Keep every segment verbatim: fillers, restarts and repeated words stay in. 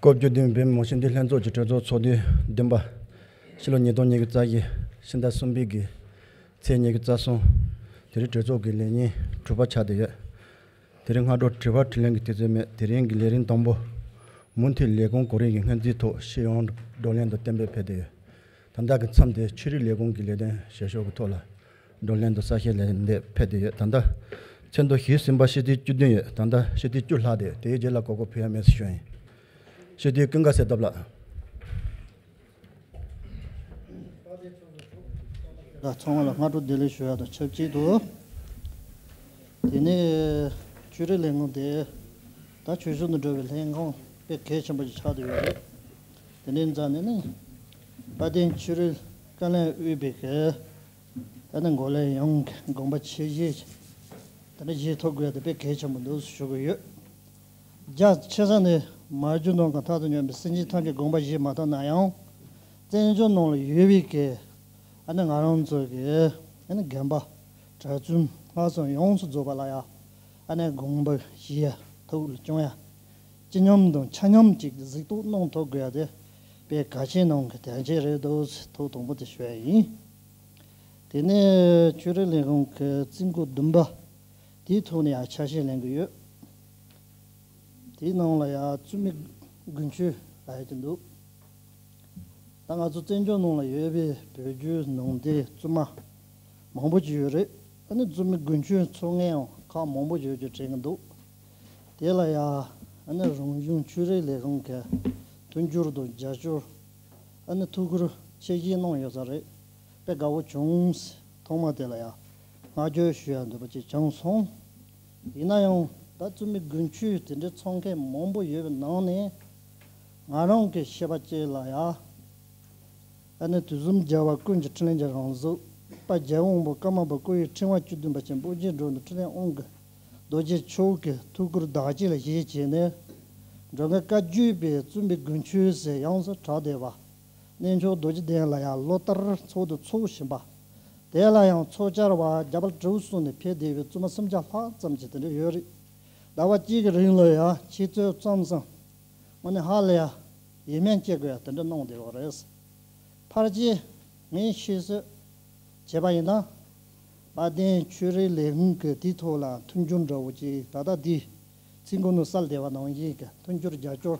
སྐབས་བཅུ་བདུན་བོད་མི་མང་སྤྱི་འཐུས་ལྷན་ཚོགས་ཀྱི་གྲོས་ཚོགས་ཚོགས་དུས་བདུན་པ། ཕྱི་ལོ་ཉིས་སྟོང་ཉི་ཤུ་རྩ་བཞི། ཕྱི་ཟླ་གསུམ་པའི་གི་ཚེས་ཉི་ཤུ་རྩ་གསུམ། དེ་རིང་གྲོས་ཚོགས་ཀྱི་ལས་ཉིན་དྲུག་པ་ཆགས་བསྡད་ཡོད། དེ་རིང་སྔ་དྲོ་དྲི་བ་དྲིས་ལན་གྱི་དུས་ཚོད་མེད། དེ་རིང་གི་ལས་རིམ་དང་པོ། མུ་མཐུད་ལས་ཁུངས་གོ་རིམ་གྱི་སྔོན་རྩིས་ཐོག་སྤྱི་ཡོངས་བགྲོ་གླེང་དང་གཏན་འབེབས་ཕེབས་བསྡད་ཡོད། ད་ལྟ་གི་མཚམས་དེ་ཆོས་རིག་ལས་ཁུངས་ཀྱི་ལས་དོན་བྱེད་ཕྱོགས་ཀྱི་ཐོག་ལ་བགྲོ་གླེང་དང་གསལ་བཤད་ལན་འདེབས་ཕེབས་བསྡད་ཡོད། ད་ལྟ་ཚོགས་འདུ་ཞུས་ཟིན་པ་སྤྱི་འཐུས་བཅུ་བདུན་ཡོད། ད་ལྟ་སྤྱི་འཐུས་བཅུ་ལྷག་བསྡད་ཡོད། དེའི་རྗེས་ལ་གོ་སྐབས་ཕུལ་ཡ་མེད་ཟེར་ཞུ་ཡ་ཡིན། སྤྱི་འཐུས་ཀུན་དགའ་གསལ་སྟོབས་ལགས། ཚང་མ་ལ་སྔ་དྲོ་བདེ་ལེགས་ཞུ་ཡ་དང་ཆབས་ཅིག་ཏུ། དེ་ནས་ཆོས་རིག་ལས་ཁུངས་དེ་ད་ཆོས་ཕྱོགས་ནས་འགྲོ་བའི་ལྷན་ཁང་དཔེ་གལ་ཆེན་པོ་ཞིག་ཆགས་བསྡད་ཡོད་རེད། དེ་འདྲའི་འཛམ་གླིང་ནི་དཔལ་ལྡན་ཆོས་རིག་བཀའ་བློན་དབུས་པའི་གི་ད་ནི་འགོ་ལས་ཡོངས་ཀྱི་དགོངས་པ་ཆེ་བཞེས་དེ་འདྲ་བཞེས་ཐུབ་དགོས་དེ་དཔེ་གལ་ཆེན་པོ་འདུག་ཞུ་གི་ཡོད། རྒྱ་ཆེ་ས་ནས་མ་རྒྱུ་ནང་གི་མཐའ་དང་མཉམ་པའི་སེམས་ཅན་ཐམས་ཅད་དགོངས་པ་བཞེས་མ་ཐུབ་ན་ཡང་། བཙན་བྱོལ་ནང་ལ་ཡོད་པའི་གི་ཨ་ནི་ང་རང་ཚོ་གི་ཨ་ནི་རྒན་པ་གྲྭ་བཙུན་ལྷག་བསམ་ཡོངས་སུ་རྫོགས་པ་ལ་ཡང་ཨ་ནི་དགོངས་པ་བཞེས་ཡ་ཐུགས་ལ་བཅངས་ཡ། སྤྱི་སྙོམས་དང་ཆ་སྙོམས་ཅིག་གཟིགས་རྟོག་གནང་ཐུབ་དགོས་ཡ་དེ་དཔེ་གལ་ཆེན་ནང་གི་གལ་ཆེན་རེད་འདུག་ཐུགས་དང་པོ་དེ་ཞུ་ཡ་ཡིན། དེ་ནས་ཆོས་རིག་ལས་ཁུངས་ཀྱི་རྩིས་འགོ་བདུན་པ་དེའི་ཐོག་ནས་ཡང་ཆ་ཤས་ལེན་གི་ཡོད། དེའི་ནང་ལ་ཡང་བཙུན་མའི་དགུན་ཆོས་ལབ་ཡ་ཅིག་འདུག་ད་ང་ཚོ་བཙན་བྱོལ་ནང་ལ་ཡོད་པའི་བོད་བརྒྱུད་ནང་བསྟན་བཙུན་མ་མང་པོ་ཅིག་ཡོད་རེད། ཨ་ནི་བཙུན་མའི་དགུན་ཆོས་འཚོགས་མཁན་ཡང་ཁག་མང་པོ་ཡོད་རྒྱུ་དྲན་གི་འདུག་དེ་ལ་ཡང་ཨ་ནི་རང་གཞུང་ཆོས་རིག་ལས་ཁུངས་ཀྱི་མཐུན་འགྱུར་དང་རྒྱབ་སྐྱོར། ཨ་ནི་ཐུགས་ཁུར་ཆེ་བཞེས་གནང་ཡོད་ས་རེད། དཔེ་དགའ་བོ་བྱུང་། ཐོག་མ་དེ་ལ་ཡང་བསྔགས་བརྗོད་ཞུ་ཡ་འདོད་པ་ཅིག་བྱུང་སོང་། ཡིན་ན་ཡང་ད་བཙུན་མའི་དགུན་ཆོས་དེ་འདྲའི་འཚོགས་མཁན་མང་པོ་ཡོད་པའི་ནང་ནས་ང་རང་གི་ཤེས་པ་བཅས་ལ་ཡང་ཨ་ནི་དུས་གསུམ་རྒྱལ་བ་ཀུན་གྱི་འཕྲིན་ལས་ཀྱི་རང་གཟུགས་དཔལ་རྒྱལ་བ་དབང་པོ་ཀརྨ་པ་སྐུ་ཡི་ཕྲེང་བ་བཅུ་བདུན་པ་ཆེན་པོ་རྗེ་འགྲོ་འདུལ་འཕྲིན་ལས་དབང་གི་རྡོ་རྗེ་མཆོག་གི་ཐུགས་ཁུར་དག་བཅས་ལ་གཞི་བྱས་ནས་འགྲོ་མགོན་བཀའ་བརྒྱུད་པའི་བཙུན་པའི་དགུན་ཆོས་ཟེར་ཡོངས་སུ་གྲགས་བསྡད་པ། གནས་མཆོག་རྡོ་རྗེ་གདན་ལ་ཡང་ལོ་ལྟར་ཚོགས་འདུ་འཚོགས་བཞིན་པ། དེ་ལ་ཡང་ཚོགས་བཅར་བ་རྒྱ་བལ་དྲུག་གསུམ་ནས་ཕེབས་བསྡད་པའི་བཙུན་མ་སུམ་བརྒྱ་ལྷག་ཙམ་ཅིག་དེ་འདྲ་ཡོད་རེད། ཟླ་བ་གཅིག་གི་རིང་ལ་ཡང་ཆུ་ཚོད་ཙམ་ཙམ་དངོས་གནས་ཧ་ལས་ཡ་ཡིད་སྨོན་སྐྱེ་དགོས་ཡ་དེ་འདྲ་གནང་བསྡད་ཡོད་རེད། ཕལ་ཆེར་ངས་ཤེས་གསལ་བྱས་པ་ཡིན་ན། དཔལ་ལྡན་ཆོས་རིག་ལས་ཁུངས་ཀྱི་དེའི་ཐོག་ལ་མཐུན་འགྱུར་འདྲ་བོ་ཅིག་ད་ལྟ་འདི་ཚིག་མགོ་ནས་གསལ་བསྡད་པ་ནང་བཞིན་གྱི་མཐུན་འགྱུར་རྒྱབ་སྐྱོར་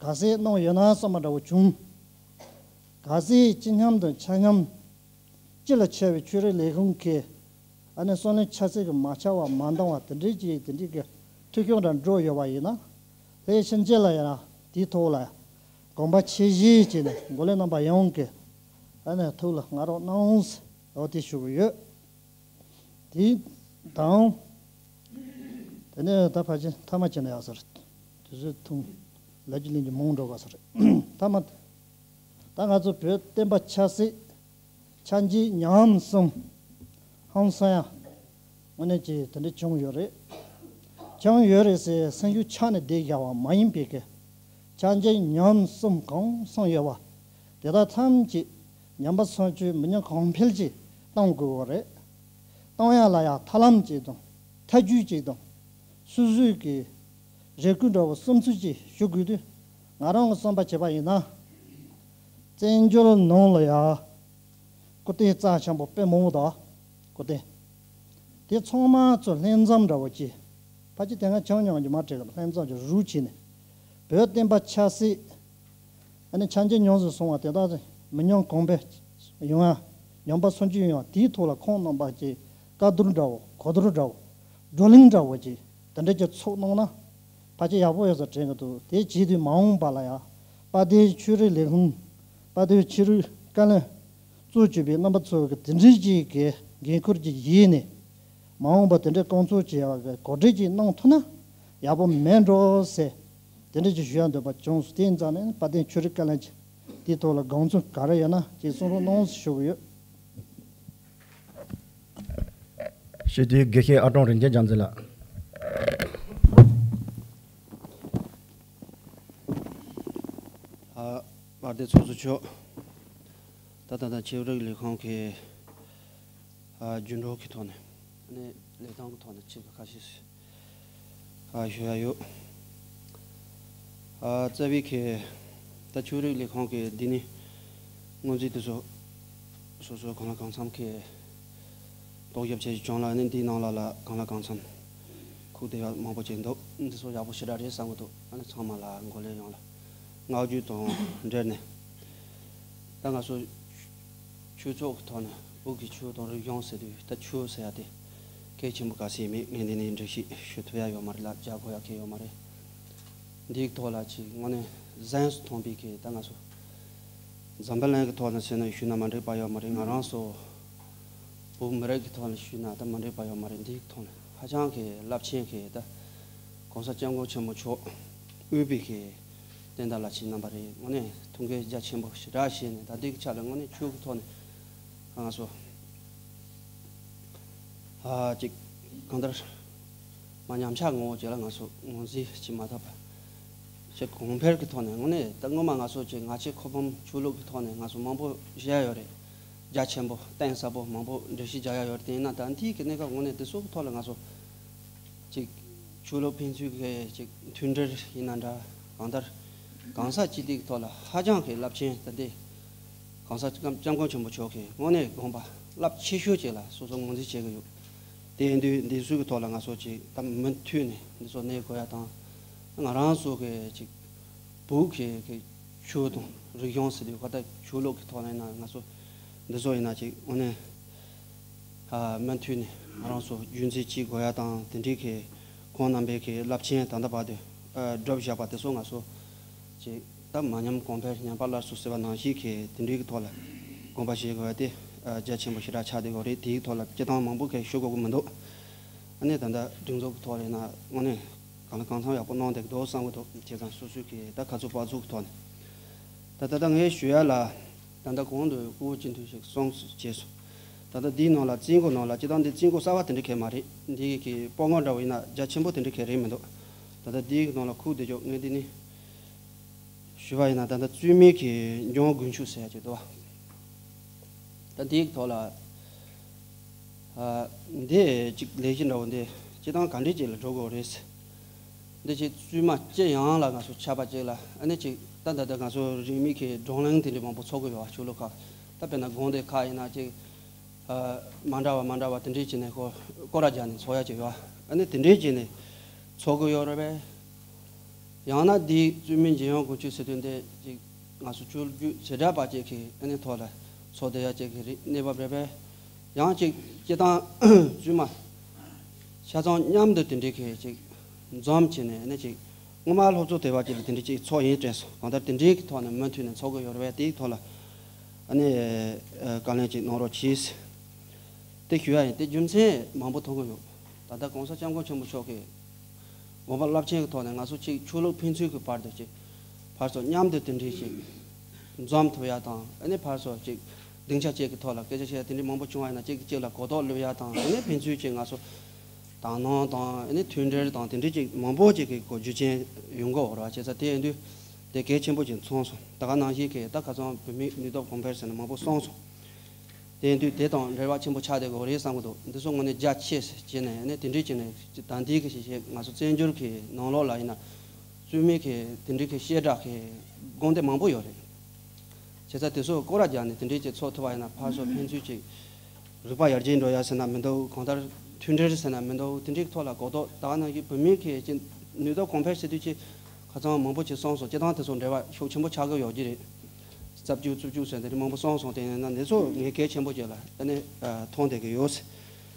ག་ཚད་གནང་ཡོད་ན་བསམ་པ་འདྲ་བོ་བྱུང་། ག་ཚད་སྤྱི་སྙོམས་དང་ཆ་སྙོམས་སྤྱི་ལ་ཁྱབ་པའི་ཆོས་རིག་ལས་ཁུངས་ཀྱི་ཨ་ནི་བསམ་བློའི་ཆ་ཚད་ཀྱི་མ་ཆག་པ་མ་འདང་བ་དེ་འདྲའི་ཅིག་དེ་འདྲའི་གི་ཐུགས་ཤུགས་འདྲ་འགྲོ་ཡོད་པ་ཡིན་ན། ལྷན་ཕྱིན་ཆད་ལ་ཡང་དེའི་ཐོག་ལ་དགོངས་པ་ཆེ་བཞེས་བྱས་ནས་འགོ་ལས་རྣམ་པ་ཡོངས་ཀྱི་ཨ་ནི་ཐུགས་ལ་བསྔགས་རོགས་གནང་། འོ་དེ་ཞུ་གི་ཡོད། དེ་དང་། དེ་ནས་ད་ཕལ་ཆེར་མཐའ་མ་བྱས་ན་ཡག་ས་རེད། དུས་ཚོད་ཐུང་། ལབ་རྒྱུ་གླེང་རྒྱུ་མང་འགྲོ་ག་ས་རེད། མཐའ་མ། ད་ང་ཚོ་བོད་བསྟན་པ་ཆབ་སྲིད་ཆ་འཇིག་ཉམས་གསུམ་ཧང་སང་ཡ་དངོས་གནས་ཀྱི་དེ་འདྲ་བྱུང་ཡོད་རེད། བྱུང་ཡོད་རེད་ཟེར་སེམས་ཤུགས་ཆག་ནས་བསྡད་བཞག་པ་མ་ཡིན་པའི་གི་ཆ་འཇིག་ཉམས་གསུམ་གང་སང་ཡོད་པ་དེ་དག་ཐམས་ཅད་ཉམས་པ་སོར་ཆུད་མི་ཉམས་གོང་འཕེལ་ཅིག་གཏོང་དགོས་པ་རེད། གཏོང་ཡ་ལ་ཡང་ཐབས་ལམ་ཅིག་དང་ཐབས་ཇུས་ཅིག་དང་སོ་སོའི་གི་རེ་སྐུལ་འདྲ་བོ་གསུང་ཚུལ་ཅིག་ཞུ་དགོས་དུས། ང་རང་གི་བསམ་པ་བྱས་པ་ཡིན་ན། བཙན་བྱོལ་ནང་ལ་ཡ་སྐུ་རྟེན་རྩ་ཆེན་པོ་དཔེ་མང་པོ་དང་། སྐུ་རྟེན་དེ་ཚང་མ་ཚོ་ལྷན་འཛོམས་འདྲ་བོ་ཅིག་ཕལ་ཆེར་དེ་སྔ་བྱུང་མྱོང་རྒྱུ་མ་རེད་གི། ལྷན་འཛོམས་ཀྱི་རུ་བྱས་ནས་བོད་བསྟན་པ་ཆབ་སྲིད་ཨ་ནི་ཆ་འཇིག་ཉམས་སུ་སོང་བ་དེ་དག་མི་ཉམས་གོང་འཕེལ་ཡོང་ཡ། ཉམས་པ་སོར་ཆུད་ཡོང་ཡ་དེའི་ཐོག་ལ་ཁོང་རྣམ་པ་ཀྱི་བཀའ་བསྡུར་འདྲ་བོ་གོ་བསྡུར་འདྲ་བོ་བགྲོ་གླེང་འདྲ་བོ་ཅིག་དེ་འདྲ་ཅིག་ཚོགས་གནང་ན་ཕལ་ཆེར་ཡག་པོ་ཡོད་ས་དྲན་གི་འདུག་དེ་བྱེད་དུས་མ་འོངས་པ་ལ་ཡ་དཔལ་ལྡན་ཆོས་རིག་ལས་ཁུངས་དཔལ་ལྡན་ཆོས་རིག་བཀའ་བློན་གཙོ་བྱས་པའི་རྣམ་པ་ཚོ་གི་དེ་འདྲའི་ཅིག་གི་འགན་འཁུར་ཅིག་བཞེས་ནས། མ་འོངས་པ་དེ་འདྲའི་སྐོང་ཚོགས་བྱེད་ཡག་གི་གོ་སྒྲིག་ཅིག་གནང་ཐུབ་ན་ཡག་པོ་མེད་འགྲོ་ཟེར། དེ་འདྲ་ཅིག་ཞུ་ཡག་འདོད་པ་བྱུང་སོང་། དེ་ཡིན་ཙང་ནས་དཔལ་ལྡན་ཆོས་རིག་བཀའ་བློན་གྱིས་དེའི་ཐོག་ལ་དགོངས་ཚུལ་ག་རེ་ཡོད་ན་ཅིག་གསུང་རོགས་གནང་ཞུ་གི་ཡོད། སྤྱི་འཐུས་དགེ་བཤེས་ཨ་ཀྲོང་རིན་ཆེན་རྒྱལ་མཚན་ལགས། ཨ། དཔལ་ལྡན་ཚོགས་གཙོ་མཆོག་ད་ད་ལྟ་ཆོས་རིག་ལས་ཁུངས་ཀྱི་ཨ། རྒྱུན་གྲོན་གྱི་ཐོག་ནས་ནས་ལས་སྟངས་ཀྱི་ཐོག་ནས་ཆེད་དུ་ཁ་ཤས་ཤིག་ཨ། ཞུ་ཡ་ཡོད། ཨ། རྩ་བའི་གི་ད་ཆོས་རིག་ལས་ཁུངས་ཀྱི་འདི་ནི་སྔོན་རྩིས་དེ་ཚོ་སོ་སོ་གང་ལ་གང་འཚམ་གི་རྟོག་ཞིབ་བྱས་བྱུང་ལ་ནི་འདིའི་ནང་ལ་ལ་གང་ལ་གང་འཚམ་ཁུག་བསྡད་ཡག་མང་པོ་ཅིག་འདུག་འདི་ཚོ་ཡག་པོ་ཞེ་དྲག་རེད་བསམ་གི་འདུག་ཨ་ནི་ཚང་མ་ལ་མགོ་ལས་ཡོང་ལ་བསྔགས་བརྗོད་དང་འབྲེལ་ནས། ད་ང་ཚོ་ཆོས་ཚོགས་ཀྱི་ཐོག་ནས་བོད་ཀྱི་ཆོས་དང་རིག་གཞུང་ཟེར་དུས་ད་ཆོས་ཟེར་ཡ་དེ་གལ་ཆེན་པོ་ག་ཚོད་མེད། ངས་འདི་ནས་འགྲེལ་བཤད་ཞུ་ཐུབ་ཡ་ཡོད་མ་རེད་ལ་རྒྱག་དགོས་ཡ་གལ་ཡོད་མ་རེད། འདིའི་ཐོག་ལ་ཅིག་དངོས་གནས་གཟེངས་སུ་ཐོན་པའི་གི་ད་ང་ཚོ་འཛམ་བུ་གླིང་གི་ཐོག་ནས་ཟེར་ན་ཞུས་ན་མ་འགྲིག་པ་ཡོད་མ་རེད། ང་རང་ཚོ་བོད་མི་རིགས་ཀྱི་ཐོག་ནས་ཞུས་ན་ད་མ་འགྲིག་པ་ཡོད་མ་རེད། འདིའི་ཐོག་ནས་ཧ་ཅང་གི་རླབས་ཆེན་གི་ད་༸གོང་ས་༸སྐྱབས་མགོན་ཆེན་པོ་མཆོག་དབུས་པའི་གི་བསྟན་བདག་བླ་ཆེན་རྣམ་པ་རེད། དངོས་གནས་ཐུགས་འགན་རྒྱ་ཆེན་པོ་ཞེ་དྲག་བཞེས་ནས་ད་ལྟའི་ཆ་ལ་དངོས་གནས་ཆོས་ཀྱི་ཐོག་ནས་ང་ཚོ་ཨ་ཅིག་གང་ལྟར་མ་ཉམས་ཆག་ངོ་བོ་ཅིག་ལ་ང་ཚོ་ངོས་འཛིན་བྱེད་མ་ཐུབ་པ་ཞིག་གོང་འཕེལ་གྱི་ཐོག་ནས་དངོས་གནས་ད་སྔོན་མ་ང་ཚོ་ཅིག་ང་ཚོའི་ཁོག་ཕམ་ཆོས་ལུགས་ཀྱི་ཐོག་ནས་ང་ཚོ་མང་པོ་བཤད་ཡོད་རེད། རྒྱ་ཆེན་པོ་གཏིང་ཟབ་པོ་མང་པོ་འགྲེལ་བཤད་རྒྱག་ཡ་ཡོད་རེད། དེ་ཡིན་ན་ད་ལྟའི་གི་གནས་སྐབས་དངོས་གནས་འདི་ཚོ་གི་ཐོག་ལ་ང་ཚོ་ཅིག་ཆོས་ལུགས་ཕན་ཚུན་གྱི་ཅིག་མཐུན་སྒྲིལ་ཡིན་ན་འདྲ། གང་ལྟར་གང་ཟག་སྤྱི་བདེ་གི་ཐོག་ལ་ཧ་ཅང་གི་རླབས་ཆེན་ད་ལྟའི་གོང་ས་སྐྱབས་སྐྱབས་མགོན་ཆེན་པོ་མཆོག་གིས་དངོས་གནས་དགོངས་པ་རླབས་ཆེ་ཤོས་ཅིག་ལ་སོ་སོ་ངོས་འཛིན་བྱེད་ཀྱི་ཡོད། དེ་ཡིན་དུས་འདི་ཚོའི་གི་ཐོག་ལ་ང་ཚོ་ཅིག་ད་མུ་མཐུད་ནས་འདི་ཚོ་གནས་དགོས་ཡ་དང་། ང་རང་ཚོ་གི་ཅིག་བོད་ཀྱི་གི་ཆོས་དང་རིག་གཞུང་ཟེར་དུས་ག་ད་ཆོས་ལུགས་ཀྱི་ཐོག་ནས་ཡིན་ན་ང་ཚོ་འདི་ཚོ་ཡིན་ན་ཅིག་དངོས་གནས་ཨ་མུ་མཐུད་ནས་ང་རང་ཚོ་རྒྱུན་འཛིན་བྱེད་དགོས་ཡ་དང་། དེ་འདྲའི་གི་ཁོང་རྣམ་པའི་གི་རླབས་ཆེན་ད་ལྟ་བར་དུ་ཨ་བསྒྲུབས་བཞག་པ་དེ་ཚོ་ང་ཚོ་ཅིག་ད་མ་ཉམས་གོང་འཕེལ་ཉམས་པ་སླར་གསོ་ཟེར་བ་ནང་བཞིན་གི་དེ་འདྲའི་གི་ཐོག་ལ་དགོངས་པ་བཞེས་དགོས་ཡ་དེ་ཨ་རྒྱ་ཆེན་པོ་ཞེ་དྲག་ཆགས་བསྡད་ཡོད་རེད། དེའི་ཐོག་ལ་སྤྱི་བཏང་མང་པོ་གི་ཞུ་དགོས་ཀྱི་མི་འདུག་ཨ་ནི་ད་ལྟ་སྒྲིག་འཛུགས་ཀྱི་ཐོག་ལ་ཡིན་ན་དངོས་གནས་གང་ལ་གང་འཚམ་ཡག་པོ་གནང་བསྡད་ཀྱི་འདུག་བསམ་གྱི་འདུག་བྱས་ཙང་སོ་སོའི་གི་ད་ཁ་ཚུགས་པ་ཚུགས་ཀྱི་ཐོག་ནས་ད་ད་ལྟ་ངས་ཞུ་ཡ་ལ། ད་ལྟ་གོང་དུ་སྐུ་ངོ་སྤྱི་འཐུས་ཤིག་གསུངས་བྱས་སོང་། ད་ལྟ་འདིའི་ནང་ལ་རྩིས་འགོ་ནང་ལ་སྤྱི་བཏང་འདི་རྩིས་འགོ་གསར་བ་དེ་འདྲ་གས་མ་རེད། འདི་གི་སྤོ་ངོ་འདྲ་བོ་ཡིན་ན་རྒྱ་ཆེན་པོ་དེ་འདྲ་གས་རེད་མི་འདུག་ད་ལྟ་འདིའི་ནང་ལ་ཁུག་བསྡད་ཆོག་ངས་འདི་ནི་ཞུ་བ་ཡིན་ན་ད་ལྟ་བཙུན་མའི་གི་འཇང་དགུན་ཆོས་ཟེར་ཡ་ཅིག་འདུག་བ། ད་འདིའི་ཐོག་ལ་ཨ་འདི་ཅིག་ལས་གཞི་འདྲ་བོ་འདི་སྤྱི་བཏང་ག་འདྲས་ཅིག་ལ་འགྲོ་དགོས་རེད། འདི་ཅིག་བཙུན་མ་སྤྱི་ཡོངས་ལ་ང་ཚོ་ཆ་པ་ཅིག་ལ་ཨ་ནི་ཅིག་ད་ད་ལྟ་ང་ཚོ་རིས་མེད་ཀྱི་བགྲོ་གླེང་དེ་འདྲ་མང་པོ་ཚོགས་ཀྱི་ཡོད་བ། ཆོས་ལུགས་ཁག་ད་དཔེར་ན་དགོན་སྡེ་ཁག་ཡིན་ན་ཅིག་ཨ་མ་འདྲ་བ་མ་འདྲ་བ་དེ་འདྲས་བྱས་ནས་ཁོ་སྐོར་ར་རྒྱག་ནས་ཚོགས་ཡ་ཅིག་ཡོད་བ། ཨ་ནི་དེ་འདྲས་བྱས་ནས་ཚོགས་ཀྱི་ཡོད་རེད་པས། ཡང་ན་འདིའི་བཙུན་མའི་འཇང་དགུན་ཆོས་ཟེར་དོན་དེ་ཅིག་ང་ཚོ་ཆོས་བརྒྱུད་བྱེ་བྲག་པ་ཅིག་གི་ཨ་ནི་ཐོག་ལ་ཚོགས་བསྡད་ཡ་ཅིག་གི་རིགས་གནས་བབ་རེད་པས། ཡང་ཅིག་སྤྱི་བཏང་བཙུན་མ་ཆ་ཚང་མཉམ་དུ་དེ་འདྲའི་གི་ཅིག་འཛོམས་བྱས་ནས་ཨ་ནི་ཅིག་སྔོན་མ་སློབ་གཙོ་དེ་བ་ཅིག་ལ་དེ་འདྲའི་ཅིག་ཚོགས་ཡིན་དྲན་སོང་། གང་ལྟར་དེ་འདྲའི་གི་ཐོག་ནས་མུ་མཐུད་ནས་ཚོགས་ཀྱི་ཡོད་རེད་པས། དེའི་ཐོག་ལ་ཨ་ནི་ཨ་བཀའ་ལན་ཅིག་གནང་རོགས་གྱིས། དེ་ཞུ་ཡ་ཡིན། དེ་རྒྱུ་མཚན་མང་པོ་མཐོང་གི་ཡོད། ད་ལྟ་གོང་ས་སྐྱབས་མགོན་ཆེན་པོ་མཆོག་གིས་དགོངས་པ་རླབས་ཆེན་གྱི་ཐོག་ནས་ང་ཚོ་གཅིག་ཆོས་ལུགས་ཕན་ཚུན་གྱི་བར་དུ་གཅིག་ཕར་ཚུར་མཉམ་དུ་དེ་འདྲའི་ཅིག་འཛོམས་ཐུབ་ཡ་དང་། ཨ་ནི་ཕར་ཚུར་གཅིག་སྡིངས་ཆ་གཅིག་གི་ཐོག་ལ་སྐད་ཆ་བཤད་ཡ་དེ་འདྲའི་མང་པོ་བྱུང་བ་ཡིན་ན་གཅིག་གིས་གཅིག་ལ་གོ་རྟོགས་སླེབས་ཡ་དང་། ཨ་ནི་ཕན་ཚུན་གཅིག་ང་ཚོ་དང་སྣང་དང་ཨ་ནི་མཐུན་སྒྲིལ་དང་དེ་འདྲའི་ཅིག་མང་པོ་ཅིག་གི་གོ་རྒྱུ་རྐྱེན་ཡོང་གི་ཡོད་རེད་བ། བྱས་ཙང་དེ་ཡིན་དུས་དེ་གལ་ཆེན་པོ་ཅིག་མཚོན་སོང་། ད་ག་ནང་བཞིན་གྱི་ད་ཁ་སང་བོད་མིའི་ནུས་སྟོབས་གོང་འཕེལ་ཟེར་ནས་མང་པོ་གསུངས་སོང་། དེ་ཡིན་དུས་དེ་དང་འབྲེལ་བ་ཆེན་པོ་ཆགས་བསྡད་ཀྱི་ཡོད་རེད་བསམ་གྱི་འདུག་འདི་ཚོ་དངོས་གནས་རྒྱ་ཆེ་ཟེར་བྱས་ནས་ནི་དེ་འདྲའི་བྱས་ནས་ད་ལྟའི་གི་ཞིག་ཞིག་ང་ཚོ་བཙན་བྱོལ་གྱི་ནང་ལོགས་ལ་ཡིན་ན་བཙུན་མའི་གི་དེ་འདྲའི་གི་བཤད་གྲྭ་གི་དགོན་སྡེ་མང་པོ་ཡོད་རེད། བྱས་ཙང་དེ་ཚོ་སྐོར་ར་རྒྱག་ནས་དེ་འདྲའི་གི་ཚོགས་ཐུབ་པ་ཡིན་ན་ཕར་ཚུར་ཕན་ཚུན་གྱི་རིག་པ་ཡར་རྒྱས་འགྲོ་ཡ་ཟེར་ན་མི་འདུག་གང་ལྟར་མཐུན་སྒྲིལ་ཟེར་ན་མི་འདུག་དེ་འདྲའི་ཐོག་ལ་གོ་རྟོགས་ད་ག་ནང་བཞིན་བོད་མིའི་གི་ཅིག་ནུས་སྟོབས་གོང་འཕེལ་ཟེར་དུས་ཅིག་ཁ་སང་མང་པོ་ཅིག་གསུངས་སོང་། སྤྱིར་བཏང་དེ་ཚོ་འབྲེལ་བ་ཤུགས་ཆེན་པོ་ཆགས་ཀྱི་ཡོད་ཀྱི་རེད། རྩུབ་རྒྱུ་རྩུབ་རྒྱུ་ཟེར་དེ་འདྲ་མང་པོ་གསུངས་སོང་། དེ་ཡིན་ན་འདི་ཚོ་ངས་གལ་ཆེན་པོ་ཅིག་ལ་ཨ་ནི་ཨ་མཐོང་བསྡད་ཀྱི་ཡོད།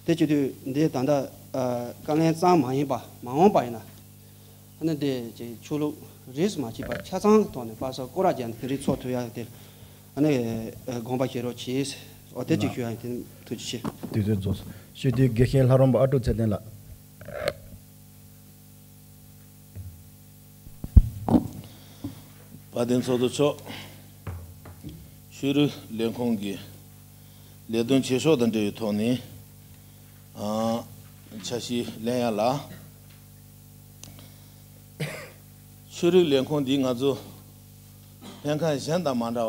དེ་བྱེད་དུས་འདི་ད་ལྟ་ཨ་བཀའ་ལན་ཙམ་མ་ཡིན་པ་མ་འོངས་པ་ཡིན་ན་ཨ་ནི་འདི་ཅིག་ཆོས་ལུགས་རིས་སུ་མ་ཆད་པ་ཆ་ཚང་གི་ཐོག་ནས་ཕར་ཚུར་སྐོར་ར་རྒྱག་ནས་དེ་འདྲའི་ཚོགས་ཐུབ་ཡ་དེ་ཨ་ནི་ཨ་དགོངས་པ་བཞེས་རོགས་གྱིས། འོ་དེ་གཅིག་ཞུ་ཡ་ཡིན། དེ་ཐུགས་རྗེ་ཆེ། དུས་ཚོད་རྫོགས་སོང་། སྤྱི་འཐུས་དགེ་བཤེས་ལྷ་རམས་པ་ཨ་ཀྲུག་ཚེ་བརྟན་ལགས། དཔལ་ལྡན་ཚོགས་གཙོ་མཆོག་ཆོས་རིག་ལས་ཁུངས་ཀྱི་ལས་དོན་བྱེད་ཕྱོགས་དང་འབྲེལ་བའི་ཐོག་ནས་ཨ་འཆར་གཞི་ལེན་ཡ་ལ། ཆོས་རིག་ལས་ཁུངས་འདིས་ང་ཚོ་ལྷན་ཁང་གཞན་དང་མ་འདྲ་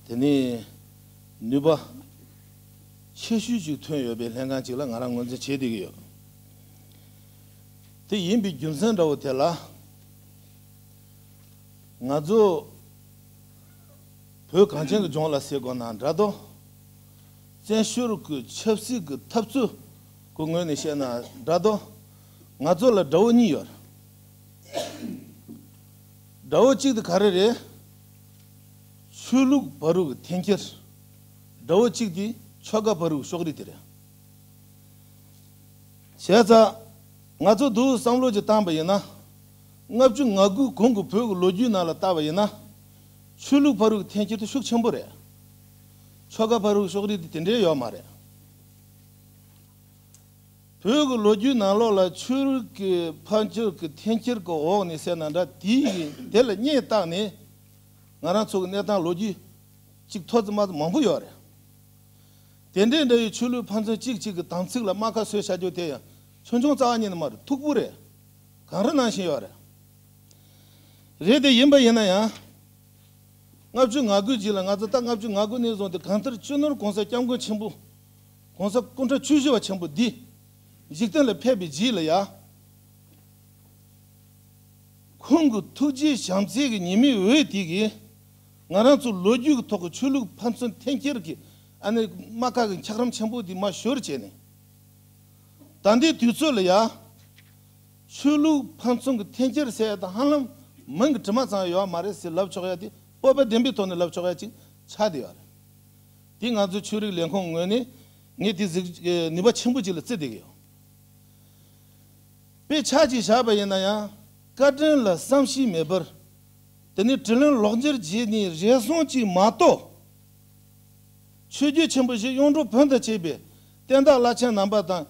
བ། དེ་ནས་ནུས་པ་ཆེ་ཤོས་ཅིག་ཐོན་ཡོད་པའི་ལྷན་ཁང་ཅིག་ལ་ང་རང་ངོས་འཛིན་བྱེད་བསྡད་ཀྱི་ཡོད། དེ་ཡིན་པའི་རྒྱུ་མཚན་འདྲ་བོ་དེ་ལ་ ང་ཚོ་བོད་གངས་ཅན་གྱི་ལྗོངས་ལ་ཟེར་དགོས་ན་འདྲ་དོ། བཙན་བྱོལ་གྱི་ཆབ་སྲིད་ཀྱི་འཐབ་རྩོད་ཀྱི་ངོས་ནས་བཤད་ན་འདྲ་དོ། ང་ཚོ་ལ་དགྲ་བོ་གཉིས་ཡོད། དགྲ་བོ་གཅིག་དེ་ག་རེ་རེད། ཆོས་ལུགས་བར་དུ་གི་འཐེན་འཁྱེར། དགྲ་བོ་གཅིག་དེ་ཆོལ་ཁ་བར་དུ་གི་ཕྱོགས་རིས་དེ་རེད། བྱས་ཙང་། ང་ཚོ་འདུག་བསམ་བློ་ཅིག་བཏང་པ་ཡིན་ན། ལྔ་བཅུ་ང་དགུའི་གོང་གི་བོད་ཀྱི་ལོ་རྒྱུས་ནང་ལ་བལྟ་བ་ཡིན་ན། ཆོས་ལུགས་བར་དུ་གི་འཐེན་འཁྱེར་དེ་ཤུགས་ཆེན་པོ་རེད། ཆོལ་ཁ་བར་དུ་གི་ཕྱོགས་རིས་དེ་དེ་འདྲའི་ཡོད་མ་རེད། བོད་ཀྱི་ལོ་རྒྱུས་ནང་ལོགས་ལ་ཆོས་ལུགས་ཀྱི་ཕར་ཕྱོགས་ཀྱི་འཐེན་འཁྱེར་གྱི་འོག་ནས་ཟེར་ན་འདྲ། དེའི་དེ་ལ་སྙད་བཏགས་ནས་ང་རང་ཚོ་གི་གནས་སྟངས་ལོ་རྒྱུས་གཅིག་ཐོ་ཙམ་མ་ཙམ་མང་པོ་ཡོད་རེད། དེ་འདྲའི་འདྲ་བའི་ཆོས་ལུགས་ཕན་ཚུན་གཅིག་གཅིག་གི་དམ་ཚིག་ལ་རྨ་ཁ་བཟོས་བྱ་རྒྱུ་དེ་ཡང་ཆུང་ཆུང་རྩ་བ་ཉིད་ནས་མ་རེད། མཐུག་པོ་རེད། གངས་རི་ནང་བཞིན་ཡོད་རེད། རེད་དེ་ཡིན་པ་ཡིན་ན་ཡང་། ལྔ་བཅུ་ང་དགུའི་རྗེས་ལ། ང་ཚོ་ད་ལྔ་བཅུ་ང་དགུ་ནས་བཟུང་སྟེ་གང་ལྟར་སྤྱི་ནོར་གོང་ས་སྐྱབས་མགོན་ཆེན་པོ། གོང་ས་སྐུ་ཕྲེང་བཅུ་བཞི་པ་ཆེན་པོ་འདི་འཇིག་རྟེན་ལ་ཕེབས་པའི་རྗེས་ལ་ཡ། ཁོང་གི་ཐུགས་རྗེའི་བྱམས་བརྩེ་གི་ཉི་མའི་འོད་དེ་གིས་ང་རང་ཚོ་ལོ་རྒྱུས་ཀྱི་ཐོག་གི་ཆོས་ལུགས་ཕན་ཚུན་འཐེན་འཁྱེར་གྱི་ཨ་ནི་རྨ་ཁ་གི་འཁྱགས་རོམ་ཆེན་པོ་འདི་མར་ཞོ་རུ་བྱས་ནས། ད་ལྟའི་དུས་ཚོད་ལ་ཡ། ཆོས་ལུགས་ཕན་ཚུན་གྱི་འཐེན་འཁྱེར་ཟེར་ཡ་ད་ཧ་ལམ་མིང་གི་དྲི་མ་ཙམ་ཡོད་མ་རེད་ཟེར་ལབ་ཆོག་ཡ་དེ་སྤོབས་པ་ལྡན་པའི་ཐོག་ནས་ལབ་ཆོག་ཡ་ཅིག་ཆགས་བསྡད་ཡོད་རེད། དེ་ང་ཚོ་ཆོས་རིག་ལས་ཁུངས་ངོས་ནས་ངས་དེ་གཟིགས་ནུས་པ་ཆེན་པོ་ཅིག་ལ་བརྩི་བསྡད་ཀྱི་ཡོད། དཔེ་ཆ་ཅིག་བཞག་པ་ཡིན་ན་ཡང་བཀའ་དྲིན་ལ་བསམ་ཤེས་མེད་པར། དེ་ནས་དྲིན་ལན་ལོག་འཇལ་བྱས་ནས་རེ་ཟུང་ཅིག་མ་གཏོགས། ཆོས་བརྒྱུད་ཆེན་པོ་བཞི་གཡུང་དྲུང་བོན་དང་བཅས་པའི་བསྟན་བདག་བླ་ཆེན་རྣམ་པ་དང་།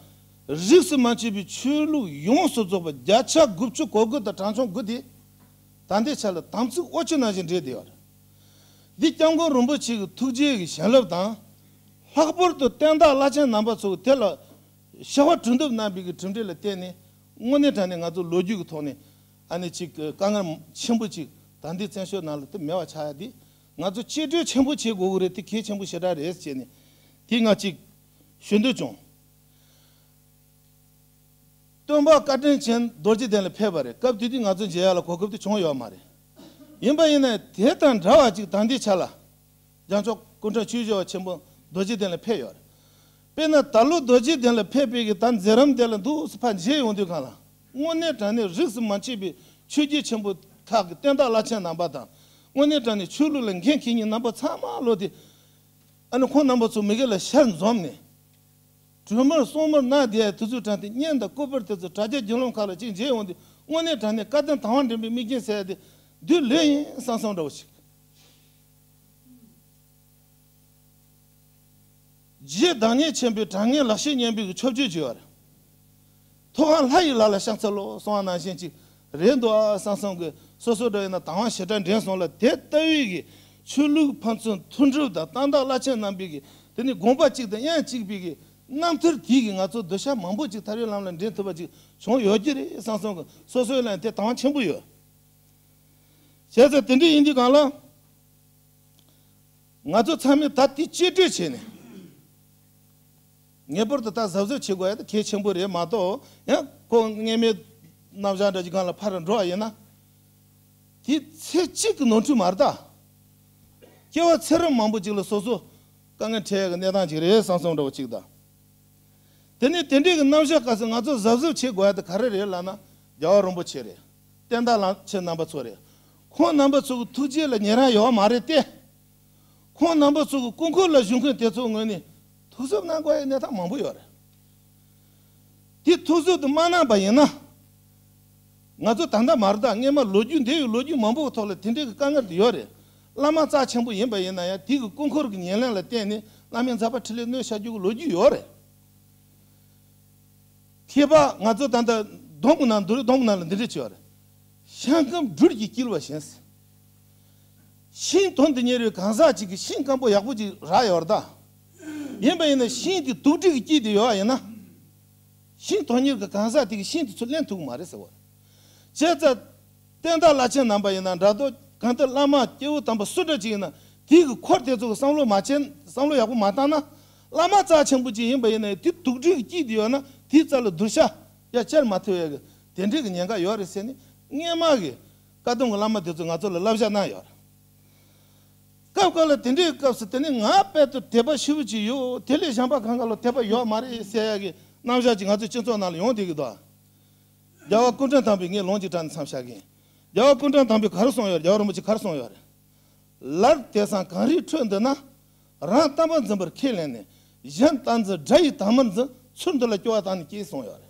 རིས་སུ་མ་ཆད་པའི་ཆོས་ལུགས་ཡོངས་སུ་རྫོགས་པ་བརྒྱ་ཆ་དགུ་བཅུ་གོ་དགུ་དང་གྲངས་ཆུང་དགུ་དེ། ད་ལྟའི་ཆ་ལ་དམ་ཚིག་འོ་ཆུ་ནང་བཞིན་འདྲེས་བསྡད་ཡོད་རེད། འདི་སྐྱབས་མགོན་རིན་པོ་ཆེ་གི་ཐུགས་རྗེ་གི་བྱིན་རླབས་དང་། ལྷག་པར་དུ་བསྟན་བདག་བླ་ཆེན་རྣམ་པ་ཚོ་གི་དེ་ལ་ཞི་བ་གྲོས་འདེབས་གནང་བའི་གི་གྲུབ་འབྲས་ལ་བརྟེན་ནས། དངོས་གནས་དྲང་གནས་ང་ཚོ་ལོ་རྒྱུས་ཀྱི་ཐོག་ནས་ཨ་ནི་ཅིག་དཀའ་ངལ་ཆེན་པོ་ཅིག་ད་ལྟའི་བཙན་བྱོལ་ནང་ལ་དེ་མེད་པ་ཆགས་ཡ་དེ། ང་ཚོ་གཅེས་སྤྲས་ཆེན་པོ་བྱེད་དགོས་ཀྱི་རེད། དེ་གལ་ཆེན་པོ་ཞེ་དྲག་རེད་ཅེས་ནས་དེ་ང་ཅིག་ཞུ་འདོད་བྱུང་། སྟོན་པ་བཀའ་དྲིན་ཅན་རྡོ་རྗེ་གདན་ལ་ཕེབས་པ་རེད། སྐབས་དེ་དུས་ང་ཚོ་མཇལ་ཡ་ལ་གོ་སྐབས་དེ་བྱུང་ཡོད་མ་རེད། ཡིན་པ་ཡིན་ན་དེ་དང་འདྲ་བ་ཅིག་ད་ལྟའི་ཆ་ལ། རྒྱལ་མཆོག་སྐུ་ཕྲེང་བཅུ་བཞི་པ་ཆེན་པོ་རྡོ་རྗེ་གདན་ལ་ཕེབས་ཡོད་རེད། དཔེར་ན་ད་ལོ་རྡོ་རྗེ་གདན་ལ་ཕེབས་པའི་གི་ད་མཛད་རིམ་དེ་ལ་འདུག་སེ་ཕར་མཇལ་ཡོང་དུས་སྒང་ལ། དངོས་གནས་དྲང་གནས་རིས་སུ་མ་ཆད་པའི་ཆོས་བརྒྱུད་ཆེན་པོ་ཁག་གི་བསྟན་བདག་བླ་ཆེན་རྣམ་པ་དང་། དངོས་གནས་དྲང་གནས་ཆོས་ལུགས་ལ་འགན་འཁྱེར་མཁན་རྣམ་པ་ཚང་མ་ལོ་དེ། ཨ་ནི་ཁོང་རྣམ་པ་ཚོ་མི་སྒེར་ལ་ཞལ་འཛོམས་ནས། གྲོས་མོལ་གསུང་མོལ་གནང་བསྡད་དུས་ཚོད་དྲངས་ཏེ། བརྙན་དང་སྐུ་པར་དེ་ཚོ་དྲ་རྒྱ་བརྒྱུད་ལམ་ཁག་ལ་ཅིག་མཇལ་ཡོང་དུས། དངོས་གནས་དྲང་གནས་བཀའ་བསྟན་དང་བ་འདྲེན་པའི་དམིགས་རྐྱེན་ཟེར་ཡ་དེ་འདི་ལོས་ཡིན་བསམ་བསམ་འདྲ་བོ་ཞིག་རྗེ་བདག་ཉིད་ཆེན་པོའི་དྲང་ངེས་ལེགས་བཤད་སྙན་པའི་གི་མཆོད་བརྗོད་ཅིག་ཡོད་རེད། ཐུབ་དབང་ལྷ་ཡི་ལ་ལ་ཕྱག་འཚལ་ལོ་གསུང་བ་ནང་བཞིན་ཅིག་རེད་འདུག་ཨ་བསམ་བསམ་གི། སོ་སོ་འདྲ་ཡིན་ན་དང་བ་ཞེ་དྲག་འདྲེན་སོང་ལ། དེ་ལྟ་བུའི་གི་ཆོས་ལུགས་ཕན་ཚུན་མཐུན་སྒྲིལ་དང་བསྟན་བདག་བླ་ཆེན་རྣམ་པའི་གི་དེ་ནི་དགོངས་པ་གཅིག་དང་དབྱངས་གཅིག་པའི་གི་རྣམ་ཐར་དེའི་གི་ང་ཚོ་གདུལ་བྱ་མང་པོ་ཅིག་ཐར་པའི་ལམ་ལ་འདྲེན་ཐུབ་པ་ཅིག་བྱུང་ཡོད་ཀྱི་རེད་བསམ་བསམ་གི། སོ་སོའི་ལ་དེ་དང་བ་ཆེན་པོ་ཡོད། བྱས་ཙང་དེ་འདྲ་ཡིན་དུས་སྒང་ལ། ང་ཚོ་ཚང་མས་ད་དེ་གཅེས་སྤྲས་བྱས་ནས། ངེས་པར་དུ་ད་གཟབ་གཟབ་བྱེད་དགོས་ཡ་དེ་གལ་ཆེན་པོ་རེད་མ་གཏོགས། ཡང་ཁོ་སྔས་མའི་རྣམ་གཞག་འདྲ་ཅིག་སྒང་ལ་ཕར་འགྲོ་བ་ཡིན་ན། དེ་ཚེ་གཅིག་གི་ནོར་འཁྲུལ་མ་རེད་ད། སྐྱེ་བ་ཚེ་རབས་མང་པོ་ཅིག་ལ་སོ་སོ་དཀའ་ངལ་འཕྲད་ཡ་གི་གནས་སྟངས་ཅིག་རེད་བསམ་བསམ་འདྲ་བོ་ཅིག་དང་། དེ་ནས་དེ་འདྲའི་གི་རྣམ་གཞག་སྐབས་སུ་ང་ཚོ་གཟབ་གཟབ་བྱེད་དགོས་ཡ་དེ་ག་རེ་རེད་ལབ་ན། རྒྱལ་བ་རིན་པོ་ཆེ་རེད། བསྟན་བདག་བླ་ཆེན་རྣམ་པ་ཚོ་རེད། ཁོང་རྣམ་པ་ཚོ་གི་ཐུགས་རྗེ་ལ་ཉེ་རང་ཡོད་མ་རེད་དེ། ཁོང་རྣམ་པ་ཚོ་གི་སྐུ་འཁོར་ལ་བཞུགས་མཁན་དེ་ཚོ་ངོས་ནས་ཐུགས་གཟབ་གནང་དགོས་ཡ་གནས་སྟངས་མང་པོ་ཡོད་རེད། དེ་ཐུགས་གཟབ་དེ་མ་གནང་པ་ཡིན་ན། ང་ཚོ་ད་ལྟ་མ་རེད་ད། སྔས་མ་ལོ་རྒྱུས་འདས་ཡོད་ལོ་རྒྱུས་མང་པོའི་ཐོག་ལ་དེ་འདྲའི་གི་དཀའ་ངལ་དེ་ཡོད་རེད། བླ་མ་རྩ་ཆེན་པོ་ཡིན་པ་ཡིན་ན་ཡང་དེ་གི་སྐུ་འཁོར་གྱི་ཉེར་ལེན་ལ་བརྟེན་ནས་བླ་མའི་མཛད་པ་འཕྲིན་ལས་གནོད་བྱ་རྒྱུ་གི་ལོ་རྒྱུས་ཡོད་རེད། མཁས་པ་ང་ཚོ་ད་ལྟ་སྡོམ་གྱི་ནང་མདོ་རིགས་སྡོམ་གྱི་ནང་ལ་འདི་འདྲ་བྱས་པ་རེད། ཤིང་སྐམ་སྦྲུལ་གྱིས་བསྐྱིལ་བ་བཞིན། ཤིང་དོན་དུ་གཉེར་བའི་གང་ཟག་ཅིག་གིས་ཤིང་སྐམ་པོ་ཡག་པོ་ཅིག་རག་ཡོད་རེད་ད། ཡིན་པ་ཡིན་ན་ཤིང་དེ་དུག་སྦྲུལ་གྱིས་བསྐྱིལ་ཏེ་ཡོད་པ་ཡིན་ན། ཤིང་དོན་གཉེར་གྱི་གང་ཟག་དེ་གིས་ཤིང་དེ་ཚུར་ལེན་ཐུབ་ཀྱི་མ་རེད་ཟེར་བ། བྱས་ཙང་། བསྟན་བདག་བླ་ཆེན་རྣམ་པ་ཡིན་ན་འདྲ་འདུག་གང་ལྟར་བླ་མ་སྐྱེས་བུ་དམ་པ་སུ་འདྲ་ཅིག་ཡིན་ན་དེའི་གི་འཁོར་དེ་ཚོ་གི་བསམ་བློ་མ་བྱས། བསམ་བློ་ཡག་པོ་མ་བཏང་ན། བླ་མ་རྩ་ཆེན་པོ་ཅིག་ཡིན་པ་ཡིན་ན་དེ་དུག་སྦྲུལ་གྱིས་བསྐྱིལ་ཏེ་ཡོད་ན་དེའི་རྩ་ལ་གདུལ་བྱ་ཡ་བཅར་མ་ཐུབ་ཡ་གི་དེ་འདྲའི་གི་ཉེན་ཁ་ཡོད་རེད་ཟེར་ནས་སྔས་མ་གི་ དཔལ་སྟོན་གྱི་བླ་མ་དེ་ཚོས་ང་ཚོ་ལ་བསླབ་བྱ་གནང་ཡོད་རེད། སྐབས་སྐབས་ལ་དེ་འདྲའི་སྐབས་སུ་དེ་ནི་ང་དཔལ་དུ་དད་པ་ཞེ་པོ་ཅིག་ཡོད། དེ་ལས་གཞན་པ་གང་ག་ལ་དད་པ་ཡོད་མ་རེད་ཟེར་ཡ་གི་རྣམ་གཞག་ཅིག་ང་ཚོའི་སྤྱི་ཚོགས་ནང་ལ་ཡོང་བསྡད་ཀྱི་འདུག་རྒྱལ་བ་སྐུ་ཕྲེང་དང་པོས་ངས་ལུང་ཅིག་དྲངས་ནས་མཚམས་བཞག་གི་ཡིན། རྒྱལ་བ་སྐུ་ཕྲེང་དང་པོས་ག་རེ་གསུངས་ཡོད་རེད། རྒྱལ་བ་རིན་པོ་ཆེས་ག་རེ་གསུངས་ཡོད་རེད། ལར་དེང་སང་གངས་རིའི་ཁྲོད་འདི་ན། རང་བསྟན་པ་འཛིན་པར་ཁས་ལེན་ནས། གཞན་བསྟན་འཛིན་དགྲ་ཡི་དམ་མར་འཛིན། ཚུར་འདི་ལ་སྐྱོ་བ་བཏང་ནས་སྐྱེས་གསུངས་ཡོད་རེད།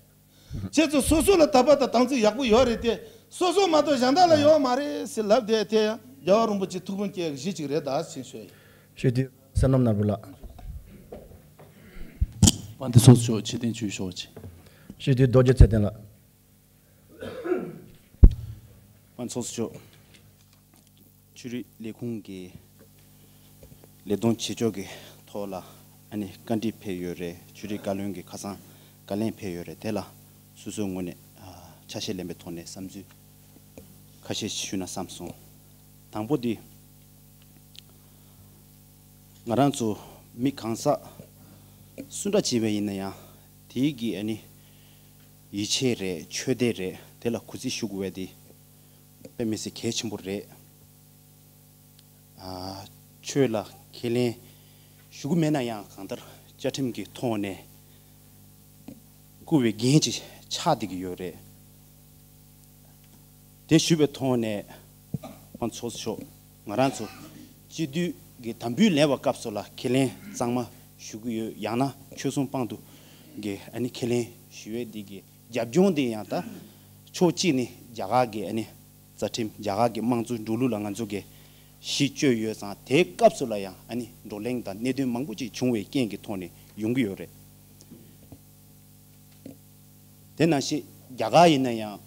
ཁྱེད་ཚོ་སོ་སོ་ལ་དད་པ་དང་དམ་ཚིག་ཡག་པོ་ཡོད་རེད་དེ། སོ་སོ་མ་གཏོགས་གཞན་དག་ལ་ཡོད་མ་རེད་ཟེར་ལབ་བསྡད་དེ་ཡང་རྒྱལ་བ་རིན་པོ་ཆེ་ཐུགས་ཕན་སྐྱེ་གཞི་གཅིག་རེད་ད་ཟེར་ཞུ་ཡ་ཡིན། ཞུ་དུས་བསོད་ནམས་ནོར་བུ་ལགས། དཔལ་ལྡན་ཚོགས་གཙོ་མཆོག་ཕྱིར་འཐེན་ཞུ་ཆོག་ཅིག་ཞུ་དུས་རྡོ་རྗེ་ཚེ་བརྟན་ལགས། དཔལ་ལྡན་ཚོགས་གཙོ་མཆོག་ཆོས་རིག་ལས་ཁུངས་ཀྱི་ལས་དོན་བྱེད་ཕྱོགས་ཀྱི་ཐོག་ལ་ཨ་ནི་བཀའ་འདྲི་ཕེབས་ཡོད་རེད། ཆོས་རིག་བཀའ་བློན་གྱི་ཁ་སང་བཀའ་ལན་ཕེབས་ཡོད་རེད། དེ་ལ་སོ་སོའི་ངོས་ནས་ཨ་ཆ་ཤས་ལེན་པའི་ཐོག་ནས་བསམ་ཚུལ་ཁ་ཤས་ཞུས་ན་བསམ་སོང་། དང་པོ་དེ་ང་རང་ཚོ་མི་གང་ཟག་སུ་འདྲ་བྱས་པ་ཡིན་ན་ཡང་དེའི་གི་ཨ་ནི་ཡིད་ཆེས་རེད། ཆོས་དད་རེད། དེ་ལ་གུས་བརྩི་ཞུ་དགོས་པ་དེ་དཔེ་མི་སྲིད་གལ་ཆེན་པོ་རེད། ཨ་ཆོས་ལ་ཁས་ལེན་ཞུ་གི་མེད་ན་ཡང་གང་ལྟར་བཅའ་ཁྲིམས་ཀྱི་ཐོག་ནས་བཀུར་བའི་འགན་ཅིག་ཆགས་བསྡད་ཀྱི་ཡོད་རེད། དེ་ཞུས་པའི་ཐོག་ནས་དཔལ་ལྡན་ཚོགས་གཙོ་མཆོག་ང་རང་ཚོ་སྤྱི་འཐུས་ཀྱི་དམ་འབུལ་ལེན་པའི་སྐབས་སུ་ལ་ཁས་ལེན་གཙང་མ་ཞུ་གི་ཡོད། ཡང་ན་ཆོལ་གསུམ་དཔང་དུ་གི་ཨ་ནི་ཁས་ལེན་ཞུ་ཡས་འདི་གི་རྒྱབ་ལྗོངས་དེ་ཡང་ད་ཕྱོགས་གཅིག་ནི་རྒྱ་གར་གྱི་ཨ་ནི་རྩ་ཁྲིམས། རྒྱ་གར་གྱི་དམངས་གཙོའི་འགྲོ་ལུགས་ལ་ང་ཚོ་གི་གཞི་བཅོལ་ཡོད་ཙང་། དེའི་སྐབས་སུ་ལ་ཡང་ཨ་ནི་བགྲོ་གླེང་དང་གནད་དོན་མང་པོ་ཅིག་བྱུང་བའི་རྐྱེན་གྱི་ཐོག་ནས་ཡོང་གི་ཡོད་རེད། དེ་ནང་བཞིན་རྒྱ་གར་ཡིན་ན་ཡང་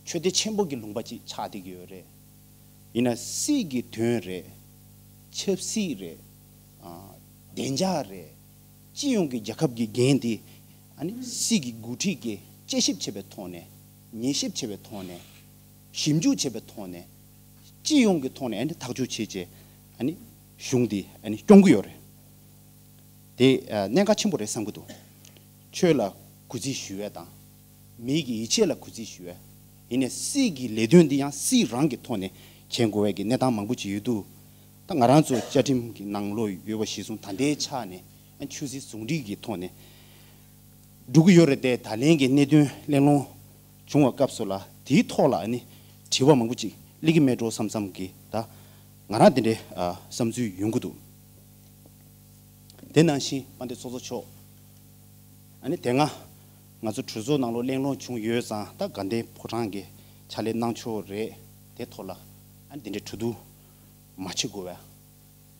ཆོས་སྡེ་ཆེན་པོ་གི་ལུང་པ་ཅིག་ཆགས་བསྡད་ཀྱི་ཡོད་རེད། ཡིན་ན་སྲིད་ཀྱི་དོན་རེད། ཆབ་སྲིད་རེད། ཨ་བདེ་འཇགས་རེད། སྤྱི་ཡོངས་ཀྱི་རྒྱལ་ཁབ་ཀྱི་འགན་དེ་ཨ་ནི་སྲིད་ཀྱི་འགོ་ཁྲིད་ཀྱིས་དཔྱད་ཞིབ་བྱས་པའི་ཐོག་ནས། ཉན་ཞིབ་བྱས་པའི་ཐོག་ནས། ཞིབ་འཇུག་བྱས་པའི་ཐོག་ནས། སྤྱི་ཡོངས་ཀྱི་ཐོག་ནས་ཨ་ནི་ཐག་གཅོད་བྱས་རྗེས་ཨ་ནི་གཞུང་འདི་ཨ་ནི་སྐྱོང་གི་ཡོད་རེད། དེ་ཨ་གནད་འགག་ཆེན་པོ་རེད་བསམ་གྱི་འདུག་ཆོས་ལ་གུས་བརྩི་ཞུ་ཡས་དང་། མི་གི་ཡིད་ཆེས་ལ་གུས་བརྩི་ཞུ་ཡས། ཡིན་ནའི་སྲིད་ཀྱི་ལས་དོན་འདི་ཡང་སྲིད་རང་གི་ཐོག་ནས་བྱེད་དགོས་པའི་གི་གནས་སྟངས་མང་པོ་ཅིག་ཡོད་འདུག་ད་ང་རང་ཚོ་བཅའ་ཁྲིམས་ཀྱི་ནང་ལོགས་ཡོད་པ་གཞིར་བཟུང་། ད་ལྟའི་ཆ་ནས་ཨ་ཆོས་སྲིད་ཟུང་འབྲེལ་གྱི་ཐོག་ནས་འགྲོ་གི་ཡོད་རེད་དེ། ད་ལན་གྱི་གནད་དོན་གླེང་སློང་བྱུང་བའི་སྐབས་སུ་ལ་དེའི་ཐོག་ལ་ཨ་ནི་དྲི་བ་མང་པོ་ཅིག་སླེབས་ཀྱི་མེད་འགྲོ་བསམ་བསམ་གྱི། ད་ང་རང་དེ་འདྲའི་ཨ་བསམ་ཚུལ་ཡོང་གི་འདུག་དེ་ནང་བཞིན་དཔལ་ལྡན་ཚོགས་གཙོ་མཆོག་ཨ་ནི་དེ་སྔ་ང་ཚོ་གྲོས་ཚོགས་ནང་ལོགས་གླེང་སློང་བྱུང་ཡོད་ཙང་། ད་དགའ་ལྡན་ཕོ་བྲང་གི་ཕྱག་ལས་གནང་ཕྱོགས་རེད། དེ་ཐོག་ལ་ཨ་ནི་དེ་འདྲའི་གྲོས་བསྡུར་མ་བྱེད་དགོས་པ།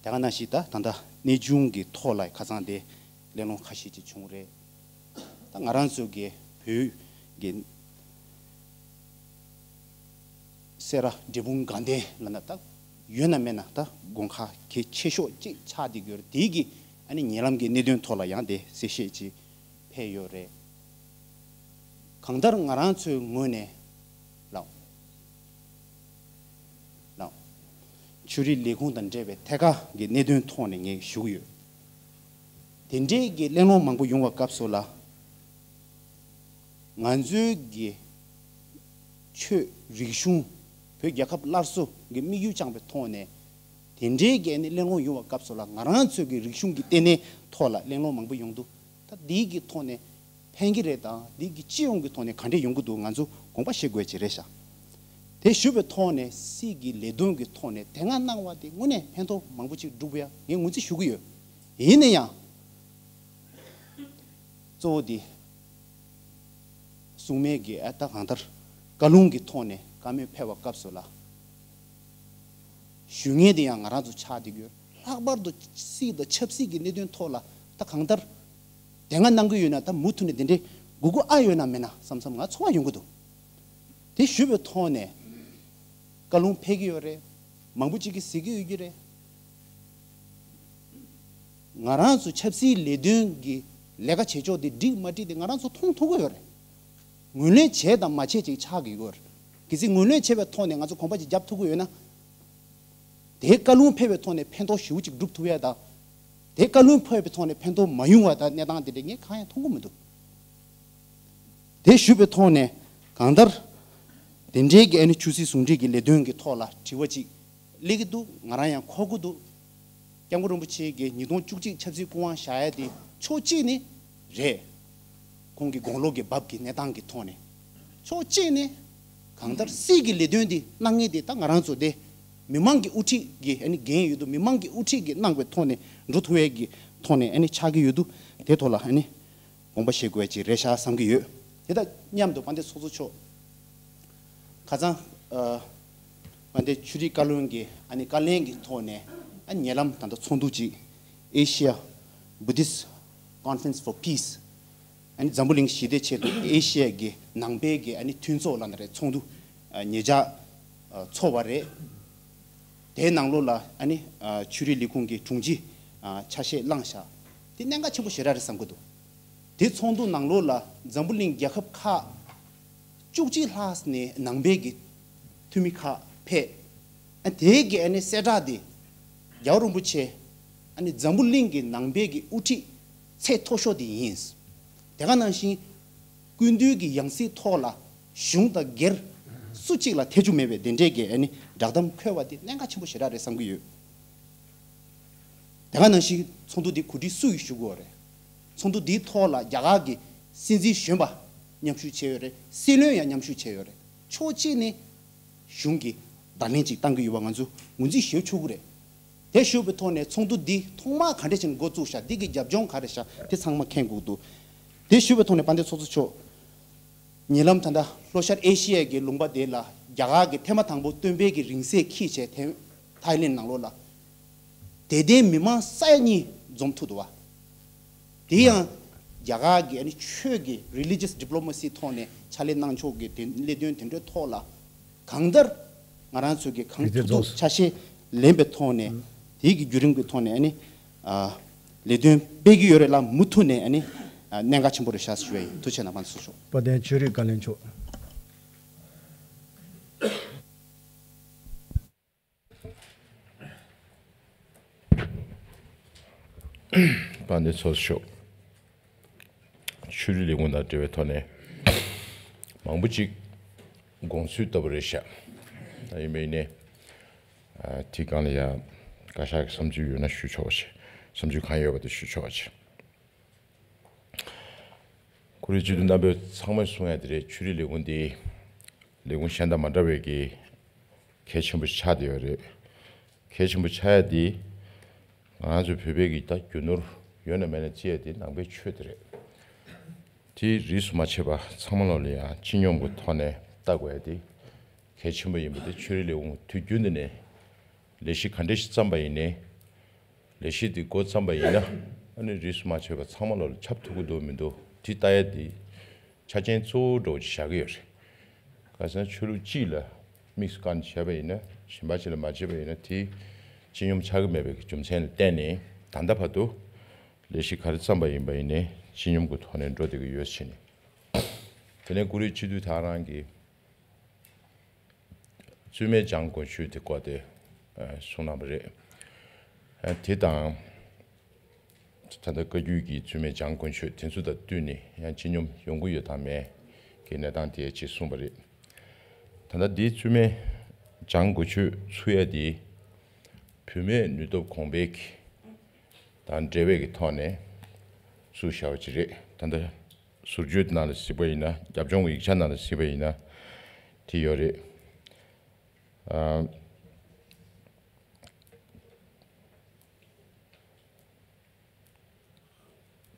དེ་ག་ནང་བཞིན་ད་ད་ལྟ་གནས་ཆུང་གི་ཐོག་ལ་ཁ་སང་དེ་གླེང་སློང་ཁ་ཤས་ཅིག་བྱུང་རེད། ད་ང་རང་ཚོ་གི་བོད་ཀྱི་སེ་ར་འབྲས་སྤུངས་དགའ་ལྡན་ལ་ན་ད་ཡོད་ན་མེད་ན་ད་དགོན་ཁག་གལ་ཆེ་ཤོས་ཅིག་ཆགས་བསྡད་ཀྱི་ཡོད་རེད། དེའི་གི་ཨ་ནི་ཉེ་ལམ་གྱི་གནད་དོན་ཐོག་ལ་ཡང་དེ་གསལ་བཤད་ཅིག་ཕེབས་ཡོད་རེད། གང་ལྟར་ང་རང་ཚོའི་ངོས་ནས་ལགས། ལགས། ཆོས་རིག་ལས་ཁུངས་དང་འབྲེལ་བའི་ཐད་ཀར་གྱི་གནད་དོན་ཐོག་ནས་ངས་ཞུ་གི་ཡོད། དེ་འདྲའི་གི་གླེང་སློང་མང་པོ་ཡོང་བའི་སྐབས་སུ་ལ། ང་ཚོའི་གི་ཆོས་རིག་གཞུང་། བོད་རྒྱལ་ཁབ་སླར་གསོ་གི་དམིགས་ཡུལ་བཅངས་པའི་ཐོག་ནས། དེ་འདྲའི་གི་ཨ་ནི་གླེང་སློང་ཡོང་བའི་སྐབས་སུ་ལ། ང་རང་ཚོའི་གི་རིག་གཞུང་གི་ལྟེ་གནས་ཐོག་ལ་གླེང་སློང་མང་པོ་ཡོང་འདུག་ད་འདིའི་གི་ཐོག་ནས་ཕན་གྱི་རེད་དང་། འདིའི་གི་སྤྱི་ཡོངས་ཀྱི་ཐོག་ནས་ག་འདྲས་ཡོང་གི་འདུག་ང་ཚོ་དགོངས་པ་བཞེས་དགོས་ཀྱི་རེད་ཤག་དེ་ཞུས་པའི་ཐོག་ནས་སྲིད་ཀྱི་ལས་དོན་གྱི་ཐོག་ནས་དེ་སྔ་གནང་བ་དེ་དངོས་གནས་ཕན་ཐོགས་མང་པོ་ཅིག་བསྒྲུབས་ཡ་ངས་ངོས་འཛིན་ཞུ་གི་ཡོད། ཡིན་ན་ཡང་གཙོ་བོ་དེ་གསུང་མེད་ཀྱི་ཨ་ད་གང་ལྟར་བཀའ་ལུང་གི་ཐོག་ནས་བཀའ་མོལ་ཕེབས་པའི་སྐབས་སུ་ལ། ཞུ་མཁན་དེ་ཡང་ང་རང་ཚོ་ཆགས་བསྡད་ཀྱི་ཡོད། ལྷག་པར་དུ་སྲིད་དང་ཆབ་སྲིད་ཀྱི་གནད་དོན་ཐོག་ལ་ད་གང་ལྟར་དེ་སྔ་གནང་གི་ཡོད་ན་ད་མུ་མཐུད་ནས་དེ་འདྲའི་དགོས་མཁོ་ཨ་ཡོད་ན་མེད་ན་བསམ་བསམ་ང་ཚོར་བ་ཡོང་གི་འདུག་དེ་ཞུས་པའི་ཐོག་ནས་བཀའ་ལུང་ཕེབས་ཀྱི་ཡོད་རེད། མང་པོ་ཅིག་གིས་གཟིགས་ཀྱི་ཡོད་ཀྱི་རེད། ང་རང་ཚོ་ཆབ་སྲིད་ལས་དོན་གྱི་ལས་ཀ་བྱེད་ཕྱོགས་དེ་འགྲིག་མ་འགྲིག་དེ་ང་རང་ཚོ་མཐོང་ཐུབ་ཀྱི་ཡོད་རེད། ངོས་ལེན་བྱས་དང་མ་བྱས་ཅིག་ཆགས་ཀྱི་ཡོད་རེད། གལ་སྲིད་ངོས་ལེན་བྱས་པའི་ཐོག་ནས་ང་ཚོ་གོམ་པ་ཅིག་རྒྱབ་ཐུབ་ཀྱི་ཡོད་ན། དེའི་བཀའ་ལུང་ཕེབས་པའི་ཐོག་ནས་ཕན་ཐོགས་ཞེ་པོ་ཅིག་སྒྲུབ་ཐུབ་ཡ་དང་། དེའི་བཀའ་ལུང་ཕེབས་པའི་ཐོག་ནས་ཕན་ཐོགས་མ་ཡོང་བ་དང་གནས་སྟངས་དེ་འདྲ་ངས་གང་ཡང་མཐོང་གི་མི་འདུག་དེ་ཞུས་པའི་ཐོག་ནས་གང་ལྟར་ དེ་འདྲའི་གི་ཨ་ནི་ཆོས་སྲིད་ཟུང་འབྲེལ་གྱི་ལས་དོན་གྱི་ཐོག་ལ་དྲི་བ་ཅིག་སླེབས་ཀྱི་འདུག་ང་རང་ཡང་གོ་གི་འདུག་སྐྱབས་མགོན་རིན་པོ་ཆེ་གིས་ཉིས་སྟོང་བཅུ་གཅིག་ཆབ་སྲིད་སྐུ་དབང་བཞག་ཡ་དེ་ཕྱོགས་གཅིག་ནས་རེད། ཁོང་གི་དགུང་ལོ་གི་བབ་ཀྱི་གནས་སྟངས་ཀྱི་ཐོག་ནས། ཕྱོགས་གཅིག་ནས་གང་ལྟར་སྲིད་ཀྱི་ལས་དོན་འདི་གནང་མཁན་དེ་ད་ང་རང་ཚོ་དེ་མི་མང་གི་དབུ་ཁྲིད་ཀྱི་ཨ་ནི་འགན་ཡོད་དུ། མི་མང་གི་དབུ་ཁྲིད་ཀྱིས་གནང་བའི་ཐོག་ནས་འགྲོ་ཐུབ་ཡས་ཀྱི་ཐོག་ནས་ཨ་ནི་ཆགས་ཀྱི་ཡོད་དུ། དེ་ཐོག་ལ་ཨ་ནི་དགོངས་པ་བཞེས་དགོས་ཡ་ཅིག་རེད་ཤག་བསམ་གྱི་ཡོད། དེ་དང་མཉམ་དུ་དཔལ་ལྡན་ཚོགས་གཙོ་མཆོག་ཁ་སང་ཨ་དཔལ་ལྡན་ཆོས་རིག་བཀའ་བློན་གྱི་ཨ་ནི་བཀའ་ལན་གྱི་ཐོག་ནས་ཨ་ཉེ་ལམ་ད་ལྟ་ཚོགས་འདུ་ཅིག Asia Buddhist Conference for Peace ཨ་ནི་འཛམ་བུ་གླིང་ཞི་བདེའི་ཆེད་དུ་ཨེ་ཤི་ཡ་གི་ནང་པའི་གི་ཨ་ནི་མཐུན་ཚོགས་ལབ་ན་རེད། ཚོགས་འདུ་ཨ་ཉེ་ཆར་ཨ་ཚོགས་པ་རེད། དེའི་ནང་ལོགས་ལ་ཨ་ནི་ཨ་ཆོས་རིག་ལས་ཁུངས་ཀྱི་དྲུང་ཆེ་ཨ་ཆ་ཤས་བླངས་བཞག་དེ་གནད་འགག་ཆེན་པོ་ཞེ་དྲག་རེད་བསམ་གྱི་འདུག་དེ་ཚོགས་འདུ་ནང་ལོགས་ལ་འཛམ་བུ་གླིང་རྒྱལ་ཁབ་ཁག་བཅུ་གཅིག་ལྷག་ནས་ནང་པའི་གི་འཐུས་མི་ཁག་ཕེབས། ཨ་དེའི་གི་ཨ་ནི་གསལ་བསྒྲགས་དེ་རྒྱལ་བ་རིན་པོ་ཆེ་ཨ་ནི་འཛམ་བུ་གླིང་གི་ནང་པའི་གི་དབུ་ཁྲིད་ཚད་མཐོ་ཤོས་དེ་ཡིན། དེ་ག་ནང་བཞིན་སྐུ་མདུན་གྱི་ཡང་སྲིད་ཐོག་ལ་གཞུང་དང་སྒེར་སུ་གཅིག་ལ་ཐེ་བྱུས་མེད་པའི་དེ་འདྲའི་གི་ཨ་ནི་བསྒྲགས་གཏམ་འཁོད་པ་དེ་གནད་འགག་ཆེན་པོ་ཞེ་དྲག་རེད་བསམ་གྱི་ཡོད། དེ་ག་ནང་བཞིན་ཚོགས་འདུ་འདི་གོ་སྒྲིག་སུ་ཡིས་ཞུ་དགོས་རེད། ཚོགས་འདུ་འདིའི་ཐོག་ལ་རྒྱ་གར་གྱི་སྲིད་འཛིན་གཞོན་པ་མཉམ་ཞུགས་བྱས་ཡོད་རེད། སྲིད་བློན་ཡང་མཉམ་ཞུགས་བྱས་ཡོད་རེད། ཕྱོགས་གཅིག་ནས་གཞུང་གིས་བརྡ་ལན་ཅིག་བཏང་གི་ཡོད་པ་ང་ཚོས་ངོས་འཛིན་ཞུ་ཆོག་གི་རེད། དེ་ཞུས་པའི་ཐོག་ནས་ཚོགས་འདུ་འདི་ཐོག་མར་ག་འདྲ་བྱས་ནས་འགོ་བཙུགས་ཤག་འདི་གི་རྒྱབ་ལྗོངས་ག་རེ་ཤག་དེ་ཚང་མ་མཁྱེན་དགོས་འདུག་དེ་ཞུས་པའི་ཐོག་ནས་དཔལ་ལྡན་ཚོགས་གཙོ་མཆོག་ཉེ་ལམ་ད་ལྟ་ལྷོ་ཤར་ཨེ་ཤི་ཡའི་གི་ལུང་པ་དེ་ལ་རྒྱ་གར་གྱི་ཐེངས་མ་དང་པོ་སྟོན་པའི་གི་རིང་བསྲེལ་འཁྱེར་བྱས་ཐེ་ཐའི་ལེན་ནང་ལོགས་ལ། དད་ལྡན་མི་མང་ས་ཡ་གཉིས་འཛོམས་ཐུབ་འདུག་བ། དེ་ཡང་རྒྱ་གར་གྱི་ཨ་ནི་ཆོས་ཀྱི་religious diplomacy ཐོག་ནས་ཕྱག་ལས་གནང་ཕྱོགས་ཀྱི་དེ་ལས་དོན་དེ་འདྲའི་ཐོག་ལ་གང་ལྟར་ང་རང་ཚོས་ཀྱི་གང་ཐུབ་ཐུབ་ཆ་ཤས་ལེན་པའི་ཐོག་ནས་དེའི་གི་བརྒྱུད་རིམ་གྱི་ཐོག་ནས་ཨ་ནི་ཨ་ལས་དོན་སྤེལ་གྱི་ཡོད་རེད་ལ། མུ་མཐུད་ནས་ཨ་ནི་ཨ་གནད་འགག་ཆེན་པོ་རེད་ཤག་ཞུ་བ་ཡིན། ཐུགས་རྗེ་ཆེ་གནང་། ཕར་ཚུར་ཤོག་དཔལ་ལྡན་ཆོས་རིག་བཀའ་བློན་མཆོག་དཔལ་ལྡན་ཚོགས་གཙོ་མཆོག་ཆོས་རིག་ལས་ཁུངས་དང་འབྲེལ་བའི་ཐོག་ནས་མང་པོ་ཅིག་དགོངས་ཚུལ་ལྟ་བུ་རེད་ཤག་ད་ཡིན་པ་ཡིན་ནའི་ཨ་དེའི་སྒང་ལ་ཡང་བཀའ་ཤག་གི་བསམ་ཚུལ་ཡོད་ན་ཞུ་ཆོག་པ་བྱེད། བསམ་ཚུལ་གང་ཡོད་པ་དེ་ཞུ་ཆོག་པ་བྱེད། ཁོ་རེ་སྤྱི་འཐུས་རྣམ་པས་ཚང་མས་གསུང་ཡ་དེ་རེད། ཆོས་རིག་ལས་ཁུངས་འདི་ལས་ཁུངས་གཞན་དང་མ་འདྲ་བའི་གི་གལ་ཆེན་པོ་ཆགས་བསྡད་ཡོད་རེད། གལ་ཆེན་པོ་ཆགས་ཡ་དེ་ང་རང་ཚོའི་བོད་པའི་གི་ད་རྒྱུ་ནོར་ཡོད་ན་མེད་ན་བརྩི་ཡ་དེ་ནང་པའི་ཆོས་དེ་རེད། དེ་རིས་སུ་མ་ཆད་པ་ཚང་མ་ལོ་ལ་ཡང་སྤྱི་སྙོམས་ཀྱི་ཐོག་ནས་ལྟ་དགོས་ཡ་དེ་གལ་ཆེན་པོ་ཡིན་པ་དེ་ཆོས་རིག་ལས་ཁུངས་དུས་རྒྱུན་དུ་ནས་ལས་གཞི་ག་འདྲ་ཞིག་བརྩམས་པ་ཡིན་ནའི། ལས་གཞི་འདི་འགོ་བརྩམས་པ་ཡིན་ན་ཨ་ནི་རིས་སུ་མ་ཆད་པ་ཚང་མ་ལོ་ལ་ཁྱབ་ཐུབ་ཀྱི་འདུག་མི་འདུག་དེ་ལྟ་ཡ་དེ་ཆ་རྐྱེན་གཙོ་བོ་འདྲ་བོ་ཅིག་བཞག་གི་ཡོད་རེད། ག་ཟེར་ན་ཆོས་ལུགས་གཅིག་ལ་དམིགས་སུ་བཀར་ནས་བྱས་པ་ཡིན་ན་གཞན་པ་ཅིག་ལ་མ་བྱས་པ་ཡིན་ན་དེ་སྤྱི་སྙོམས་ཆགས་ཀྱི་མེད་པའི་རྒྱུ་མཚན་ལ་བརྟེན་ནས་ད་ལྟ་བར་དུ་ལས་གཞི་ག་རེ་བརྩམས་པ་ཡིན་པ་ཡིན་ནའི་སྤྱི་སྙོམས་ཀྱི་ཐོག་ནས་འགྲོ་བསྡད་ཀྱི་ཡོད་ཕྱིན། དེ་ནས་ཀུ་རེ་སྤྱི་འཐུས་ད་རང་གིས། བཙུན་མའི་སྦྱང་དགོས་ཆོས་དེ་སྐོར་དེ་གསུངས་གནང་བ་རེད། དེ་དང་ད་ལྟ་བཀའ་བརྒྱུད་ཀྱི་བཙུན་མའི་སྦྱང་དགོས་ཆོས་དེ་ཚོ་དང་བསྟུན་ནས་ཡང་སྤྱི་སྙོམས་ཡོང་གི་ཡོད་དང་མེད་ཀྱི་གནས་སྟངས་དེ་ཅིག་གསུངས་པ་རེད། ད་ལྟ་འདིའི་བཙུན་མའི་སྦྱང་དགོས་ཆོས་ཚུགས་ཡ་དེ་བུད་མེད་ནུས་སྟོབས་གོང་འཕེལ་གྱི་དང་འབྲེལ་བའི་གི་ཐོག་ནས་བཙུགས་བཞག་པ་ཅིག་རེད། ད་ལྟ་ཟུར་བརྗོད་ནང་ལ་གཟིགས་པ་ཡིན་ན། རྒྱབ་ལྗོངས་ཀྱི་ཡིག་ཆ་ནང་ལ་གཟིགས་པ་ཡིན་ན་དེ་ཡོད་རེད། ཨ་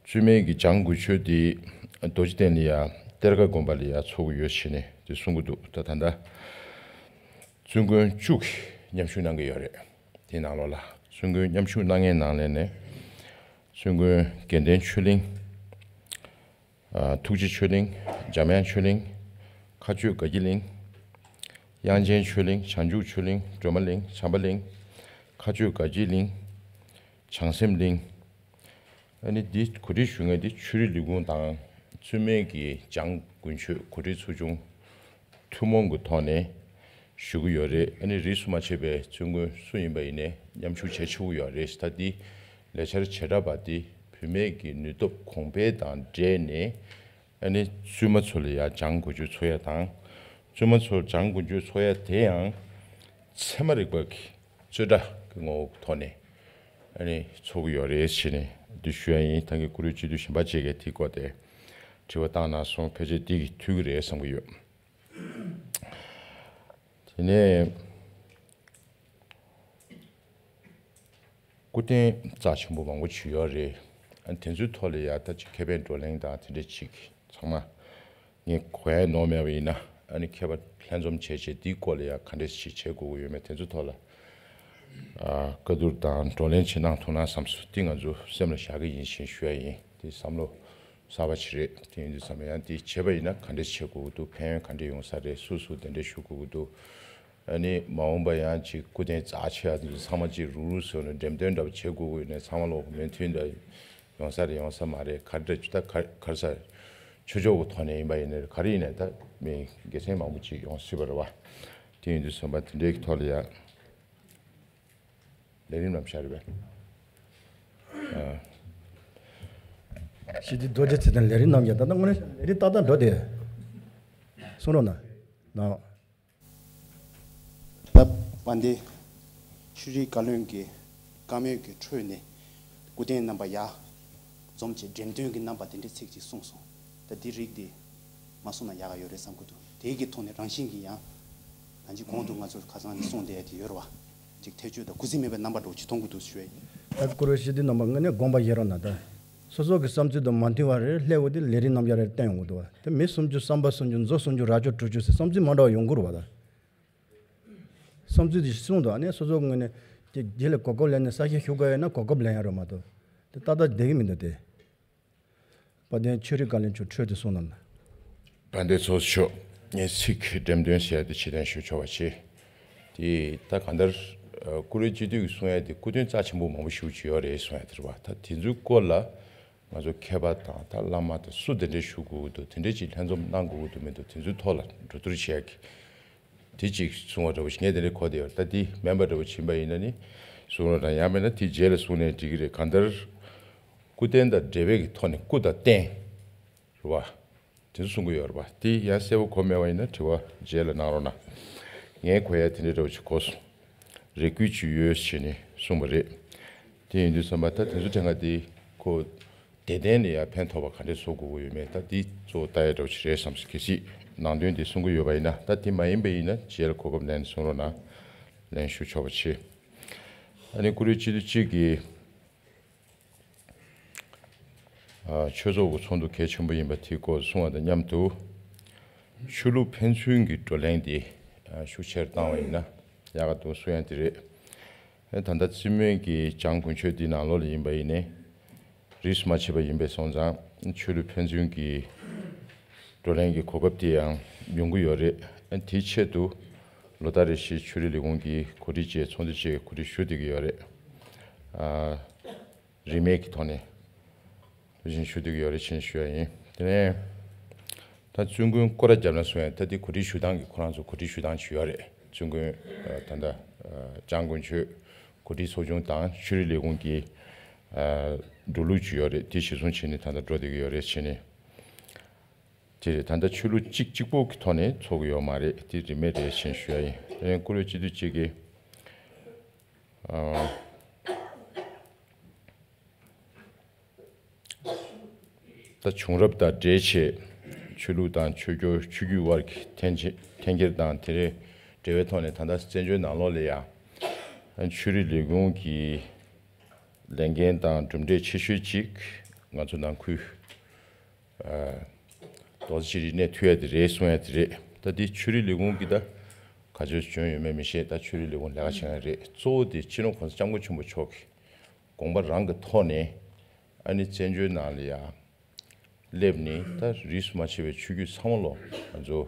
བཙུན་མའི་གི་སྦྱང་དགོས་ཆོས་དེ་རྡོ་རྗེ་གདན་ལ་ཡ་གཏེར་ཁ་དགོན་པ་ལ་ཡ་ཚོགས་ཀྱི་ཡོད་ཟེར་ནས་དེ་གསུང་གི་འདུག་ད་ད་ལྟ་བཙུན་དགོན་བཅུ་གིས་མཉམ་ཞུགས་གནང་གི་ཡོད་རེད། དེའི་ནང་ལོགས་ལ་བཙུན་དགོན་མཉམ་ཞུགས་གནང་མཁན་ནང་ལས་ནས་བཙུན་དགོན་དགེ་ལྡན་ཆོས་གླིང་། ཨ་ཐུགས་རྗེ་ཆོས་གླིང་། འཇམ་དབྱངས་ཆོས་གླིང་། མཁའ་སྤྱོད་དགའ་སྐྱིད་གླིང་། དབྱངས་ཅན་ཆོས་གླིང་། བྱང་ཆུབ་ཆོས་གླིང་། སྒྲོལ་མ་གླིང་། བྱམས་པ་གླིང་། མཁའ་སྤྱོད་དགའ་སྐྱིད་གླིང་། བྱང་སེམས་གླིང་། ཨ་ནི་འདི་གོ་སྒྲིག་ཞུ་མཁན་འདི་ཆོས་རིག་ལས་ཁུངས་དང་བཙུན་མའི་གི་སྦྱང་དགོས་ཆོས་གོ་སྒྲིག་ཚོགས་ཆུང་ཐུན་མོང་གི་ཐོག་ནས་ཞུ་གི་ཡོད་རེད། ཨ་ནི་རིས་སུ་མ་ཆད་པའི་བཙུན་དགོན་སུ་ཡིན་པ་ཡིན་ནའི་མཉམ་ཞུགས་བྱེད་ཆོག་གི་ཡོད་རེད། ད་འདི་ལས་འཆར་བྱེ་བྲག་པ་འདི་བུད་མེད་ཀྱི་ནུས་སྟོབས་གོང་འཕེལ་དང་འབྲེལ་ནས་ཨ་ནི་བཙུན་མ་ཚོ་ལ་ཡང་སྦྱང་དགོས་ཆོས་ཚུགས་ཡ་དང་། བཙུན་མ་ཚོར་བྱམས་མགོན་ཆེད་འཚོགས་ཡ་དེ་ཡང་ཚད་མ་རིག་པ་གི་རྩོད་གྲྭ་གི་ངོ་བོ་ཐོག་ནས་ཨ་ནི་འཚོགས་ཀྱི་ཡོད་རེད་ཟེར་ནས་འདི་ཞུ་ཡ་ཡིན། ད་གིན་བཀུར་འོས་སྤྱི་འཐུས་གཞན་པ་ཅིག་གིས་དེའི་སྐོར་དེ་དྲི་བ་བཏང་གནང་སོང་། ཕལ་ཆེར་འདི་གིས་འཐུས་ཀྱི་རེད་བསམ་གྱི་ཡོད། དེ་ནས། སྐུ་རྟེན་རྩ་ཆེན་པོ་མང་པོ་ཞིག་ཡོད་རེད། ཨ་དེ་ཚོའི་ཐོག་ལ་ཡ་ད་ཅིག་ཁེ་ཕན་བགྲོ་གླེང་དང་དེ་འདྲ་ཅིག་ཚང་མ་ངས་གོ་ཡ་ནོར་མེད་པ་ཡིན་ན་ཨ་ནི་མཁས་པ་ལྷན་འཛོམས་བྱས་བྱས་འདིའི་སྐོར་ལ་ཡ་ག་འདྲ་ཞིག་བྱེད་དགོས་ཀྱི་ཡོད་མེད་དེ་ཚོའི་ཐོག་ལ་ཨ་བཀའ་བསྡུར་དང་བགྲོ་གླེང་བྱེད་གནང་ཐུབ་ན་བསམ་སོང་། འདི་ང་ཚོ་སེམས་ལ་བཞག་གི་ཡིན་ཞེས་ཞུ་ཡ་ཡིན། འདི་བསམ་བློ་གསར་པ་ཞིག་རེད། དེ་ཡིན་དུས་ཙམ་ཡང་འདི་བྱས་པ་ཡིན་ན་ག་འདྲ་བྱེད་དགོས་ཀྱི་འདུག་ཕན་ཡོན་ག་འདྲ་ཡོང་ས་རེད། སུ་སུ་དེ་འདྲ་ཞུ་དགོས་ཀྱི་འདུག་ཨ་ནི་མ་འོངས་པ་ཡང་ཅིག་སྐུ་རྟེན་རྩ་ཆེ་བ་དེ་ཚོ་ཚང་མ་ཅིག་རུག་རུག་བཟོས་ནས་འགྲེམས་སྟོན་འདྲ་པོ་བྱེད་དགོས་ཀྱི་ཡོད་ནས་ཚང་མ་ལོག་མོས་མཐུན་འདྲ་ཡོང་ས་རེད་ཡོང་ས་མ་རེད། ག་རེ་འདྲ་ཅིག་ད་ག་ག་རེ་ཟ་ཆོས་ཕྱོགས་ཀྱི་ཐོག་ནས་ཡིན་པ་ཡིན་ནའི་ག་རེ་ཡིན་ནའི་ད་མི་དགེ་མཚན་མང་པོ་ཅིག་ཡོང་སྲིད་པ་རེད་བ། དེ་ཡིན་དུས་ཙམ་པ་དེ་འདྲའི་ཐོག་ལ་ཡ་ལས་རིམ་ནང་བཞག་རེད་པས། ཞི་བདེ་རྡོ་རྗེ་ཚེ་བརྟན་ལས་རིམ་རྣམས་ཀྱང་ད་ལྟ་དངོས་གནས་ལས་རིམ་ཏག་ཏག་འགྲོ་དེ། གསུང་རོགས་གནང་། ད་དཔལ་ལྡན་ཆོས་རིག་བཀའ་བློན་གྱིས་བཀའ་མོལ་གྱི་ཁྲོད་ནས་སྐུ་རྟེན་རྣམ་པ་ཡར་འཛོམས་བྱས་འགྲེམས་སྟོན་གྱི་རྣམ་པ་དེ་འདྲའི་ཚིག་ཅིག་གསུངས་སོང་། ད་འདི་རིགས་འདི་མ་གསུངས་ན་ཡག་ག་ཡོད་རེད་བསམ་གྱི་འདུག་དེ་གི་ཐོག་ནས་རང་བཞིན་གྱིས་ཡང་ད་ཅི་གོང་དུ་ང་ཚོ་ཁ་སང་ནས་གསུངས་བསྡད་ཡ་དེ་ཡོད་རེད་བ། ཅིག་ཐེ་བྱུས་དང་གུས་བརྩི་མེད་པའི་རྣམ་པ་འདྲ་བོ་ཅིག་མཐོང་གི་འདུག་ཞུ་ཡ་ཡིན། ད་བཀུར་འོས་སྤྱི་འཐུས་རྣམ་པ་དངོས་གནས་དགོངས་པ་བཞེས་རོགས་གནང་། ད་སོ་སོ་གི་བསམ་ཚུལ་དང་མ་མཐུན་པ་རེ་སླེབས་འོ་དེ་ལས་རིམ་རྣམ་གཞག་རེ་བསྟན་ཡོང་གི་འདུག་བ། དེ་མི་སུམ་ཅུ་བསམ་པ་སུམ་ཅུ་མཛོ་སུམ་ཅུ་རྭ་ཅོ་དྲུག་ཅུ་ཟེར་བསམ་ཚུལ་མ་འདྲ་བ་ཡོང་གི་རེད་བ། ད་བསམ་ཚུལ་དེ་གསུངས་འདུག་ཨ་ནི་སོ་སོ་ངོས་ནས་དེ་རྗེས་ལ་གོ་སྐབས་ལེན་ནས་གསལ་བཤད་ཞུ་དགོས་ཡོད་ན་གོ་སྐབས་ལེན་ཡ་རེད་མ་གཏོགས་དེ་ཏག་ཏག་བསྡད་ཀྱི་མི་འདུག་དེ། དཔལ་ལྡན་ཆོས་རིག་བཀའ་བློན་མཆོག་འཕྲོས་ཏེ་གསུང་གནང་། དཔལ་ལྡན་ཚོགས་གཙོ་མཆོག་ངས་ཚིག་འགྲེམས་སྟོན་ཟེར་ཡ་དེ་ཕྱིར་འཐེན་ཞུ་ཆོག་པ་བྱེད། དེ་ད་གང་ལྟར་ཨ་བཀུར་འོས་སྤྱི་འཐུས་ཀྱིས་གསུང་ཡ་དེ་སྐུ་དོན་རྩ་ཆེན་པོ་མང་པོ་ཞེ་པོ་ཅིག་ཡོད་རེད་གསུང་ཡ་དེ་རེད་བ། ད་དེ་ཚོའི་སྐོར་ལ་ང་ཚོ་མཁས་པ་དང་ད་བླ་མ་དང་སུ་དེ་འདྲས་ཞུ་དགོས་ཀྱི་འདུག་དེ་འདྲས་ཅིག་ལྷན་འཛོམས་གནང་དགོས་ཀྱི་འདུག་མི་འདུག་དེ་ཚོའི་ཐོག་ལ་གྲོས་བསྡུར་བྱེད་ཡ་གི་དེ་ཅིག་གསུང་བ་འདྲ་བོ་ཞིག་ངས་དེ་འདྲས་གོ་བསྡད་ཡོད། ད་དེ་མིན་པ་འདྲ་བོ་ཅིག་ཡིན་པ་ཡིན་ན་ནི་གསུང་རོགས་དང་། ཡང་མིན་ན་དེ་རྗེས་ལ་གསུང་ནའི་འགྲིག་གི་རེད། གང་ལྟར་སྐུ་རྟེན་དང་འབྲེལ་བའི་གི་ཐོག་ནས་སྐུ་དང་རྟེན་རེད་བ། དེ་ཚོ་གསུང་གི་ཡོད་རེད་པ། དེ་ཡང་གསལ་པོ་གོ་མེད་པ་ཡིན་ན་དྲི་བ་རྗེས་ལ་གནང་རོགས་གནང་། ངས་གོ་ཡ་དེ་འདྲ་འདྲ་བོ་ཅིག་གོ་སོང་། རེ་སྐུལ་ཅིག་ཡོད་ཟེར་ནས་གསུངས་པ་རེད། དེ་ཡིན་དུས་ཙམ་པ་ད་དེ་ཚོ་དྲན་ག་དེ་ཁོ་དེ་གཏན་ནས་ཡང་ཕན་ཐོགས་པ་ག་འདྲས་བཟོ་དགོས་ཀྱི་ཡོད་མེད་ད་འདི་གཙོ་བོ་ལྟ་ཡ་འདྲ་བོ་ཅིག་རེད་བསམ་སོང་། གལ་སྲིད་ནང་དོན་དེ་གསུང་གི་ཡོད་པ་ཡིན་ན། ད་དེ་མ་ཡིན་པ་ཡིན་ན་རྗེས་ལ་གོ་སྐབས་ལེན་གསུང་རོགས་གནང་། ལན་ཞུ་ཆོག་པ་བྱེད། ཨ་ནི་བཀུར་འོས་སྤྱི་འཐུས་གཅིག་གིས། ཨ་ཆོས་ཚོགས་ཀྱི་ཚོགས་འདུ་གལ་ཆེན་པོ་ཡིན་པ་དེའི་སྐོར་གསུང་བ་དང་མཉམ་དུ། ཆོས་ལུགས་ཕན་ཚུན་གྱི་བགྲོ་གླེང་དེ་ཨ་ཤུགས་ཆེར་བཏང་བ་ཡིན་ན་ཡག་ག་འདུག་གསུང་ཡ་དེ་རེད། ཨ་ད་ལྟ་རྩིས་མེད་ཀྱི་བྱམས་མགོན་ཆོས་འདི་ནང་ལོགས་ལ་ཡིན་པ་ཡིན་ནའི་རིས་སུ་མ་ཆད་པ་ཡིན་པས་སོང་ཙང་ཆོས་ལུགས་ཕན་ཚུན་གྱི་བགྲོ་གླེང་གི་གོ་སྐབས་དེ་ཡང་ཡོང་གི་ཡོད་རེད། ཨ་དེའི་ཆེད་དུ་ལོ་ལྟར་རེ་བཞིན་ཆོས་རིག་ལས་ཁུངས་ཀྱིས་གོ་སྒྲིག་བྱས་ཚོགས་འདུ་བཅས་གོ་སྒྲིག་ཞུ་བསྡད་ཀྱི་ཡོད་རེད། ཨ། རིན་མེད་ཀྱི་ཐོག་ནས་ཐུགས་ཆེན་ཞུ་འདོད་ཀྱི་ཡོད་རེད་ཅེས་ཞུ་ཡ་ཡིན། དེ་ནས་ད་བཙུན་དགོན་སྐོར་ར་བརྒྱབ་ན་གསུང་ཡ། ད་དེ་གོ་སྒྲིག་ཞུ་སྟངས་ཀྱི་ཁོ་རང་ཚོ་གོ་སྒྲིག་ཞུ་སྟངས་ཅིག་ཡོད་རེད། བཙུན་དགོན་ད་ལྟ་བྱམས་མགོན་ཆོས་གོ་སྒྲིག་ཚོགས་ཆུང་དང་ཆོས་རིག་ལས་ཁུངས་ཀྱི་འགྲོ་ལུགས་ཅིག་ཡོད་རེད། དེ་གཞིར་བཟུང་བྱས་ནས་ད་ལྟ་འགྲོ་བསྡད་ཀྱི་ཡོད་རེད་བྱས་ནས། དེ་རེད། ད་ལྟ་ཆོས་ལུགས་གཅིག་གཅིག་པོ་གི་ཐོག་ནས་ཚོགས་ཀྱི་ཡོད་མ་རེད། དེ་རིན་མེད་རེད་ཅེས་ཞུ་ཡ་ཡིན། དེ་ནས་བཀུར་འོས་སྤྱི་འཐུས་གཅིག་གིས། ད་བྱུང་རབས་དང་འབྲེལ་བྱས་ཆོས་ལུགས་དང་ཆོས་བརྒྱུད་ཆོས་བརྒྱུད་དབར་གྱི་འཐེན་འཁྱེར་འཐེན་འཁྱེར་དང་དེ་རེད། འབྲེལ་བའི་ཐོག་ནས་ད་ལྟ་བཙན་བྱོལ་ནང་ལོགས་ལ་ཡང་ཆོས་རིག་ལས་ཁུངས་ཀྱི་ལས་འགན་དང་གྲུབ་འབྲས་ཆེ་ཤོས་ཅིག་ང་ཚོ་ནང་ཁུལ་རྡོག་རྩ་གཅིག་སྒྲིལ་གནས་ཐུབ་ཡ་དེ་རེད་གསུང་ཡ་དེ་རེད། ད་འདི་ཆོས་རིག་ལས་ཁུངས་ཀྱི་ད་ག་ཚོད་བྱུང་ཡོད་མེད་མི་ཤེས། ད་ཆོས་རིག་ལས་ཁུངས་ལས་ཀ་བྱེད་མཁན་རེད། གཙོ་བོ་དེ་སྤྱི་ནོར་༸གོང་ས་༸སྐྱབས་མགོན་ཆེན་པོ་མཆོག་གི་དགོངས་པ་རང་གི་ཐོག་ནས་ཨ་ནི་བཙན་བྱོལ་ནང་ལ་ཡ་སླེབས་ནས་ད་རིས་སུ་མ་ཆད་པའི་ཆོས་བརྒྱུད་ཚང་མ་ལོ་ང་ཚོ་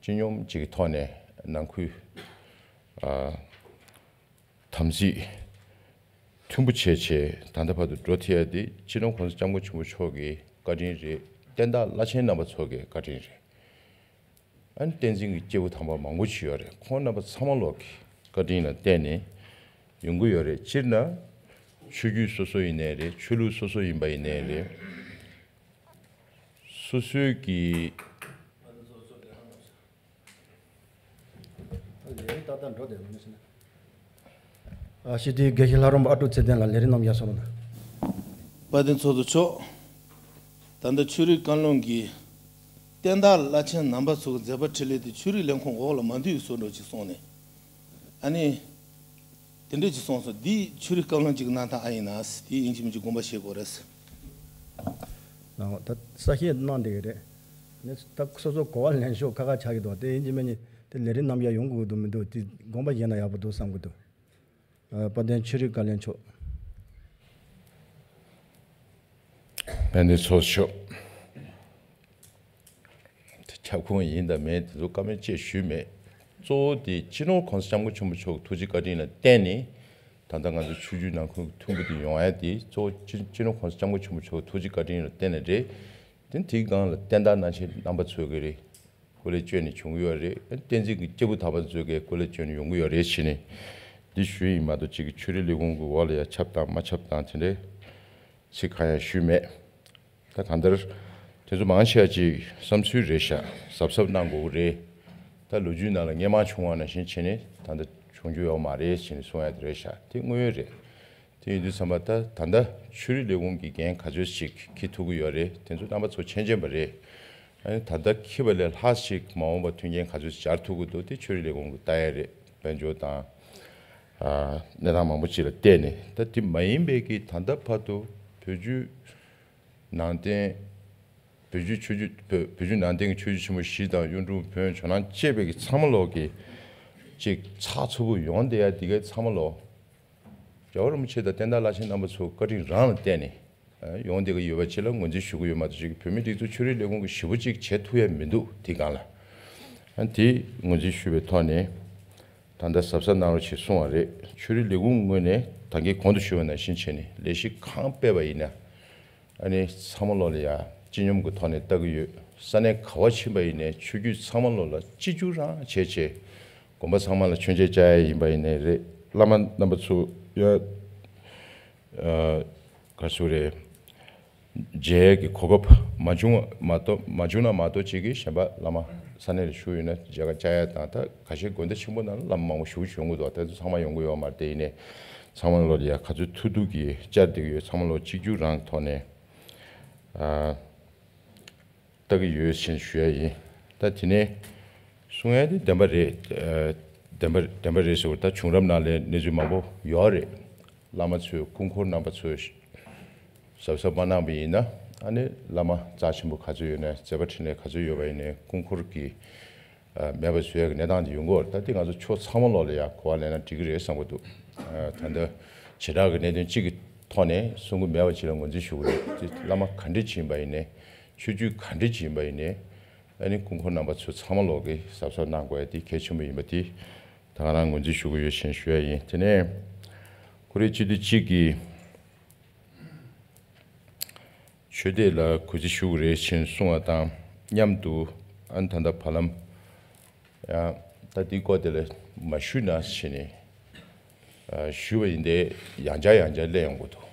སྤྱི་སྙོམས་གཅིག་གི་ཐོག་ནས་ནང་ཁུལ་ཨ། དམ་ཚིག་མཐུན་པོ་བྱས་བྱས་ད་ལྟ་བར་དུ་འགྲོ་ཐུབ་ཡ་དེ་སྤྱི་ནོར་༸གོང་ས་༸སྐྱབས་མགོན་ཆེན་པོ་མཆོག་གི་བཀའ་དྲིན་རེད། བསྟན་བདག་བླ་ཆེན་རྣམ་པ་ཚོ་གི་བཀའ་དྲིན་རེད། ཨ་ནི་བསྟན་འཛིན་གྱི་སྐྱེས་བུ་དམ་པ་མང་པོ་ཞིག་ཡོད་རེད། ཁོང་རྣམ་པ་ཚང་མ་ལོག་གི་བཀའ་དྲིན་ལ་བརྟེན་ནས་ཡོང་གི་ཡོད་རེད། སྤྱིར་ན་ཆོས་བརྒྱུད་སོ་སོ་ཡིན་ནའི་རེད། ཆོས་ལུགས་སོ་སོ་ཡིན་པ་ཡིན་ནའི་རེད། སོ་སོའི་གི་ ལས་རིམ་ཏག་ཏག་འགྲོ་བསྡད་ཡོད་མ་ཤེས་ན། ཨ་སྤྱི་འཐུས་དགེ་བཤེས་ལྷ་རམས་པ་ཨ་ཀྲུག་ཚེ་བརྟན་ལགས་ལས་རིམ་རྣམས་ཡར་སོང་རོགས་གནང་། དཔལ་ལྡན་ཚོགས་གཙོ་མཆོག་ད་ལྟ་ཆོས་རིག་བཀའ་བློན་གྱིས་བསྟན་བདག་བླ་ཆེན་རྣམ་པ་ཚོའི་མཛད་པ་འཕྲིན་ལས་དེ་ཆོས་རིག་ལས་ཁུངས་འོག་ལ་མ་འདུས་བཟོ་འདྲ་ཅིག་སོང་ནས། ཨ་ནི། དེ་འདྲས་ཅིག་སོང་སོང་འདི་ཆོས་རིག་བཀའ་བློན་གཅིག་གནང་སྟངས་ཨ་ཡིན་ན་དེ་ཡིན་གཅིག་མིན་གཅིག་དགོངས་པ་བཞེས་དགོས་རེད། ལའོ་ད་གསལ་བཤད་གནང་བསྡད་ཀྱི་རེད། ནི་ད་སོ་སོ་གོ་བ་ལེན་ཕྱོགས་ཁ་ཁ་ཆགས་ཀྱི་འདུག་དེ་ཡིན་གཅིག་མིན་གཅིག་དེ་ལས་རིམ་རྣམས་ཡར་ཡོང་དགོས་ཀྱི་འདུག་མི་འདུག་དེ་དགོངས་པ་བཞེས་ན་ཡག་པོ་འདུག་བསམ་གྱི་འདུག་ཨ་དཔལ་ལྡན་ཆོས་རིག་བཀའ་བློན་མཆོག་དཔལ་ལྡན་ཚོགས་གཙོ་མཆོག་ཁྱབ་ཁོངས་ཡིན་དང་མིན་དེ་ཚོ་བཀའ་མོལ་ཅིག་ཞུས་མེད། གཙོ་བོ་དེ་སྤྱི་ནོར་༸གོང་ས་༸སྐྱབས་མགོན་ཆེན་པོ་མཆོག་གི་ཐུགས་རྗེ་བཀའ་དྲིན་ལ་བརྟེན་ནས་ད་ལྟ་ང་ཚོ་ཆོས་བརྒྱུད་ནང་ཁུལ་མཐུན་པོ་དེ་ཡོང་ཡ་དེ་གཙོ་བོ་སྤྱི་སྤྱི་ནོར་༸གོང་ས་༸སྐྱབས་མགོན་ཆེན་པོ་མཆོག་གི་ཐུགས་རྗེ་བཀའ་དྲིན་ལ་བརྟེན་ནས་རེད། དེ་དེའི་སྒང་ལ་བསྟན་བདག་བླ་ཆེན་རྣམ་པ་ཚོ་གི་རེད། སྐུ་ལས་བསྐྱོན་ནས་བྱུང་གི་ཡོད་རེད། བསྟན་འཛིན་གྱི་སྐྱེས་བུ་དམ་པ་ཚོ་གི་སྐུ་ལས་བསྐྱོན་ནས་ཡོང་གི་ཡོད་རེད་བྱས་ནས་འདི་ཞུས་ཡིན་མ་གཏོགས་གཅིག་གི་ཆོས་རིག་ལས་ཁུངས་ཀྱི་འོག་ལ་ཡ་ཁྱབ་དང་མ་ཁྱབ་དང་དེ་འདྲའི་ཚིག་གང་ཡང་ཞུས་མེད། ད་གང་ལྟར་དེ་ཚོ་མང་ཆེ་བ་ཅིག་བསམ་ཚུལ་རེད་ཤག་གཟབ་གཟབ་གནང་དགོས་ཀྱི་རེད། ད་ལོ་རྒྱུས་ནང་ལ་སྔས་མ་བྱུང་བ་ནང་བཞིན་བྱས་ནས་ད་ལྟ་བྱུང་རྒྱུ་ཡོད་མ་རེད་ཅེས་ནས་གསུང་ཡ་དེ་རེད་ཤག་དེ་དངོས་ཡོད་རེད། དེ་ཡིན་དུས་ཙམ་པ་ད་ད་ལྟ་ཆོས་རིག་ལས་ཁུངས་ཀྱི་འགན་ག་ཚོད་ཅིག་འཁྱེར་ཐུབ་ཀྱི་ཡོད་རེད། དེ་ཚོ་རྣམ་པ་ཚོ་མཁྱེན་མཁྱེན་པ་རེད། ཨ་ནི་ད་ལྟ་འཁྱེར་བ་ལས་ལྷག་ཅིག་མ་འོངས་པ་མཐུན་རྐྱེན་ག་ཚོད་ཅིག་སྦྱར་ཐུབ་ཀྱི་འདུག་དེ་ཆོས་རིག་ལས་ཁུངས་ཀྱིས་ལྟ་ཡ་རེད། དཔལ་འབྱོར་དང་ཨ་གནས་སྟངས་མང་པོ་ཅིག་ལ་བལྟས་ནས། ད་དེ་མ་ཡིན་པའི་གི་ད་ལྟ་བར་དུ་བོད་བརྒྱུད་ནང་བསྟན། བོད་བརྒྱུད་ཆོས་བརྒྱུད་བོད་བོད་བརྒྱུད་ནང་བསྟན་གྱི་ཆོས་བརྒྱུད་ཆེན་པོ་བཞི་དང་གཡུང་དྲུང་བོན་ཇོ་ནང་བཅས་པའི་གི་ཚང་མ་ལོག་གི་ཅིག་ཚགས་ཚུད་པོ་ཡོང་བསྡད་ཡ་འདི་གའི་ཚང་མ་ལོག་རྒྱལ་བ་རིན་པོ་ཆེ་དང་བསྟན་བདག་བླ་ཆེན་རྣམ་པ་ཚོ་བཀའ་དྲིན་རང་ལ་བརྟེན་ནས་ཡོང་བསྡད་ཀྱི་ཡོད་པ་ཅིག་ལ་ངོས་འཛིན་ཞུ་གི་ཡོད་མ་གཏོགས་ཅིག་བོད་མིའི་སྒྲིག་འཛུགས་ཆོས་རིག་ལས་ཁུངས་ཀྱིས་ཞེ་པོ་ཅིག་བྱེད་ཐུབ་ཡ་མི་འདུག་དེ་སྒང་ལ། ཨ་དེ་ངོས་འཛིན་ཞུ་བའི་ཐོག་ནས་ད་ལྟ་གཟབ་གཟབ་གནང་རོགས་ཞེས་གསུངས་པ་རེད། ཆོས་རིག་ལས་ཁུངས་ངོས་ནས་ད་གིན་གོང་དུ་ཞུས་པ་ནང་བཞིན་བྱས་ནས་ལས་གཞི་གང་སྤེལ་བ་ཡིན་ན། ཨ་ནི་ཚང་མ་ལོག་ལ་ཡ་སྤྱི་སྙོམས་ཀྱི་ཐོག་ནས་ལྟ་གི་ཡོད། ས་གནས་ག་བ་ཕྱིན་པ་ཡིན་ནའི་ཆོས་བརྒྱུད་ཚང་མ་ལོག་ལ་གཅིག་གྱུར་རང་བྱས་བྱས། དགོན་པ་ཚང་མ་ལ་མཆོད་མཇལ་བཅར་ཡ་ཡིན་པ་ཡིན་ནའི་རེད། བླ་མ་རྣམ་པ་ཚོ་ཡ་ཨ་ག་རེ་ཟེར་རེད། མཇལ་ཡ་གི་གོ་སྐབས་མ་བྱུང་བ་མ་གཏོགས་མ་བྱུང་ན་མ་གཏོགས་ཅིག་གིས་གཞན་པ་བླ་མ་ས་གནས་ལ་བཞུགས་ཡོད་ན་མཇལ་ཁ་བཅར་ཡ་དང་། ད་ཁ་ཤས་དགོན་སྡེ་ཆེན་པོ་ནང་ལ་བླ་མ་མང་པོ་བཞུགས་བྱུང་གི་འདུག་དེ་ཚོ་ཚང་མ་ཡོང་གི་ཡོད་མ་རེད། དེ་ཡིན་ནའི་ཚང་མ་ལོག་ལ་ཡ་ག་ཚོད་ཐུབ་ཐུབ་ཀྱིས་བཅར་བསྡད་ཀྱི་ཡོད། ཚང་མ་ལོག་གཅིག་གྱུར་རང་གི་ཐོག་ནས་ཨ་ལྟ་གི་ཡོད་ཅེས་ཞུ་ཡ་ཡིན། ད་དེ་ནས་གསུང་ཡ་དེ་བདེན་པ་རེད། ཨ་བདེན་པ་བདེན་པ་རེད་ཟེར་བ། ད་བྱུང་རབས་ནང་ལ་གནས་ཚུལ་མང་པོ་ཡོད་རེད། བླ་མ་ཚོས་སྐུ་འཁོར་རྣམ་པ་ཚོས་གཟབ་གཟབ་མ་གནང་པ་ཡིན་ན། ཨ་ནི་བླ་མ་རྩ་ཆེན་པོ་ག་ཚོད་ཡོད་ན་མཛད་པ་འཕྲིན་ལས་ག་ཚོད་ཡོད་པ་ཡིན་ནའི་སྐུ་འཁོར་གྱི་ཨ་མེད་པ་བཟོ་ཡ་གི་གནས་སྟངས་དེ་ཡོང་གི་ཡོད་རེད། ད་དེ་ང་ཚོ་ཕྱོགས་ཚང་མ་ལོག་ལ་ཡ་གོ་བ་ལེན་ན་འགྲིག་གི་རེད་བསམ་གྱི་འདུག་ཨ་ད་ལྟ་བྱེ་བྲག་གི་གནད་དོན་གཅིག་གི་ཐོག་ནས་གསུང་གི་མེད་པ་ཅིག་ལ་ངོས་འཛིན་ཞུ་གི་རེད། དེ་བླ་མ་ག་འདྲ་ཅིག་ཡིན་པ་ཡིན་ནའི་ཆོས་བརྒྱུད་ག་འདྲ་ཅིག་ཡིན་པ་ཡིན་ནའི་ཨ་ནི་སྐུ་འཁོར་རྣམ་པ་ཚོ་ཚང་མ་ལོག་གིས་གཟབ་གཟབ་གནང་དགོས་ཡ་དེ་གལ་ཆེན་པོ་ཡིན་པ་དེ་ད་ག་རང་ངོས་འཛིན་ཞུ་གི་ཡོད་ཅེས་ཞུ་ཡ་ཡིན། དེ་ནས་ཁོ་རེ་སྤྱི་འཐུས་གཅིག་གིས་ཆོས་དད་ལ་གུས་བརྩི་ཞུ་དགོས་རེད་ཅེས་གསུངས་པ་དང་མཉམ་དུ། ཨ་ནི་ད་ལྟ་བར་ལམ་ཡང་ད་འདིའི་སྐོར་དེ་ལ་མ་ཞུས་ན་བྱས་ནས་ཨ་ཞུས་པ་ཡིན་ཏེ་ཡང་བསྐྱར་ཡང་བསྐྱར་གླེང་ཡོང་གི་འདུག་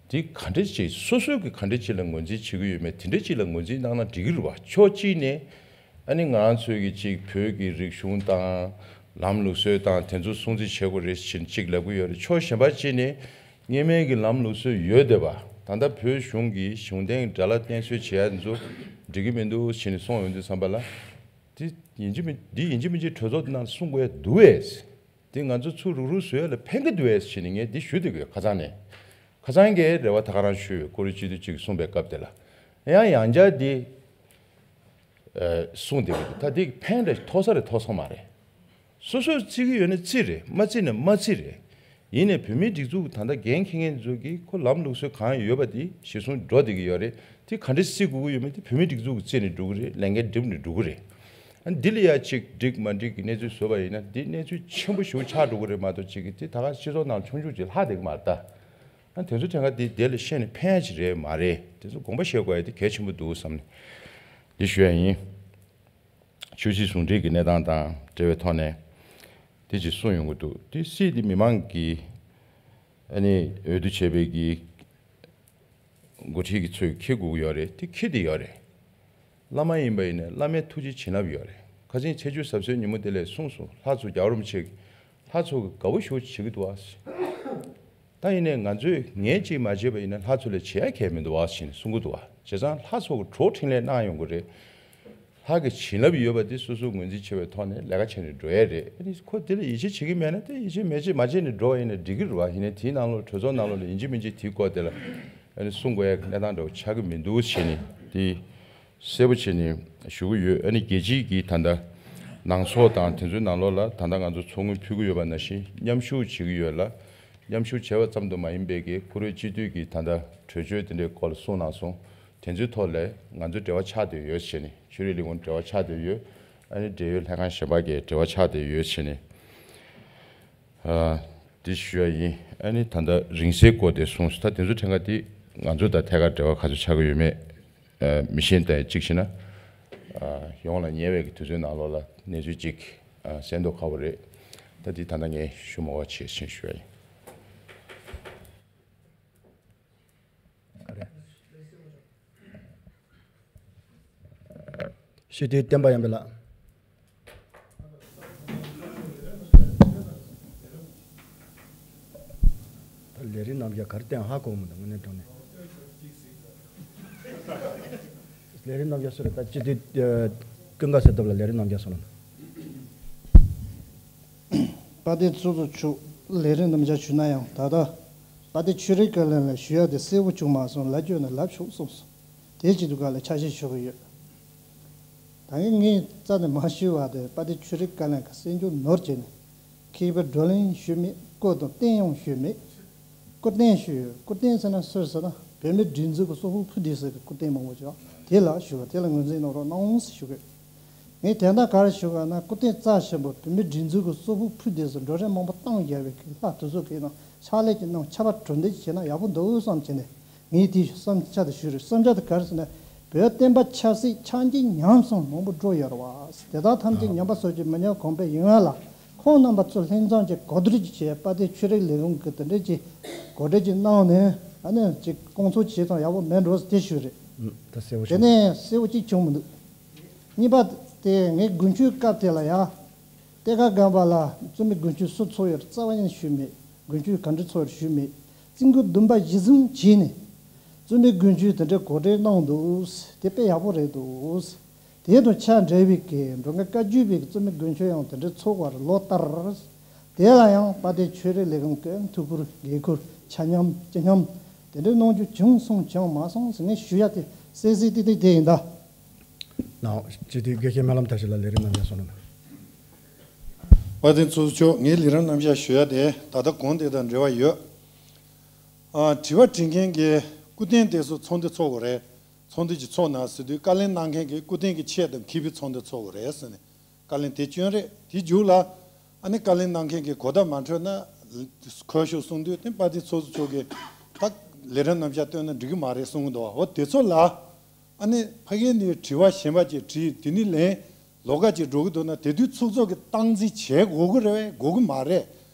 འདི་ག་འདྲ་ཅིག་སོ་སོའི་གི་ག་འདྲ་ཅིག་ལ་ངོས་འཛིན་བྱེད་ཀྱི་ཡོད་མེད་དེ་འདྲ་ཅིག་ལ་ངོས་འཛིན་གནང་ན་འགྲིག་གི་རེད་བ། ཕྱོགས་གཅིག་ནས་ཨ་ནི་ང་རང་ཚོའི་གི་ཅིག་བོད་ཀྱི་རིག་གཞུང་དང་ལམ་ལུགས་སྲོལ་དང་དེ་ཚོ་སྲུང་བརྩི་བྱེད་དགོས་རེད་ཅེས་ཅིག་ལབ་ཀྱི་ཡོད་རེད། ཕྱོགས་གཞན་པ་གཅིག་ནས་སྔོན་མའི་གི་ལམ་ལུགས་སྲོལ་ཡོད་བསྡད་པ། ད་ལྟ་བོད་གཞུང་གི་གཞུང་དོན་དགྲ་ལ་བསྟེན་གསོལ་བྱེད་ཡ་ཚོ་འགྲིག་གི་མི་འདུག་ཅེས་ནས་གསུངས་ཡོང་དུས་ཙམ་པ་ལ། འདི་ཡིན་གཅིག་མིན་འདི་ཡིན་གཅིག་མིན་གཅིག་གྲོས་ཚོགས་ནང་གསུང་དགོས་ཡ་འདུག་བས། འདི་ང་ཚོ་ཚུར་རུག་རུག་བཟོ་ཡ་ལ་ཕན་གི་འདུག་བས་ཞེས་ནས་ངས་འདི་ཞུ་འདོད་ཀྱི་ཡོད། ཁ་སང་ནས་ཁ་སང་གི་རེ་བ་ད་ག་རང་ཞུས་ཡོད། ཀོ་རི་སྤྱི་འཐུས་གཅིག་གསུངས་པའི་སྐབས་དེ་ལ་ཡང་ཡང་བསྐྱར་འདི་ཨ་གསུངས་བསྡད་ཀྱི་འདུག་ད་འདི་ཕན་རེ་ཐོགས་ས་རེ་ཐོགས་སོང་མ་རེད། སོ་སོས་བརྩི་གི་ཡོད་ན་བརྩི་རེད། མ་བརྩི་ན་མ་བརྩི་རེད། ཡིན་ནའི་བོད་མིའི་སྒྲིག་འཛུགས་ད་ལྟ་འགན་འཁྱེར་མཁན་ཚོ་གིས་ཁོ་ལམ་ལུགས་སྲོལ་གང་ཡོད་པ་དེ་གཞིར་བཟུང་འགྲོ་བསྡད་ཀྱི་ཡོད་རེད། དེ་ག་འདྲས་བརྩི་དགོས་ཀྱི་ཡོད་མེད་དེ་བོད་མིའི་སྒྲིག་འཛུགས་ཀྱིས་བརྩིས་ནས་འགྲོ་གི་རེད། ལས་འགན་བསྒྲུབས་ནས་འགྲོ་གི་རེད། ཨ་འདི་ལ་ཡ་ཅིག་འགྲིག་མ་འགྲིག་གི་གནས་ཚུལ་བཟོས་པ་ཡིན་ན་འདི་གནས་ཚུལ་ཆེན་པོ་ཞིག་ཆགས་འགྲོ་གི་རེད་མ་གཏོགས་ཅིག་གི་དེ་ད་ག་སྤྱི་ཚོགས་ནང་ཆུང་ཆུང་ཅིག་ལྷག་བསྡད་ཀྱི་མ་རེད་ད། ཨ་དེ་ཚོ་དྲན་ཁ་དེ་དེ་ལ་བཤད་ནས་ཕན་ཡ་ཅིག་རེད་མ་རེད། དེ་ཚོ་དགོངས་པ་བཞེས་དགོས་ཡ་དེ་གལ་ཆེན་པོ་འདུག་བསམ་ནས་འདི་ཞུ་ཡ་ཡིན། ཆོས་སྲིད་ཟུང་འབྲེལ་གྱི་གནས་སྟངས་དང་འབྲེལ་བའི་ཐོག་ནས་དེ་ཅིག་གསུངས་ཡོང་གི་འདུག་དེ་སྲིད་དེ་མི་མང་གིས་ཨ་ནི་འོས་བསྡུ་བྱས་པའི་གི་འགོ་ཁྲིད་ཀྱི་ཚོས་འཁྱེར་དགོས་ཀྱི་ཡོད་རེད། དེ་འཁྱེར་བསྡད་ཡོད་རེད། བླ་མ་ཡིན་པ་ཡིན་ནའི་བླ་མའི་ཐུགས་རྗེ་བྱིན་རླབས་ཡོད་རེད། ཁ་སང་ཚེས་བཅུ་གཟབ་གསོལ་ཉིན་མོ་དེ་ལ་གསུངས་སོང་། ལྷ་ཚོ་རྒྱལ་བ་རིན་པོ་ཆེ་ལྷ་ཚོ་གི་དགའ་བོ་ཞེ་པོ་བྱེད་ཀྱི་འདུག་ཨ། ད་ཡིན་ནའི་ང་ཚོས་ངས་ཅིག་མ་བྱས་པ་ཡིན་ན་ལྷ་ཚོ་ལ་བྱེད་ཡ་གང་ཡང་མི་འདུག་བ་ཞེས་ནས་གསུང་གི་འདུག་བ། བྱས་ཙང་ལྷ་ཚོ་གི་གྲོགས་འཕྲིན་ལས་གནང་ཡོང་གི་རེད། ལྷ་གི་བྱིན་རླབས་ཡོད་པ་དེ་སོ་སོ་ངོས་འཛིན་བྱེད་པའི་ཐོག་ནས་ལས་ཀ་བྱས་ནས་འགྲོ་ཡ་རེད། ཨ་ནི་ཁོ་དེ་ལ་ཡིད་ཆེས་བྱེད་ཀྱི་མེད་ན་དེ་ཡིད་ཆེས་མེད་ཅེས་མ་བྱས་ནས་འགྲོ་བ་ཡིན་ན་འགྲིག་གི་རེད་བ། ཡིན་ནའི་དེའི་ནང་ལོགས་གྲོས་ཚོགས་ནང་ལོགས་ལ་ཡིན་གཅིག་མིན་གཅིག་དེའི་སྐོར་དེ་ལ་ཨ་ནི་གསུང་དགོས་ཡ་གི་གནས་སྟངས་འདྲ་བོ་ཆགས་ཀྱི་མི་འདུག་ཞེས་ནས་དེ། གསལ་པོ་བྱས་ནས་ཞུ་གི་ཡོད། ཨ་ནི་རྒྱལ་སྤྱིའི་གི་ད་ལྟ་ནང་ཚོགས་དང་དེ་ཚོའི་ནང་ལོགས་ལ་ད་ལྟ་ང་ཚོ་ཚོགས་དངུལ་ཕུལ་གི་ཡོད་པ་ནང་བཞིན་མཉམ་ཞུགས་བྱེད་ཀྱི་ཡོད་ལ། མཉམ་ཞུགས་བྱས་པ་ཙམ་དུ་མ་ཡིན་པའི་གི་བུ་རོད་སྤྱི་འཐུས་ཀྱི་ད་ལྟ་གྲོས་ཆོད་དེ་འདྲའི་སྐོར་ལ་གསུངས་གནང་སོང་། དེ་ཚོའི་ཐོག་ལ་ང་ཚོ་འབྲེལ་བ་ཆགས་བསྡད་ཡོད་བྱས་ནས་ཆོས་རིག་ལས་ཁུངས་འབྲེལ་བ་ཆགས་བསྡད་ཡོད། ཨ་ནི་འབྲེལ་ཡོད་ལྷན་ཁང་གཞན་པ་གི་འབྲེལ་བ་ཆགས་བསྡད་ཡོད་བྱས་ནས། ཨ། འདི་ཞུ་ཡ་ཡིན། ཨ་ནི་ད་ལྟ་རིང་བསྲེལ་སྐོར་དེ་གསུངས་སོང་། ད་དེ་ཚོ་ཕྲན་ཁ་དེ་ང་ཚོ་དང་ཐད་ཀར་འབྲེལ་བ་ག་ཚོད་ཆགས་ཀྱི་ཡོད་མེད། ཨ། མི་ཤེས། ད་གཅིག་བྱས་ན། ཨ། ཡོངས་ལ་ཉེ་བའི་གི་དུས་ཚོད་ནང་ལོགས་ལ་གནས་ཚུལ་གཅིག་ཨ། གསན་མདོག་ཁ་པོ་རེད། ད་འདི་ད་ལྟ་ངས་ཞུ་མ་དགོས་པ་བྱས་ཕྱིན་ཞུ་ཡ་ཡིན། སྤྱི་འཐུས་བསྟན་པ་ཡར་འཕེལ་ལགས། ད་ལས་རིམ་རྣམ་གཞག་ག་རེ་བསྟན་ཧ་གོ་མི་འདུག་དངོས་གནས་དྲང་གནས། ལས་རིམ་རྣམ་གཞག་སུ་རེད། ད་སྤྱི་འཐུས་ཀུན་དགའ་ཟེར་ཐུབ་ལ་ལས་རིམ་རྣམ་གཞག་སོང་ན། དཔལ་ལྡན་ཚོགས་གཙོ་མཆོག་ལས་རིམ་རྣམ་གཞག་ཞུས་ན་ཡང་ད་ལྟ་དཔལ་ལྡན་ཆོས་རིག་བཀའ་བློན་ལ་ཞུ་ཡ་དེ་གསལ་པོ་བྱུང་མ་སོང་། ལབ་རྒྱུ་ན་ལབ་ཆོག་གསུངས་སོང་། དེ་བྱེད་དུས་ག་ལ་ཆ་ཤས་ཞུ་གི་ཡོད། ད་ངས་ངས་རྩ་ནས་མ་ཞུས་པ་དེ་དཔལ་ལྡན་ཆོས་རིག་བཀའ་བློན་གྱི་གསན་རྒྱུ་ནོར་བྱས་ནས་མཁས་པའི་བགྲོ་གླེང་ཞུས་མེད། སྐུ་དང་བསྟན་ཡང་ཞུས་མེད། སྐུ་བསྟན་ཞུས་ཡོད། སྐུ་བསྟན་ཟེར་ན་སུ་ཟེར་ན་བོད་མིའི་སྒྲིག་འཛུགས་ཀྱི་གཙོ་ཕུད་ཕུད་བསྡད་ས་གི་སྐུ་བསྟན་མང་པོ་ཅིག་དེ་ལ་ཞུ་བ་དེ་ལ་ངོས་འཛིན་གནང་རོགས་གནང་ཟེར་ཞུ་གི་ཡོད། ངས་དེ་འདྲ་ག་རེ་ཞུ་ག་ན་སྐུ་བསྟན་རྩ་ཆེན་པོ་བོད་མིའི་སྒྲིག་འཛུགས་ཀྱི་གཙོ་ཕུད་ཕུད་བསྡད་ས་འགྲོ་གྲོན་མང་པོ་བཏང་བཞག་པའི་གི་ལྷ་དེ་ཚོ་གི་ནང་ཕྱག་ལས་ཀྱི་ནང་ཆར་པ་གྲོ་འདེབས་བྱས་ན་ཡག་པོ་འདུག་བསམ་བྱས་ནས། ངས་དེའི་བསམ་འཆར་དེ་ཞུས་རེད། བསམ་འཆར་དེ་ག་རེ་ཟེར་ན། བོད་བསྟན་པ་ཆབ་སྲིད་ཆགས་འཇིག་ཉམས་སུ་མང་པོ་འགྲོ་ཡོད་རེད་བ། དེ་དག་ཐམས་ཅད་ཉམས་པ་སོགས་ཀྱི་མི་ཉམས་གོང་འཕེལ་ཡོང་ཡ་ལ་ཁོང་རྣམ་པ་ཚོ་ལྷན་འཛོམས་ཀྱིས་གོ་བསྡུར་ཅིག་བྱས། དཔལ་ལྡན་ཆོས་རིག་ལས་ཁུངས་ཀྱིས་དེ་འདྲ་ཅིག་གོ་སྒྲིག་ཅིག་གནང་ནས་ཨ་ནི་ཅིག་སྐོང་ཚོགས་བྱས་ཙང་ཡག་པོ་མེད་འགྲོ་ཟེར་དེ་ཞུས་རེད། ད་གསལ་པོ་དེ་བྱུང་། ནས་གསལ་པོ་ཅིག་བྱུང་མི་འདུག་གཉིས་པ་དེ་ངས་དགུན་ཆོས་སྐབས་དེ་ལ་ཡང་གཏེར་ཁ་སྒང་པ་ལ་བཙུན་མའི་དགུན་ཆོས་སུ་ཚོགས་ཡོད་རྩ་བ་ཉིད་ཞུས་མེད། དགུན་ཆོས་ག་འདྲ་ཚོགས་ཡོད་ཞུས་མེད། རྩིས་འགོ་བདུན་པ་གཞི་བཟུང་བྱས་ནས་བཙུན་མའི་དགུན་ཆོས་དེ་འདྲའི་གོ་སྒྲིག་གནང་འདུག་དེ་དཔེ་ཡག་པོ་རེད་འདུག་དེ་དང་ཆ་འདྲ་བའི་གི་འགྲོ་མཁན་བཀའ་བརྒྱུད་པའི་བཙུན་མའི་དགུན་ཆོས་ཡང་དེ་འདྲའི་ཚོགས་པར་ལོ་ལྟར། དེ་ལ་ཡང་དཔལ་ལྡན་ཆོས་རིག་ལས་ཁུངས་ཀྱི་ཐུགས་ཁུར་འགན་ཁུར་ཆ་མཉམ་སྤྱི་མཉམ་དེ་འདྲའི་གནང་རྒྱུ་བྱུང་སོང་བྱུང་མ་སོང་ཟེར་ངས་ཞུ་ཡ་དེ་གསལ་གསལ་ཏིག་ཏིག་དེ་ཡིན་ད། ལགས། སྤྱི་འཐུས་དགེ་བཤེས་སྨོན་ལམ་མཐར་ཕྱིན་ལགས་ལས་རིམ་རྣམ་གཞག་སོང་ན། དཔལ་ལྡན་ཚོགས་གཙོ་མཆོག་ངའི་ལས་རིམ་རྣམ་གཞག་ཞུ་ཡ་དེ་ད་ལྟ་གོང་དེ་དང་འབྲེལ་བ་ཡོད། ཨ། དྲི་བ་དྲི་མཁན་གྱིས་སྐུ་རྟེན་དེ་ཚོ་ཚོགས་འདུ་ཚོགས་དགོས་རེད། ཚོགས་འདུ་ཅིག་ཚོགས་གནང་ཟེར་དུས་བཀའ་ལན་གནང་མཁན་གྱིས་སྐུ་རྟེན་གྱི་ཆེད་དུ་མཁས་པའི་ཚོགས་འདུ་ཚོགས་དགོས་རེད་ཟེར་ནས་བཀའ་ལན་དེ་བསྐྱོན་རེད། དེའི་མཇུག་ལ་ཨ་ནི་བཀའ་ལན་གནང་མཁན་གྱིས་གོ་བརྡ་མ་འཕྲོད་ན་གོ་ཤོག་གསུང་དུས་དེ་དཔལ་ལྡན་ཚོགས་གཙོ་མཆོག་གིས་ད་ལས་རིམ་རྣམ་གཞག་བཏོན་ན་འགྲིག་གི་མ་རེད་གསུང་གི་འདུག་འོ་དེ་ཚོ་ལ། ཨ་ནི་ཕ་གི་ནས་དྲི་བ་གཞན་པ་ཅིག་དྲིས། དེ་ནས་ལན་ལོགས་ཀ་ཅིག་འགྲོ་གི་འདུག་ན་དེ་དུས་ཚོགས་གཙོ་གིས་སྟངས་འཛིན་བྱེད་དགོས་ཀྱི་རེད་པས་དགོས་ཀྱི་མ་རེད།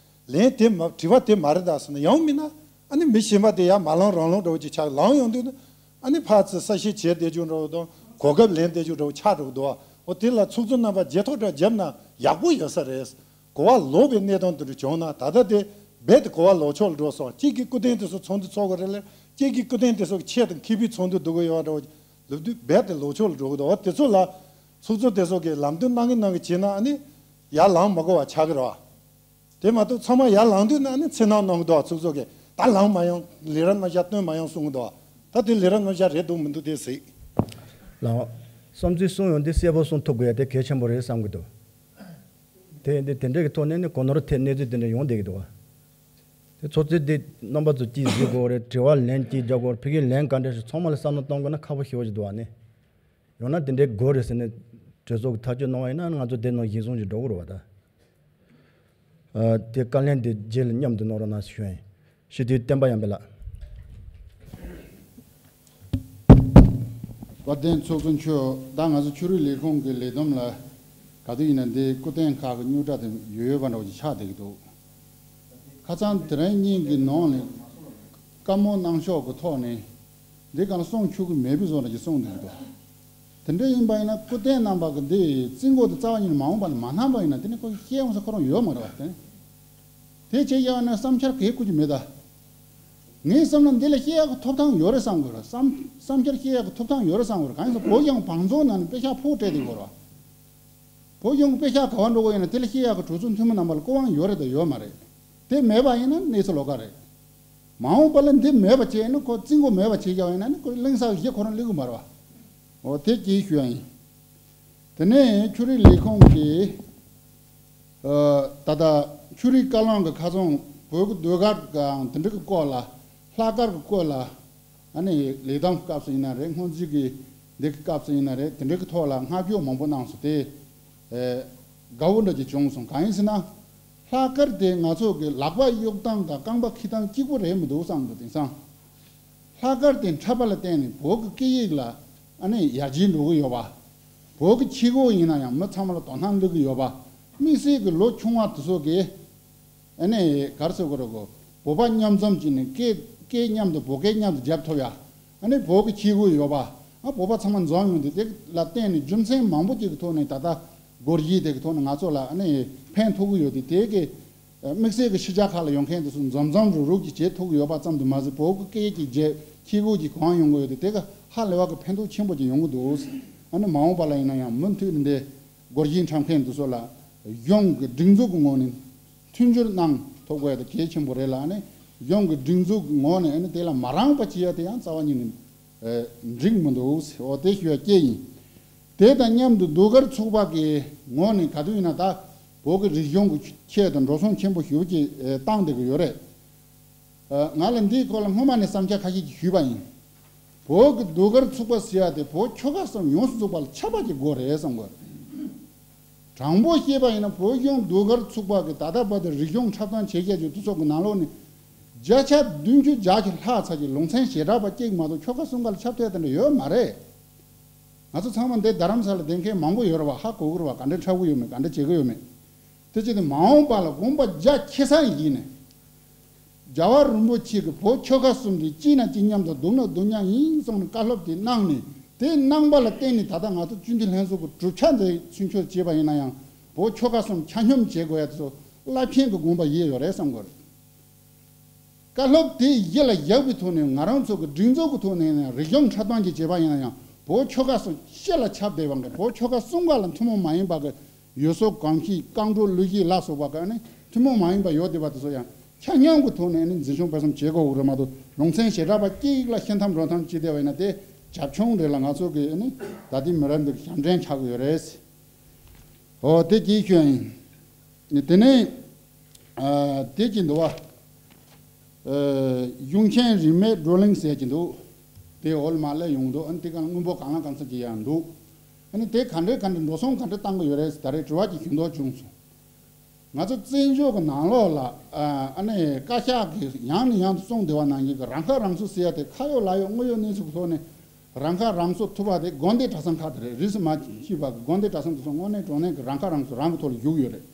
ལན་དེ་མ་དྲི་བ་དེ་མ་རེད་ད་ཟེར་ན་ཡང་མིན་ན་ཨ་ནི་མི་གཞན་པ་དེ་ཡར་མ་ལངས་རང་ལངས་འདྲ་བོ་ཅིག་ཆགས་ལངས་ཡོང་དུས་ན་ཨ་ནི་ཕར་ཚུར་གསལ་བཤད་བྱས་བསྡད་རྒྱུ་འདྲ་བོ་དང་གོ་སྐབས་ལེན་བསྡད་རྒྱུ་འདྲ་བོ་ཆགས་འགྲོ་གི་འདུག་འོ་དེ་ལ་ཚོགས་གཙོ་རྣམ་པ་རྗེས་ཐོག་འདྲ་བརྒྱབ་ན་ཡག་པོ་ཡོད་ས་རེད། གོ་བ་ལོག་པའི་གནས་སྟངས་དེ་འདྲ་བྱུང་ན་ད་ལྟ་དེ་རྦད་དེ་གོ་བ་ལོག་ཕྱོགས་ལ་འགྲོ་སོང་། གཅིག་གིས་སྐུ་རྟེན་དེ་ཚོ་ཚོགས་འདུ་ཚོགས་དགོས་རེད་ལབ། གཅིག་གིས་སྐུ་རྟེན་དེ་ཚོ་གི་ཆེད་དུ་མཁས་པའི་ཚོགས་འདུ་འདུག་གི་ཡོད་འགྲོ་ལབ་དུས་རྦད་དེ་ལོག་ཕྱོགས་ལ་འགྲོ་གི་འདུག་འོ་དེ་ཚོ་ལ་ཚོགས་གཙོ་དེ་ཚོ་གིས་ལམ་སྟོན་གནང་གི་གནང་གི་བྱས་ན་ཨ་ནི་ཡར་ལངས་མ་དགོས་པ་ཆགས་ཀྱི་རེད་བ། དེ་མ་གཏོགས་ཚང་མ་ཡར་ལངས་དུས་ན་ཨ་ནི་འཚེར་སྣང་གནང་གི་འདུག་ཚོགས་གཙོ་གིས་ད་ལངས་མ་ཡོང་། ལས་རིམ་རྣམ་གཞག་སྟོན་མ་ཡོང་གསུང་གི་འདུག་ད་དེ་ལས་རིམ་རྣམ་གཞག་རེད་འདུག་མི་འདུག་དེ་གཟིགས། ལགས། བསམ་ཚུལ་གསུང་ཡོང་དུས་གསལ་པོ་གསུང་ཐུབ་དགོས་ཡ་དེ་གལ་ཆེན་པོ་རེད་བསམ་གྱི་འདུག་དེ་ཡིན་དུས་དེ་འདྲ་གི་ཐོག་ནས་ནི་གོ་ནོར་ཐེབས་གནས་ཚུལ་དེ་འདྲ་ཡོང་བསྡད་ཀྱི་འདུག་བ། དེ་ཚོགས་གཙོས་དེ་རྣམ་པ་ཚོ་ཅིག་གཟིགས་དགོས་རེད། དྲི་བ་ལན་ཅིག་རྒྱག་དགོས་རེད། ཕ་གིའི་ལན་ག་འདྲ་ཞིག་ཚང་མ་ལ་བསམ་བློ་གཏོང་དགོས་ན་ཁག་པོ་ཞེ་པོ་ཞིག་འདུག་བ་ནི། ཡང་ན་དེ་འདྲའི་དགོས་རེད་ཟེར་ནས་གྲོས་ཚོགས་ཀྱིས་ཐག་གཅོད་གནང་བ་ཡིན་ན་ང་ཚོ་དེ་ནང་གཞི་བཟུང་ཞིག་འགྲོ་དགོས་རེད་བ་ད། ཨ། དེ་བཀའ་ལན་དེ་རྗེས་ལ་མཉམ་དུ་གནང་རོགས་གནང་ཞུ་ཡ་ཡིན། སྤྱི་འཐུས་བསྟན་པ་ཡར་འཕེལ་ལགས། དཔལ་ལྡན་ཚོགས་གཙོ་མཆོག་ད་ང་ཚོ་ཆོས་རིག་ལས་ཁུངས་ཀྱི་ལས་བསྡོམས་ལ་ག་དུས་ཡིན་ན་འདི་སྐུ་རྟེན་ཁག་གི་རྙོག་དྲ་དེ་ཡོད་ཡོད་པ་འདྲ་བོ་ཅིག་ཆགས་བསྡད་ཀྱི་འདུག་ཁ་སང་དེ་རིང་གཉིས་ཀྱི་ནང་ནས་བཀའ་མོལ་གནང་ཕྱོགས་ཀྱི་ཐོག་ནས་འདི་གང་གསུང་ཆོག་གི་མེད་པའི་བཟོ་འདྲ་ཅིག་གསུངས་བསྡད་ཀྱི་འདུག་དེ་འདྲ་ཡིན་པ་ཡིན་ན་སྐུ་རྟེན་རྣམ་པ་གི་འདི་རྩིས་འགོ་དེ་རྩ་བ་ཉིད་ནས་མ་འོངས་པ་ལ་མ་བསྣམས་པ་ཡིན་ན་དེ་ནི་ཁོ་ཤེས་ཡོང་ས་ཁོ་རང་ཡོད་མ་རེད་བ། དེ་ནི་དེ་བྱས་ཡོད་ན་བསམ་འཆར་གས་བསྐུར་གྱི་མེད་ད། ངའི་བསམ་ན་འདི་ལ་བཤད་ཡག་གི་ཐོབ་ཐང་ཡོད་རེད་བསམ་དགོས་རེད། བསམ་བསམ་འཆར་བཤད་ཡག་གི་ཐོབ་ཐང་ཡོད་རེད་བསམ་དགོས་རེད། གང་ཡིན་ཟེར་བོད་གཞུང་བང་མཛོད་ནང་ནས་དཔེ་ཤག་ཕུད་སྤྲད་དེ་དགོས་རེད་བ། བོད་གཞུང་དཔེ་ཤག་ག་བ་འགྲོ་དགོས་ཡིན་ན་དེ་ལ་བཤད་ཡག་གི་གྲོས་ཚོགས་འཐུས་མི་རྣམ་པ་ལ་སྐུ་དབང་ཡོད་རེད་དང་ཡོད་མ་རེད། དེ་མེད་པ་ཡིན་ན་གནས་ཚུལ་ལོགས་ཀ་རེད། མ་འོངས་པ་ལ་འདི་མེད་པ་བྱས་ན་ཁོ་རྩིས་འགོ་མེད་པ་བྱས་ཀྱང་ཡིན་ན་ནི་ཁོ་གླེང་ས་གཞི་ཁོ་རང་སླེབས་ཀྱི་མ་རེད་བ། འོ་དེ་གཅིག་ཞུ་ཡ་ཡིན། དེ་ནས་ཆོས་རིག་ལས་ཁུངས་ཀྱིས་ཨ་ད་ལྟ་ཆོས་རིག་བཀའ་བློན་གྱི་ཁ་སང་བོད་ཀྱི་ཟློས་གར་དང་དེ་འདྲ་གི་སྐོར་ལ་ལྷག་དཀར་གྱི་སྐོར་ལ་ཨ་ནི་ལས་དམ་སྐབས་སུ་ཡིན་ན་རེད། སྔོན་རྩིས་ཀྱི་འདི་གི་སྐབས་སུ་ཡིན་ན་རེད། དེ་འདྲ་གི་ཐོག་ལ་བསྔགས་བརྗོད་མང་པོ་གནང་སོང་། དེ་ཨེ་དགའ་བོ་འདྲ་ཅིག་བྱུང་སོང་། གང་ཡིན་ཟེར་ན། ལྷག་དཀར་དེ་ང་ཚོ་གི་ལག་པ་གཡུག་སྟངས་དང་རྐང་པ་འཁྱེར་སྟངས་གཅིག་པུ་རེད་མི་འདུག་བསམ་འདུག་དེང་སང་། ལྷག་དཀར་དེ་འཁྲབ་པ་ལ་བརྟེན་ནས་བོད་ཀྱི་སྐད་ཡིག་ལ་ཨ་ནི་ཡར་རྒྱས་འགྲོ་གི་ཡོད་པ། བོད་ཀྱི་ཆས་གོས་ཡིན་ན་ཡང་མི་ཚང་མ་ལ་དོ་སྣང་སླེབས་ཀྱི་ཡོད་པ། དམིགས་བསལ་གྱི་ལོ་ཆུང་བ་དེ་ཚོ་གིས་ཨ་ནི་ག་རེ་ཟེར་དགོས་རེད་གོ། བོད་པ་མཉམ་འཛོམས་བྱས་ནས་སྐད་སྐད་མཉམ་དུ་བོད་སྐད་མཉམ་དུ་རྒྱབ་ཐུབ་ཡ། ཨ་ནི་བོད་ཀྱི་ཆས་གོས་ཡོད་པ། ཨ་བོད་པ་ཚང་མ་འཛོམས་ཡོང་དུས་དེ་ལ་བརྟེན་ནས་རྒྱུ་མཚན་མང་པོ་ཅིག་གི་ཐོག་ནས་ད་ལྟ་སྒོར་གཞས་དེ་གི་ཐོག་ནས་ང་ཚོ་ལ་ཨ་ནི་ཕན་ཐོགས་ཀྱི་ཡོད་དུས་དེ་གི་དམིགས་བསལ་གྱི་ཕྱི་རྒྱལ་ཁག་ལ་ཡོང་མཁན་དེ་ཚོ་འཛོམས་འཛོམས་རུག་རུག་ཅིག་བྱེད་ཐུབ་ཀྱི་ཡོད་པ་ཙམ་དུ་མ་ཟད། བོད་ཀྱི་སྐད་ཀྱི་རྗེས་ཁྱི་གུ་ཅིག་གང་ཡོང་གི་ཡོད་དེ་དེ་ག་ཧ་ལས་པ་གི་ཕན་ཐོགས་ཆེན་པོ་ཅིག་ཡོང་གི་འདུག་ཨ་ནི་མ་འོངས་པ་ལ་ཡིན་ན་ཡང་མུ་མཐུད་ནས་འདི་སྒོར་གཞས་འཁྲབ་མཁན་དེ་ཚོ་ལ་གཞུང་གི་སྒྲིག་འཛུགས་ཀྱི་ངོས་ནས་མཐུན་འགྱུར་གནང་ཐུབ་དགོས་དེ་གལ་ཆེན་པོ་རེད་ལ། ཨ་ནི་གཞུང་གི་སྒྲིག་འཛུགས་ཀྱི་ངོས་ནས་ཨ་ནི་དེ་ལ་མ་རངས་པ་བྱེད་ཡ་དེ་ཡང་རྩ་བ་ཉིད་ནས་འགྲིག་མི་འདུག་འོ་དེ་ཞུ་ཡ་སྐད་ཡིན། དེ་དང་མཉམ་དུ་ཟློས་གར་ཚོགས་པ་གི་ངོས་ནས་ག་དུས་ཡིན་ན་ད་བོད་ཀྱི་རིག་གཞུང་གི་ཆེད་དུ་འགྲོ་སོང་ཆེན་པོ་ཞེ་པོ་ཅིག་བཏང་བསྡད་ཀྱི་ཡོད་རེད། ང་ལ་འདིའི་སྐོར་ལ་སྔོན་མ་ནས་བསམ་འཆར་ཁ་ཤས་ཅིག་ཞུས་པ་ཡིན། བོད་ཀྱི་ཟློས་གར་ཚོགས་པ་ཟེར་ཡ་དེ་བོད་ཆོལ་ཁ་གསུམ་ཡོངས་སུ་རྫོགས་པ་ལ་ཁྱབ་པ་ཅིག་དགོས་རེད་བསམ་གི། དྲང་པོ་བཤད་པ་ཡིན་ན་བོད་གཞུང་ཟློས་གར་ཚོགས་པ་གི་ད་ལྟ་བར་དུ་རིག་གཞུང་འཁྲབ་སྟོན་བྱེད་མཁན་ཚོའི་འདུ་ཚོགས་ཀྱི་ནང་ལོགས་ནས་བརྒྱ་ཆ་བདུན་ཅུ་བརྒྱ་ཞིག་ལྷག་ཚར་གྱི་ལུང་ཚན་ཞེ་དྲག་པ་གཅིག་མ་གཏོགས་ཆོལ་ཁ་གསུམ་ཀ་ལ་ཁྱབ་ཐལ་དེ་འདྲ་ཡོད་མ་རེད། ང་ཚོ་ཚང་མ་འདི་རྡ་རམ་ས་ལ་བསྡད་མཁན་མང་པོ་ཡོད་རེད་བ། ཧ་གོ་གི་རེད་བ། ག་འདྲ་འཁྲབ་གི་ཡོད་མེད། ག་འདྲ་བྱེད་གི་ཡོད་མེད། དེ་བྱས་ཏེ་མ་འོངས་པ་ལ་དགོངས་པ་རྒྱ་ཆེ་ས་ཡིན་ནས། རྒྱལ་བ་རིན་པོ་ཆེ་གིས་བོད་ཆོལ་ཁ་གསུམ་དེ་གཅིག་ན་གཅིག་མཉམ་དུ་སྡུག་ན་སྡུག་མཉམ་ཡིན་གསུངས་ནས་བཀའ་སློབ་དེ་གནང་ནས། དེ་གནང་པ་ལ་བརྟེན་ནས་ད་ལྟ་ང་ཚོ་སྤྱི་འཐུས་ལྷན་ཚོགས་ཀྱི་གྲུབ་ཆ་འདི་ཚུན་ཆད་བྱས་པ་ཡིན་ན་ཡང་བོད་ཆོལ་ཁ་གསུམ་ཆ་སྙོམས་བྱེད་དགོས་ཡ་དེ་ཚོ་རླབས་ཆེན་གྱི་དགོངས་པ་བཞེས་ཡོད་རེད་བསམ་གི་རེད། བཀའ་སློབ་དེ་གཞི་ལ་བཞག་པའི་ཐོག་ནས་ང་རང་ཚོ་གི་སྒྲིག་འཛུགས་ཀྱི་ཐོག་ནས་ནས་རིག་གཞུང་འཁྲབ་སྟོན་ཅིག་བྱས་པ་ཡིན་ན་ཡང་བོད་ཆོལ་ཁ་གསུམ་སྤྱི་ལ་ཁྱབ་བསྡད་པ་འགའ། བོད་ཆོལ་ཁ་གསུམ་ཀ་ལ་ཐུན་མོང་མ་ཡིན་པ་གི་ཡུལ་སྲོལ་གོམས་གཤིས་རྐང་བྲོ་གླུ་གཞས་ལ་སོགས་པ་ག་ནི་ཐུན་མོང་མ་ཡིན་པ་ཡོད་བསྡད་པ་དེ་ཚོ་ཡང་ཆ་སྙོམས་ཀྱི་ཐོག་ནས་ནི་འཛིན་སྐྱོང་སྤེལ་གསུམ་བྱེད་དགོས་རེད་མ་གཏོགས། ལུང་ཚན་ཞེ་དྲག་པ་གཅིག་ལ་ཤི་འཐམ་རོ་འཐམ་བྱས་བསྡད་པ་ཡིན་ན་དེ་རྒྱབ་ཆུང་རེད་ལ། ང་ཚོ་གི་ནི་ད་ལྟའི་མི་རབས་འདི་གི་ཞབས་འདྲེན་ཆགས་ཀྱི་ཡོད་རེད། འོ་དེ་གཅིག་ཤོད་ཡིན། དེ་ནས་ཨ་དེ་གཅིག་འདུག་བ། ཨ་གཞུང་ཆེན་རིས་མེད་བགྲོ་གླེང་ཟེར་གྱི་འདུག་དེ་འོག་ལ་མར་སླེབས་ཡོང་འདུག་ཨ་ནི་དེ་ག་ལ་སྔོན་པོ་གང་ལ་གང་འཚམ་ཅིག་ཡང་འདུག་ཨ་ནི་དེ་ག་འདྲའི་ག་འདྲའི་འགྲོ་སོང་ག་འདྲ་བཏང་གི་ཡོད་རེད་ཟེར་ད་རེས་དྲི་བ་ཅིག་ཞུ་འདོད་བྱུང་སོང་། ང་ཚོ་བཙན་བྱོལ་གྱི་ནང་ལོགས་ལ་ཨ་ཨ་ནི་བཀའ་ཤག་གིས་ཡང་ནས་ཡང་དུ་གསུངས་བསྡད་པ་ནང་བཞིན་གྱི་རང་ཁ་རང་གསོ་ཟེར་ཡ་དེ་ཁ་ཡོད་ལག་ཡོད་དངུལ་ཡོད་གནས་ཚུལ་གྱི་ཐོག་ནས་རང་ཁ་རང་གསོ་ཐུབ་པ་དེ་དགོན་སྡེ་གྲྭ་ཚང་ཁག་དེ་རེད། རིས་སུ་མ་ཆད་པ་གི་དགོན་སྡེ་གྲྭ་ཚང་དེ་ཚོ་དངོས་གནས་དྲང་གནས་ཀྱི་རང་ཁ་རང་གསོ་རང་གི་ཐོག་ལ་བཞུགས་ཡོད་རེད།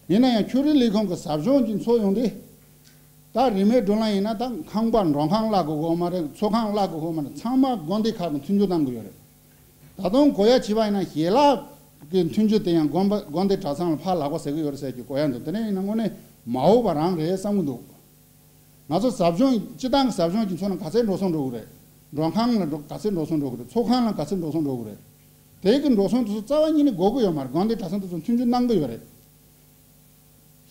ཡིན་ན་ཡང་ཆོས་རིག་ལས་ཁུངས་ཀྱི་ཟབ་སྦྱོང་གི་ཚོགས་ཡོང་དུས། ད་རིས་མེད་བགྲོ་གླེང་ཡིན་ན་ད་ཁང་པ་མགྲོན་ཁང་གླ་དགོས་ཀྱི་ཡོད་མ་རེད། ཚོགས་ཁང་གླ་དགོས་ཀྱི་ཡོད་མ་རེད། ཚང་མ་དགོན་སྡེ་ཁག་གིས་མཐུན་འགྱུར་གནང་གི་ཡོད་རེད། ད་དུང་གོ་ཡ་བྱས་པ་ཡིན་ན་ཞལ་ལག་གི་མཐུན་འགྱུར་དེ་ཡང་དགོན་པ་དགོན་སྡེ་གྲྭ་ཚང་ལ་ཕར་ལག་པ་ཟ་གི་ཡོད་རེད་ཟེར་གྱི་གོ་ཡ་འདུག་དེ་ནས་ཡིན་ན་དངོས་གནས་མ་འོས་པ་རང་རེད་བསམ་གྱི་འདུག་ང་ཚོ་ཟབ་སྦྱོང་སྤྱི་བཏང་གི་ཟབ་སྦྱོང་གི་ཚོགས་ནི་ག་ཚད་འགྲོ་སོང་འགྲོ་གི་རེད། མགྲོན་ཁང་ལ་འགྲོ་ག་ཚད་འགྲོ་སོང་འགྲོ་གི་རེད། ཚོགས་ཁང་ལ་ག་ཚད་འགྲོ་སོང་འགྲོ་གི་རེད། དེ་གི་འགྲོ་སོང་དེ་ཚོ་རྩ་བ་ཉིད་ནས་དགོས་ཀྱི་ཡོད་མ་རེད། དགོན་སྡེ་གྲྭ་ཚང་དེ་ཚོ་མཐུན་འགྱུར་གནང་གི་ཡོད་རེད།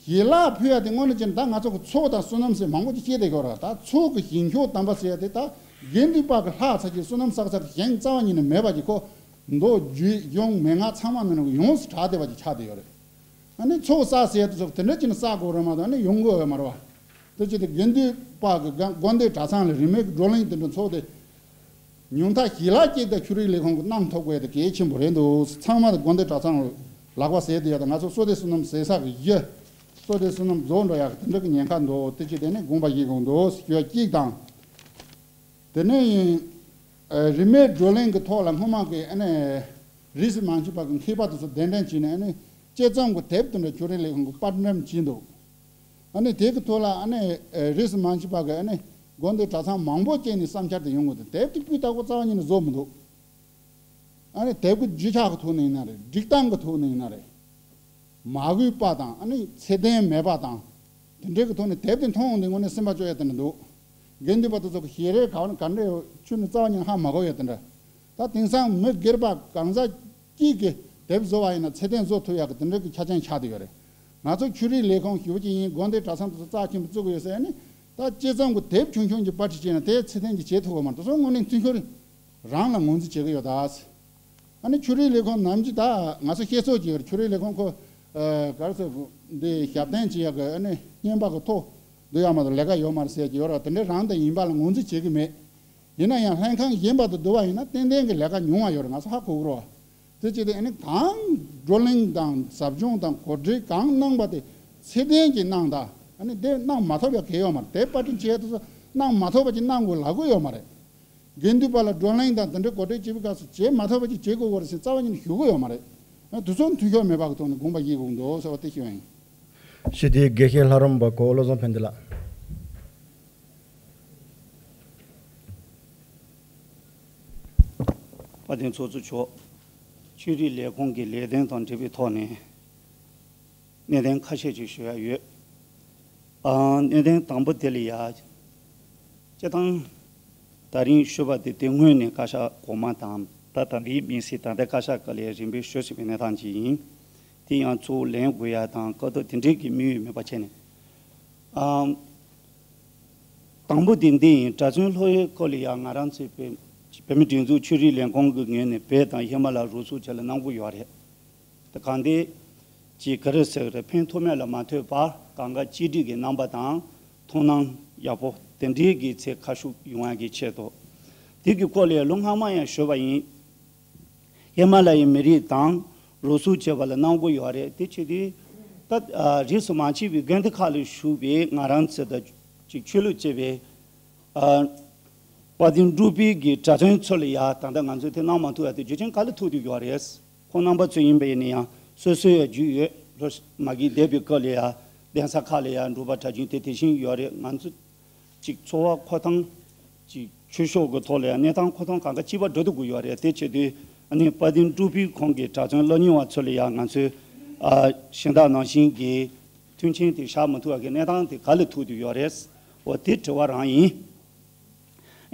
ཞལ་ལག་ཕུལ་ཡ་དེ་དངོས་གནས་བྱས་ན་ད་ང་ཚོ་གི་ཚོགས་དང་བསོད་ནམས་ཟེར་མང་པོ་ཅིག་བཤད་བསྡད་ཀྱི་ཡོད་རེད། ད་ཚོགས་ཀྱི་བཞེངས་ཤོག་དམ་པ་ཟེར་ཡ་དེ་ད་དགེ་འདུན་པ་གི་ལྷག་ཚར་གྱི་བསོད་ནམས་བསགས་ཚར་གྱི་གཞན་རྩ་བ་ཉིད་ནས་མེད་པ་ཅིག་ཁོ་མདོ་རྒྱུད་གཞུང་མན་ངག་ཚང་མ་མི་ནང་གི་ཡོངས་སུ་གྲགས་བསྡད་པ་ཅིག་ཆགས་བསྡད་ཡོད་རེད། ཨ་ནི་ཚོགས་བསགས་ཟེར་ཡ་དེ་ཚོ་དེ་འདྲ་བྱས་ནས་བསགས་དགོས་རེད་མ་གཏོགས་ཨ་ནི་ཡོང་གི་ཡོད་མ་རེད་བ། དེ་བྱས་ཏེ་དགེ་འདུན་པ་གི་དགོན་སྡེ་གྲྭ་ཚང་ལ་རིས་མེད་ཀྱི་བགྲོ་གླེང་དེ་འདྲ་ཚོགས་ཏེ། ཉུང་མཐའ་ཞལ་ལག་གཅིག་དང་ཆོས་རིག་ལས་ཁུངས་ཀྱིས་གནང་ཐུབ་དགོས་དེ་གལ་ཆེན་པོ་རེད་འདུག་ཚང་མ་དགོན་སྡེ་གྲྭ་ཚང་ལ་ལག་པ་ཟས་དེ་ཡོད་དེ་ང་ཚོ་བསོད་བདེ་བསོད་ནམས་ཟས་ས་གི་གཞི། བསོད་བདེ་བསོད་ནམས་རྫོགས་འགྲོ་ཡག་གི་དེ་འདྲ་གི་ཉེན་ཁ་འདུག་དེ་བྱས་དེ་ནས་དགོངས་པ་བཞེས་དགོས་འདུག་ཞུ་བ་གཅིག་དང་། དེ་ནས་ཡིན། ཨ་རིས་མེད་བགྲོ་གླེང་གི་ཐོག་ལ་སྔོན་མ་གི་ཨ་ནི་རིས་སུ་མ་ཆད་པ་གི་མཁས་པ་དེ་ཚོ་གདན་འདྲེན་བྱས་ནས་ཨ་ནི་དཔྱད་རྩོམ་གི་དེབ་དེ་འདྲ་ཆོས་རིག་ལས་ཁུངས་གི་པར་འགྲེམས་བྱས་འདུག་ཨ་ནི་དེ་གི་ཐོག་ལ་ཨ་ནི་ཨ་རིས་སུ་མ་ཆད་པ་གི་ཨ་ནི་དགོན་སྡེ་གྲྭ་ཚང་མང་པོ་བཅས་ནས་བསམ་འཆར་དེ་ཡོང་གི་འདུག་དེབ་དེ་སྤུས་དག་པོ་རྩ་བ་ཉིད་ནས་བཟོ་མི་འདུག་ཨ་ནི་དེབ་ཀྱི་རྒྱུ་ཆ་གི་ཐོག་ནས་ཡིན་ན་རེད། སྒྲིག་སྟངས་ཀྱི་ཐོག་ནས་ཡིན་ན་རེད། མ་གུས་པ་དང་ཨ་ནི་ཚད་ལྡན་མེད་པ་དང་། དེ་འདྲའི་གི་ཐོག་ནས་དེབ་དེ་མཐོང་ཡོང་དུས་དངོས་གནས་སེམས་པ་སྐྱོ་ཡ་དེ་འདྲ་འདུག་དགེ་འདུན་པ་དེ་ཚོ་གི་ཞལ་རས་ག་བ་ནས་ག་འདྲ་ཡོད་ཆུ་ནས་རྩ་བ་ཉིད་ནས་ཧ་མ་གོ་ཡ་དེ་འདྲ། ད་དེང་སང་མི་སྒེར་པ་གང་ཟག་གཅིག་གིས་དེབ་བཟོ་བ་ཡིན་ན་ཚད་ལྡན་བཟོ་ཐུབ་ཡག་གི་དེ་འདྲ་གི་ཆ་རྐྱེན་ཆགས་བསྡད་ཡོད་རེད། ང་ཚོ་ཆོས་རིག་ལས་ཁུངས་ཞེ་པོ་ཅིག་ཡིན། དགོན་སྡེ་གྲྭ་ཚང་དེ་ཚོ་རྩ་ཆེན་པོ་བཙུགས་ཡོད་ཟེར་ནས། ད་སྤྱི་ཚོགས་ཀྱི་དེབ་ཆུང་ཆུང་གི་པར་སྐྲུན་བྱས་ན་དེ་ཚད་ལྡན་གྱི་བྱེད་ཐུབ་ཀྱི་མ་རེད། དེ་ཚོ་དངོས་གནས་བརྩི་འཇོག་རང་ལ་ངོས་འཛིན་བྱེད་ཀྱི་ཡོད་ད། ཨ་ནི་ཆོས་རིག་ལས་ཁུངས་ནམ་རྒྱུན་ད་ང་ཚོ་བཤད་ཚོད་ཅིག་ཡོད་རེད། ཆོས་རིག་ལས་ཁུངས་ཁོ་ག་རེ་ཟེར། འདི་ཞབས་བརྟན་བྱེད་ཡག་གི་ཨ་ནི་རྔན་པ་གི་ཐོ་འདི་ཡོད་མ་གཏོགས་ལས་ཀ་ཡོད་མ་རེད་ཟེར་གྱི་ཡོད་རེད། དེ་འདྲའི་རང་དང་ཡིན་པ་ལ་ངོས་འཛིན་བྱེད་ཀྱི་མེད། ཡིན་ན་ཡང་ལྷན་ཁང་གཞན་པ་དང་བསྡུར་བ་ཡིན་ན་ཏན་ཏན་གྱི་ལས་ཀ་ཉུང་བ་ཡོད་རེད། ང་ཚོ་ཧ་གོ་གི་རེད་བ། དེ་བྱས་ཏེ་ཨ་ནི་གང་བགྲོ་གླེང་དང་ཟབ་སྦྱོང་དང་གོ་སྒྲིག་གང་གནང་པ་དེ་ཚད་ལྡན་གྱིས་གནང་དང་། ཨ་ནི་དེ་གནང་མ་ཐུབ་པ་གང་ཡོད་མ་རེད། དེ་པར་སྐྲུན་བྱས་དུས་གནང་མ་ཐུབ་པ་ཅིག་གནང་དགོས་ལབ་ཀྱི་ཡོད་མ་རེད། དགེ་འདུན་པ་ལ་བགྲོ་གླེང་དང་དེ་འདྲའི་གོ་སྒྲིག་བྱེད་པའི་སྐབས་སུ་བྱེད་མ་ཐུབ་པ་ཅིག་བྱེད་དགོས་ཀྱི་རེད་ཟེར་རྩ་བ་ཉིད་ནས་ཞུ་གི་ཡོད་མ་རེད། ཨ་དེ་ཚོ་མཐུན་ཕྱོགས་མེད་པ་གི་ཐོག་ནས་དགོངས་པ་བཞེས་དགོས་ཀྱི་འདུག་ཟེར་བ་དེ་ཞུ་བ་ཡིན། ཞུ་དེ་དགེ་བཤེས་ལྷ་རམས་པ་གོ་བློ་བཟང་ཕན་བདེ་ལགས། དཔལ་ལྡན་ཚོགས་གཙོ་མཆོག་ཆོས་རིག་ལས་ཁུངས་ཀྱི་ལས་དོན་དང་འབྲེལ་བའི་ཐོག་ནས་གནད་དོན་ཁ་ཤས་ཅིག་ཞུ་ཡ་ཡོད། ཨ། གནད་དོན་དང་པོ་དེ་ལ་ཡ། སྤྱིར་བཏང་། ད་རིང་ཞུས་པ་དེ་དེ་སྔོན་ནས་བཀའ་ཤག་གོང་མ་དང་ད་ད་ལྟའི་དམིགས་བསལ་ད་ལྟ་བཀའ་ཤག་སྐབས་ལ་རིམ་པས་ཞུས་ཟིན་པའི་གནས་སྟངས་ཅིག་ཡིན། དེ་ཡང་གཙོ་བོ་ལེན་དགོས་ཡ་དང་སྐབས་ཐོག་དེ་འདྲའི་གི་དམིགས་ཡུལ་མེད་པ་བྱས་ནས། ཨ། དང་པོ་དེ་འདི་ཡིན། གྲྭ་བཙུན་སློབ་ཡོན་སྐོར་ལ་ཡང་ང་རང་ཚོའི་བོད་བོད་མི་སྒྲིག་འཛུགས་ཆོས་རིག་ལས་ཁུངས་ཀྱི་ངོས་ནས་བོད་དང་ཧི་མ་ལ་རུ་ཚོགས་བཅས་ལ་གནང་གི་ཡོད་རེད། དེ་གང་དེ་ཅིག་ག་རེ་ཟེར་རེད། ཕན་ཐོགས་མེད་ལ་མ་ལྟོས་པར་གང་ག་གཅིག་སྒྲིལ་གྱི་རྣམ་པ་དང་མཐུན་སྣང་ཡག་པོ་དེ་འདྲའི་གི་ཚད་ཁ་ཤུགས་ཡོང་ཡ་གི་ཆེད་དུ། དེ་གི་སྐོར་ལ་ལོ་སྔ་མ་ཡང་ཞུས་པ་ཡིན། ཧི་མ་ལ་ཡའི་མི་རིགས་དང་རུ་ཚོགས་བཅས་པ་ལ་གནང་དགོས་ཡོད་རེད། དེ་བྱེད་དུས་ད་རིས་སུ་མ་ཆད་པའི་དགོན་སྡེ་ཁག་ལ་བཞུགས་པའི་ང་རང་ཚོ་དང་ཅིག་ཆོས་ལུགས་བཅས་པའི་དཔལ་ལྡན་འབྲུག་པའི་གི་གྲྭ་བཙུན་ཚོ་ལ་ཡ་ད་ལྟ་ང་ཚོས་དེ་གནང་མ་ཐུབ་ཡ་དེ་རྒྱུ་རྐྱེན་ག་ལ་ཐུག་བསྡད་ཡོད་རེད། ཁོང་རྣམ་པ་ཚོ་ཡིན་པ་ཡིན་ན་ཡང་སོ་སོའི་ཡ་རྒྱུས་ཡོད། ལོ་མ་གི་འདས་པའི་སྐབས་ལ་ཡ་གདན་ས་ཁག་ལ་ཡ་འབྲུག་པ་གྲྭ་རྒྱུན་དེ་དེ་བཞིན་ཡོད་རེད། ང་ཚོ་ཅིག་འཚོ་བ་འཁོར་སྟངས་ཅིག་ཆོས་ཕྱོགས་ཀྱི་ཐོག་ལ་ཡང་གནས་སྟངས་འཁོར་སྟངས་གང་ག་གཅིག་པ་འགྲོ་ཐུབ་ཀྱི་ཡོད་རེད། དེ་བྱེད་དུས་ཨ་ནི་དཔལ་ལྡན་འབྲུག་པའི་ཁོངས་ཀྱི་གྲྭ་བཙུན་སློབ་གཉེར་བ་ཚོ་ལ་ཡང་ང་ཚོས་ཨ་གཞན་དག་ནང་བཞིན་གྱི་མཐུན་རྐྱེན་དེ་བཞག་མ་ཐུབ་པ་གི་གནས་སྟངས་དེ་ག་ལ་ཐུག་བསྡད་ཡོད་རེད། འོ་དེ་དྲི་བ་རང་ཡིན།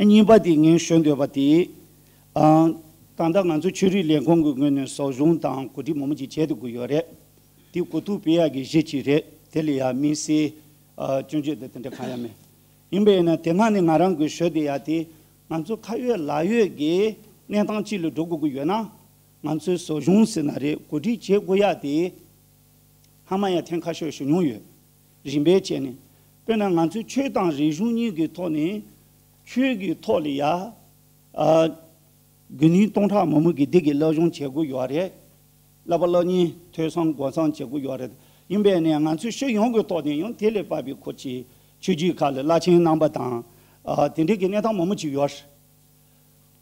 ཨ་གཉིས་པ་དེ་ངས་ཞུ་འདོད་པ་དེ་ཨ་ད་ལྟ་ང་ཚོ་ཆོས་རིག་ལས་ཁུངས་ཀྱི་ངོས་ནས་ཟབ་སྦྱོང་དང་གོ་སྒྲིག་མང་པོ་ཅིག་བྱས་ཐུབ་ཀྱི་ཡོད་རེད། དེ་གོ་རྟོགས་སྤེལ་ཡག་གི་གཞི་གཅིག་རེད། དེ་ལ་ཡང་དམིགས་བསལ་ཨ་སྐྱོན་བརྗོད་དེ་དེ་འདྲ་གང་ཡང་མེད། ཡིན་པས་ན་དེ་སྔ་ནས་ང་རང་གིས་ཞུ་བསྡད་ཡག་དེ་ང་ཚོ་ཁ་ཡོད་ལག་ཡོད་ཀྱི་གནས་སྟངས་གཅིག་ལ་འགྲོ་དགོས་ཀྱི་ཡོད་ན། ང་ཚོའི་ཟབ་སྦྱོང་ཟེར་ན་རེད། གོ་སྒྲིག་བྱེད་དགོས་ཡག་དེ་སྔ་མ་ཡང་ཐེངས་ཁ་ཤས་ཞུ་མྱོང་ཡོད། རིམ་པས་བྱས་ནས། དཔེར་ན་ང་ཚོའི་ཆོས་དང་རིག་གཞུང་གཉིས་ཀྱི་ཐོག་ནས་ཆོས་ཀྱི་ཐོག་ལ་ཡ། ཨ། དགེ་འདུན་སྟོང་ཕྲག་མང་པོ་གིས་འདི་གི་སློབ་སྦྱོང་བྱེད་དགོས་ཡོད་རེད། བསླབ་པ་སློབ་གཉེར་ཐོས་བསམ་སྒོམ་གསུམ་བྱེད་དགོས་ཡོད་རེད། ཡིན་པས་ནས་ང་ཚོས་སྤྱི་ཡོངས་ཀྱི་ཐོག་ནས་ཡང་དེ་ལས་བབས་པའི་སྐོར་གྱི་ཆོས་བརྒྱུད་ཁག་ལ་བླ་ཆེན་རྣམ་པ་དང་། ཨ། དེ་འདྲའི་གི་གནས་སྟངས་མང་པོ་ཅིག་ཡོད་རེད།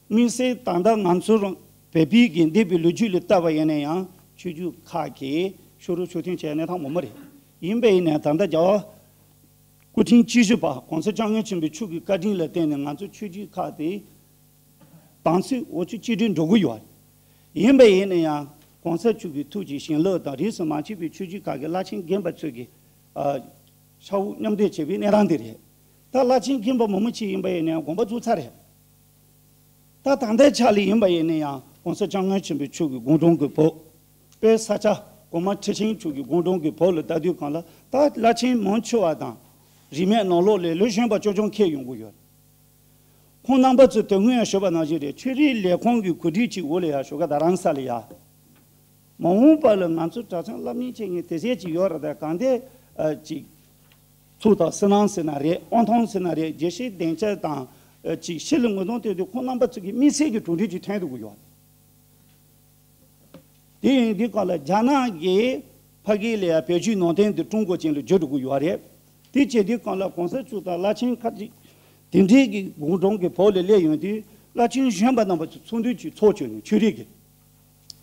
དམིགས་བསལ་ད་ལྟ་ང་ཚོ་རང་བོད་པའི་གི་འདས་པའི་ལོ་རྒྱུས་ལ་བལྟས་པ་ཡིན་ན་ཡང་ཆོས་བརྒྱུད་ཁག་གིས་ཕྱོགས་རིས་ཕྱོགས་མཐུན་བྱས་གནས་སྟངས་མང་པོ་རེད། ཡིན་པས་ཡིན་ནའང་ད་ལྟ་རྒྱལ་བ་སྐུ་ཕྲེང་བཅུ་བཞི་པ་༸གོང་ས་༸སྐྱབས་མགོན་ཆེན་པོ་མཆོག་གི་བཀའ་དྲིན་ལ་བརྟེན་ནས་ང་ཚོ་ཆོས་བརྒྱུད་ཁག་དེ་དམ་ཚིག་འོ་ཆོས་གཅིག་སྒྲིལ་འགྲོ་གི་ཡོད། ཡིན་པས་ཡིན་ན་ཡང་༸གོང་ས་མཆོག་གི་ཐུགས་ཀྱི་བྱིན་རླབས་དང་རིས་སུ་མ་ཆད་པའི་ཆོས་བརྒྱུད་ཁག་གི་བླ་ཆེན་རྒན་པ་ཚོས་ཀྱི་ཨ་ཕྱག་དབུ་མཉམ་འདེགས་བྱས་པའི་གནས་སྟངས་དེ་རེད། ད་བླ་ཆེན་རྒན་པ་མང་པོ་ཅིག་ཡིན་པ་ཡིན་ན་ཡང་དགོངས་པ་རྫོགས་ཚར་རེད། ད་ད་ལྟའི་ཆ་ལ་ཡིན་པ་ཡིན་ན་ཡང་༸གོང་ས་༸སྐྱབས་མགོན་ཆེན་པོ་མཆོག་གི་དགུང་གྲངས་ཀྱི་བོད། དཔལ་ས་སྐྱ་གོང་མ་ཁྲི་ཆེན་མཆོག་གི་དགུང་གྲངས་ཀྱི་བོད་ལ་ལྟ་དུས་སྒང་ལ་ད་བླ་ཆེན་མང་ཆེ་བ་དང་རིས་མེད་ནང་ལོགས་ལ་ལོ་གཞོན་པ་ཅོ་ཅོ་འཁེལ་ཡོང་གི་ཡོད། ཁོང་རྣམ་པ་ཚོས་དེ་སྔོན་ཡང་ཞུས་པ་ནང་བཞིན་རེད། ཆོས་རིག་ལས་ཁུངས་ཀྱི་གོ་སྒྲིག་ཅིག་འོག་ལ་ཡང་བཞུགས་སྒར་རྡ་རམ་ས་ལ་ཡ། མ་འོངས་པ་ལ་ང་ཚོ་གྲྭ་ཚང་སློབ་གཉེར་བྱེད་མཁན་དེ་ཚད་ཅིག་ཡོད་རེད། དེ་གང་དེ་ཨ་ཅིག་ཚོགས་དང་བསོད་ནམས་ཟེར་ན་རེད། དབང་ཐང་ཟེར་ན་རེད། དགེ་བཤེས་སྡིངས་ཆ་དང་ཨ་ཅིག་ཕྱི་ལ་ངོ་གདོང་སྟོན་དུས་ཁོང་རྣམ་པ་ཚོ་གི་དམིགས་བསལ་གྱི་གྲུབ་འབྲས་ཅིག་ཐོན་ཐུབ་ཀྱི་ཡོད། དེ་ཡིན་དུས་སྒང་ལ་རྒྱ་ནག་གིས་ཕ་གི་ལ་ཡ་བོད་བརྒྱུད་ནང་བསྟན་དེ་ཀྲུང་གོ་ཅན་ལ་བསྒྱུར་འགྲོ་གི་ཡོད་རེད། དེ་བྱེད་དུས་སྒང་ལ་༸གོང་ས་མཆོག་དང་བླ་ཆེན་ཁག་ཅིག་དེ་འདྲའི་གི་དགུང་གྲངས་ཀྱི་བར་ལ་སླེབས་ཡོང་དུས་བླ་ཆེན་གཞོན་པ་རྣམ་པ་ཚོ་ཚོགས་འདུ་ཅིག་ཚོགས་བྱུང་ནས་ཆོས་རིག་གི།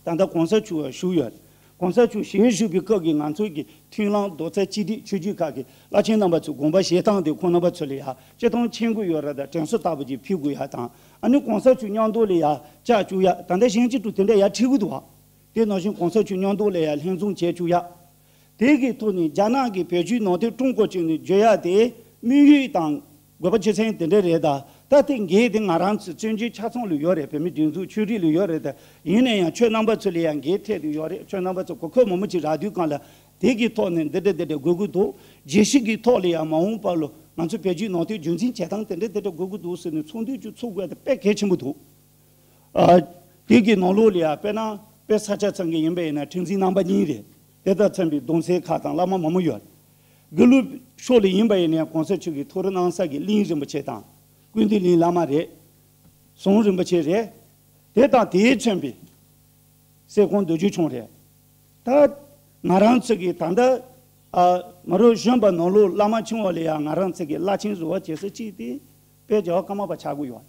ད་ལྟ་༸གོང་ས་མཆོག་ཡང་བཞུགས་ཡོད། གོང་ས་མཆོག་ཞལ་བཞུགས་པའི་སྐབས་ཀྱི་ང་ཚོའི་གི་མཐུན་ལམ་རྡོག་རྩ་གཅིག་སྒྲིལ་ཆོས་བརྒྱུད་ཁག་གི་བླ་ཆེན་རྣམ་པ་ཚོས་དགོངས་པ་བཞེས་སྟངས་དེ་ཁོང་རྣམ་པ་ཚོ་ལ་ཡང་སྤྱིར་བཏང་མཁྱེན་དགོས་ཡོད་རེད། ད་དྲན་གསོ་ལྟ་བུ་ཅིག་ཕུལ་དགོས་ཡ་དང་། ཨ་ནི་གོང་ས་མཆོག་མཉམ་དུ་ལ་ཡང་བཅར་བཅུག་ཡ། ད་ལྟ་གཞན་གཅིག་ཏུ་དེ་འདྲ་ཡར་ཁྲིད་དགོས་འདུག་བ། དེ་ནང་བཞིན་གོང་ས་མཆོག་མཉམ་དུ་ལ་ཡང་ལྷན་འཛོམས་བྱས་བཅུག་ཡ། དེ་གི་ཐོག་ནས་རྒྱ་ནག་གི་བོད་བརྒྱུད་ནང་བསྟན་ཀྲུང་གོ་ཅན་ནས་བརྗོད་ཡ་དེ་དམིགས་ཡུལ་དང་དགོས་པ་ཆེ་ཆེན་དེ་འདྲ་རེད། ད་ད་དེ་འགན་དེ་ང་རང་ཚོ་བཙན་བྱོལ་ཆ་ཚང་ལ་ཡོད་རེད། བོད་མི་སྒྲིག་འཛུགས་ཆོས་རིག་ལ་ཡོད་རེད། ད་ཡིན་ན་ཡང་ཁྱོད་རྣམ་པ་ཚོ་ལ་ཡང་འགན་འཕྲད་དེ་ཡོད་རེད། ཁྱོད་རྣམ་པ་ཚོ་གོ་སྐབས་མང་པོ་ཅིག་རག་དུས་སྒང་ལ་དེ་གི་ཐོག་ནས་འདི་འདྲ་འདི་འདྲ་དགོས་ཀྱི་འདུག་རྒྱལ་སྤྱི་གི་ཐོག་ལ་ཡང་མ་འོངས་པ་ལ་ང་ཚོ་བོད་བརྒྱུད་ནང་བསྟན་རྒྱུན་འཛིན་བྱེད་སྟངས་དེ་འདྲ་དེ་འདྲ་དགོས་ཀྱི་འདུག་ཟེར་ནས་ཚོགས་འདུ་ཅིག་ཚུགས་དགོས་དེ་དཔེ་གལ་ཆེན་པོ་འདུག་ཨ། དེ་གི་ནང་ལོགས་ལ་ཡང་དཔེར་ན་དཔེ་ས་ཆ་ཚང་གི་ཡིན་པ་ཡིན་ན་ཁྲི་འཛིན་རྣམ་པ་གཉིས་རེད། དེ་དང་མཚན་པའི་གདུང་སྲས་ཁག་དང་བླ་མ་མང་པོ་ཡོད། དགེ་ལུགས་ཕྱོགས་ལ་ཡིན་པ་ཡིན་ན་ཡང་གོང་ས་མཆོག་གིས་ཐུགས་རེ་གནང་ས་གི་གླིང་རིན་པོ་ཆེ་དང་ཀུན་བཏུས་གླིང་བླ་མ་རེད། ཟུང་རིན་པོ་ཆེ་རེད། དེ་དང་དེའི་མཚན་པའི་སྲས་སྐུ་མདོ་རྒྱུད་ཆུང་རེད། ད་ང་རང་ཚོ་གི་ད་ལྟ་ཨ་མ་རུ་གཞོན་པ་ནང་ལོགས་བླ་མ་ཆུང་བ་ལ་ཡང་ང་རང་ཚོ་གི་བླ་ཆེན་བཟོ་བ་བྱེད་ས་གཅིག་དེ་དཔལ་རྒྱལ་བ་ཀརྨ་པ་ཆགས་ཀྱི་ཡོད།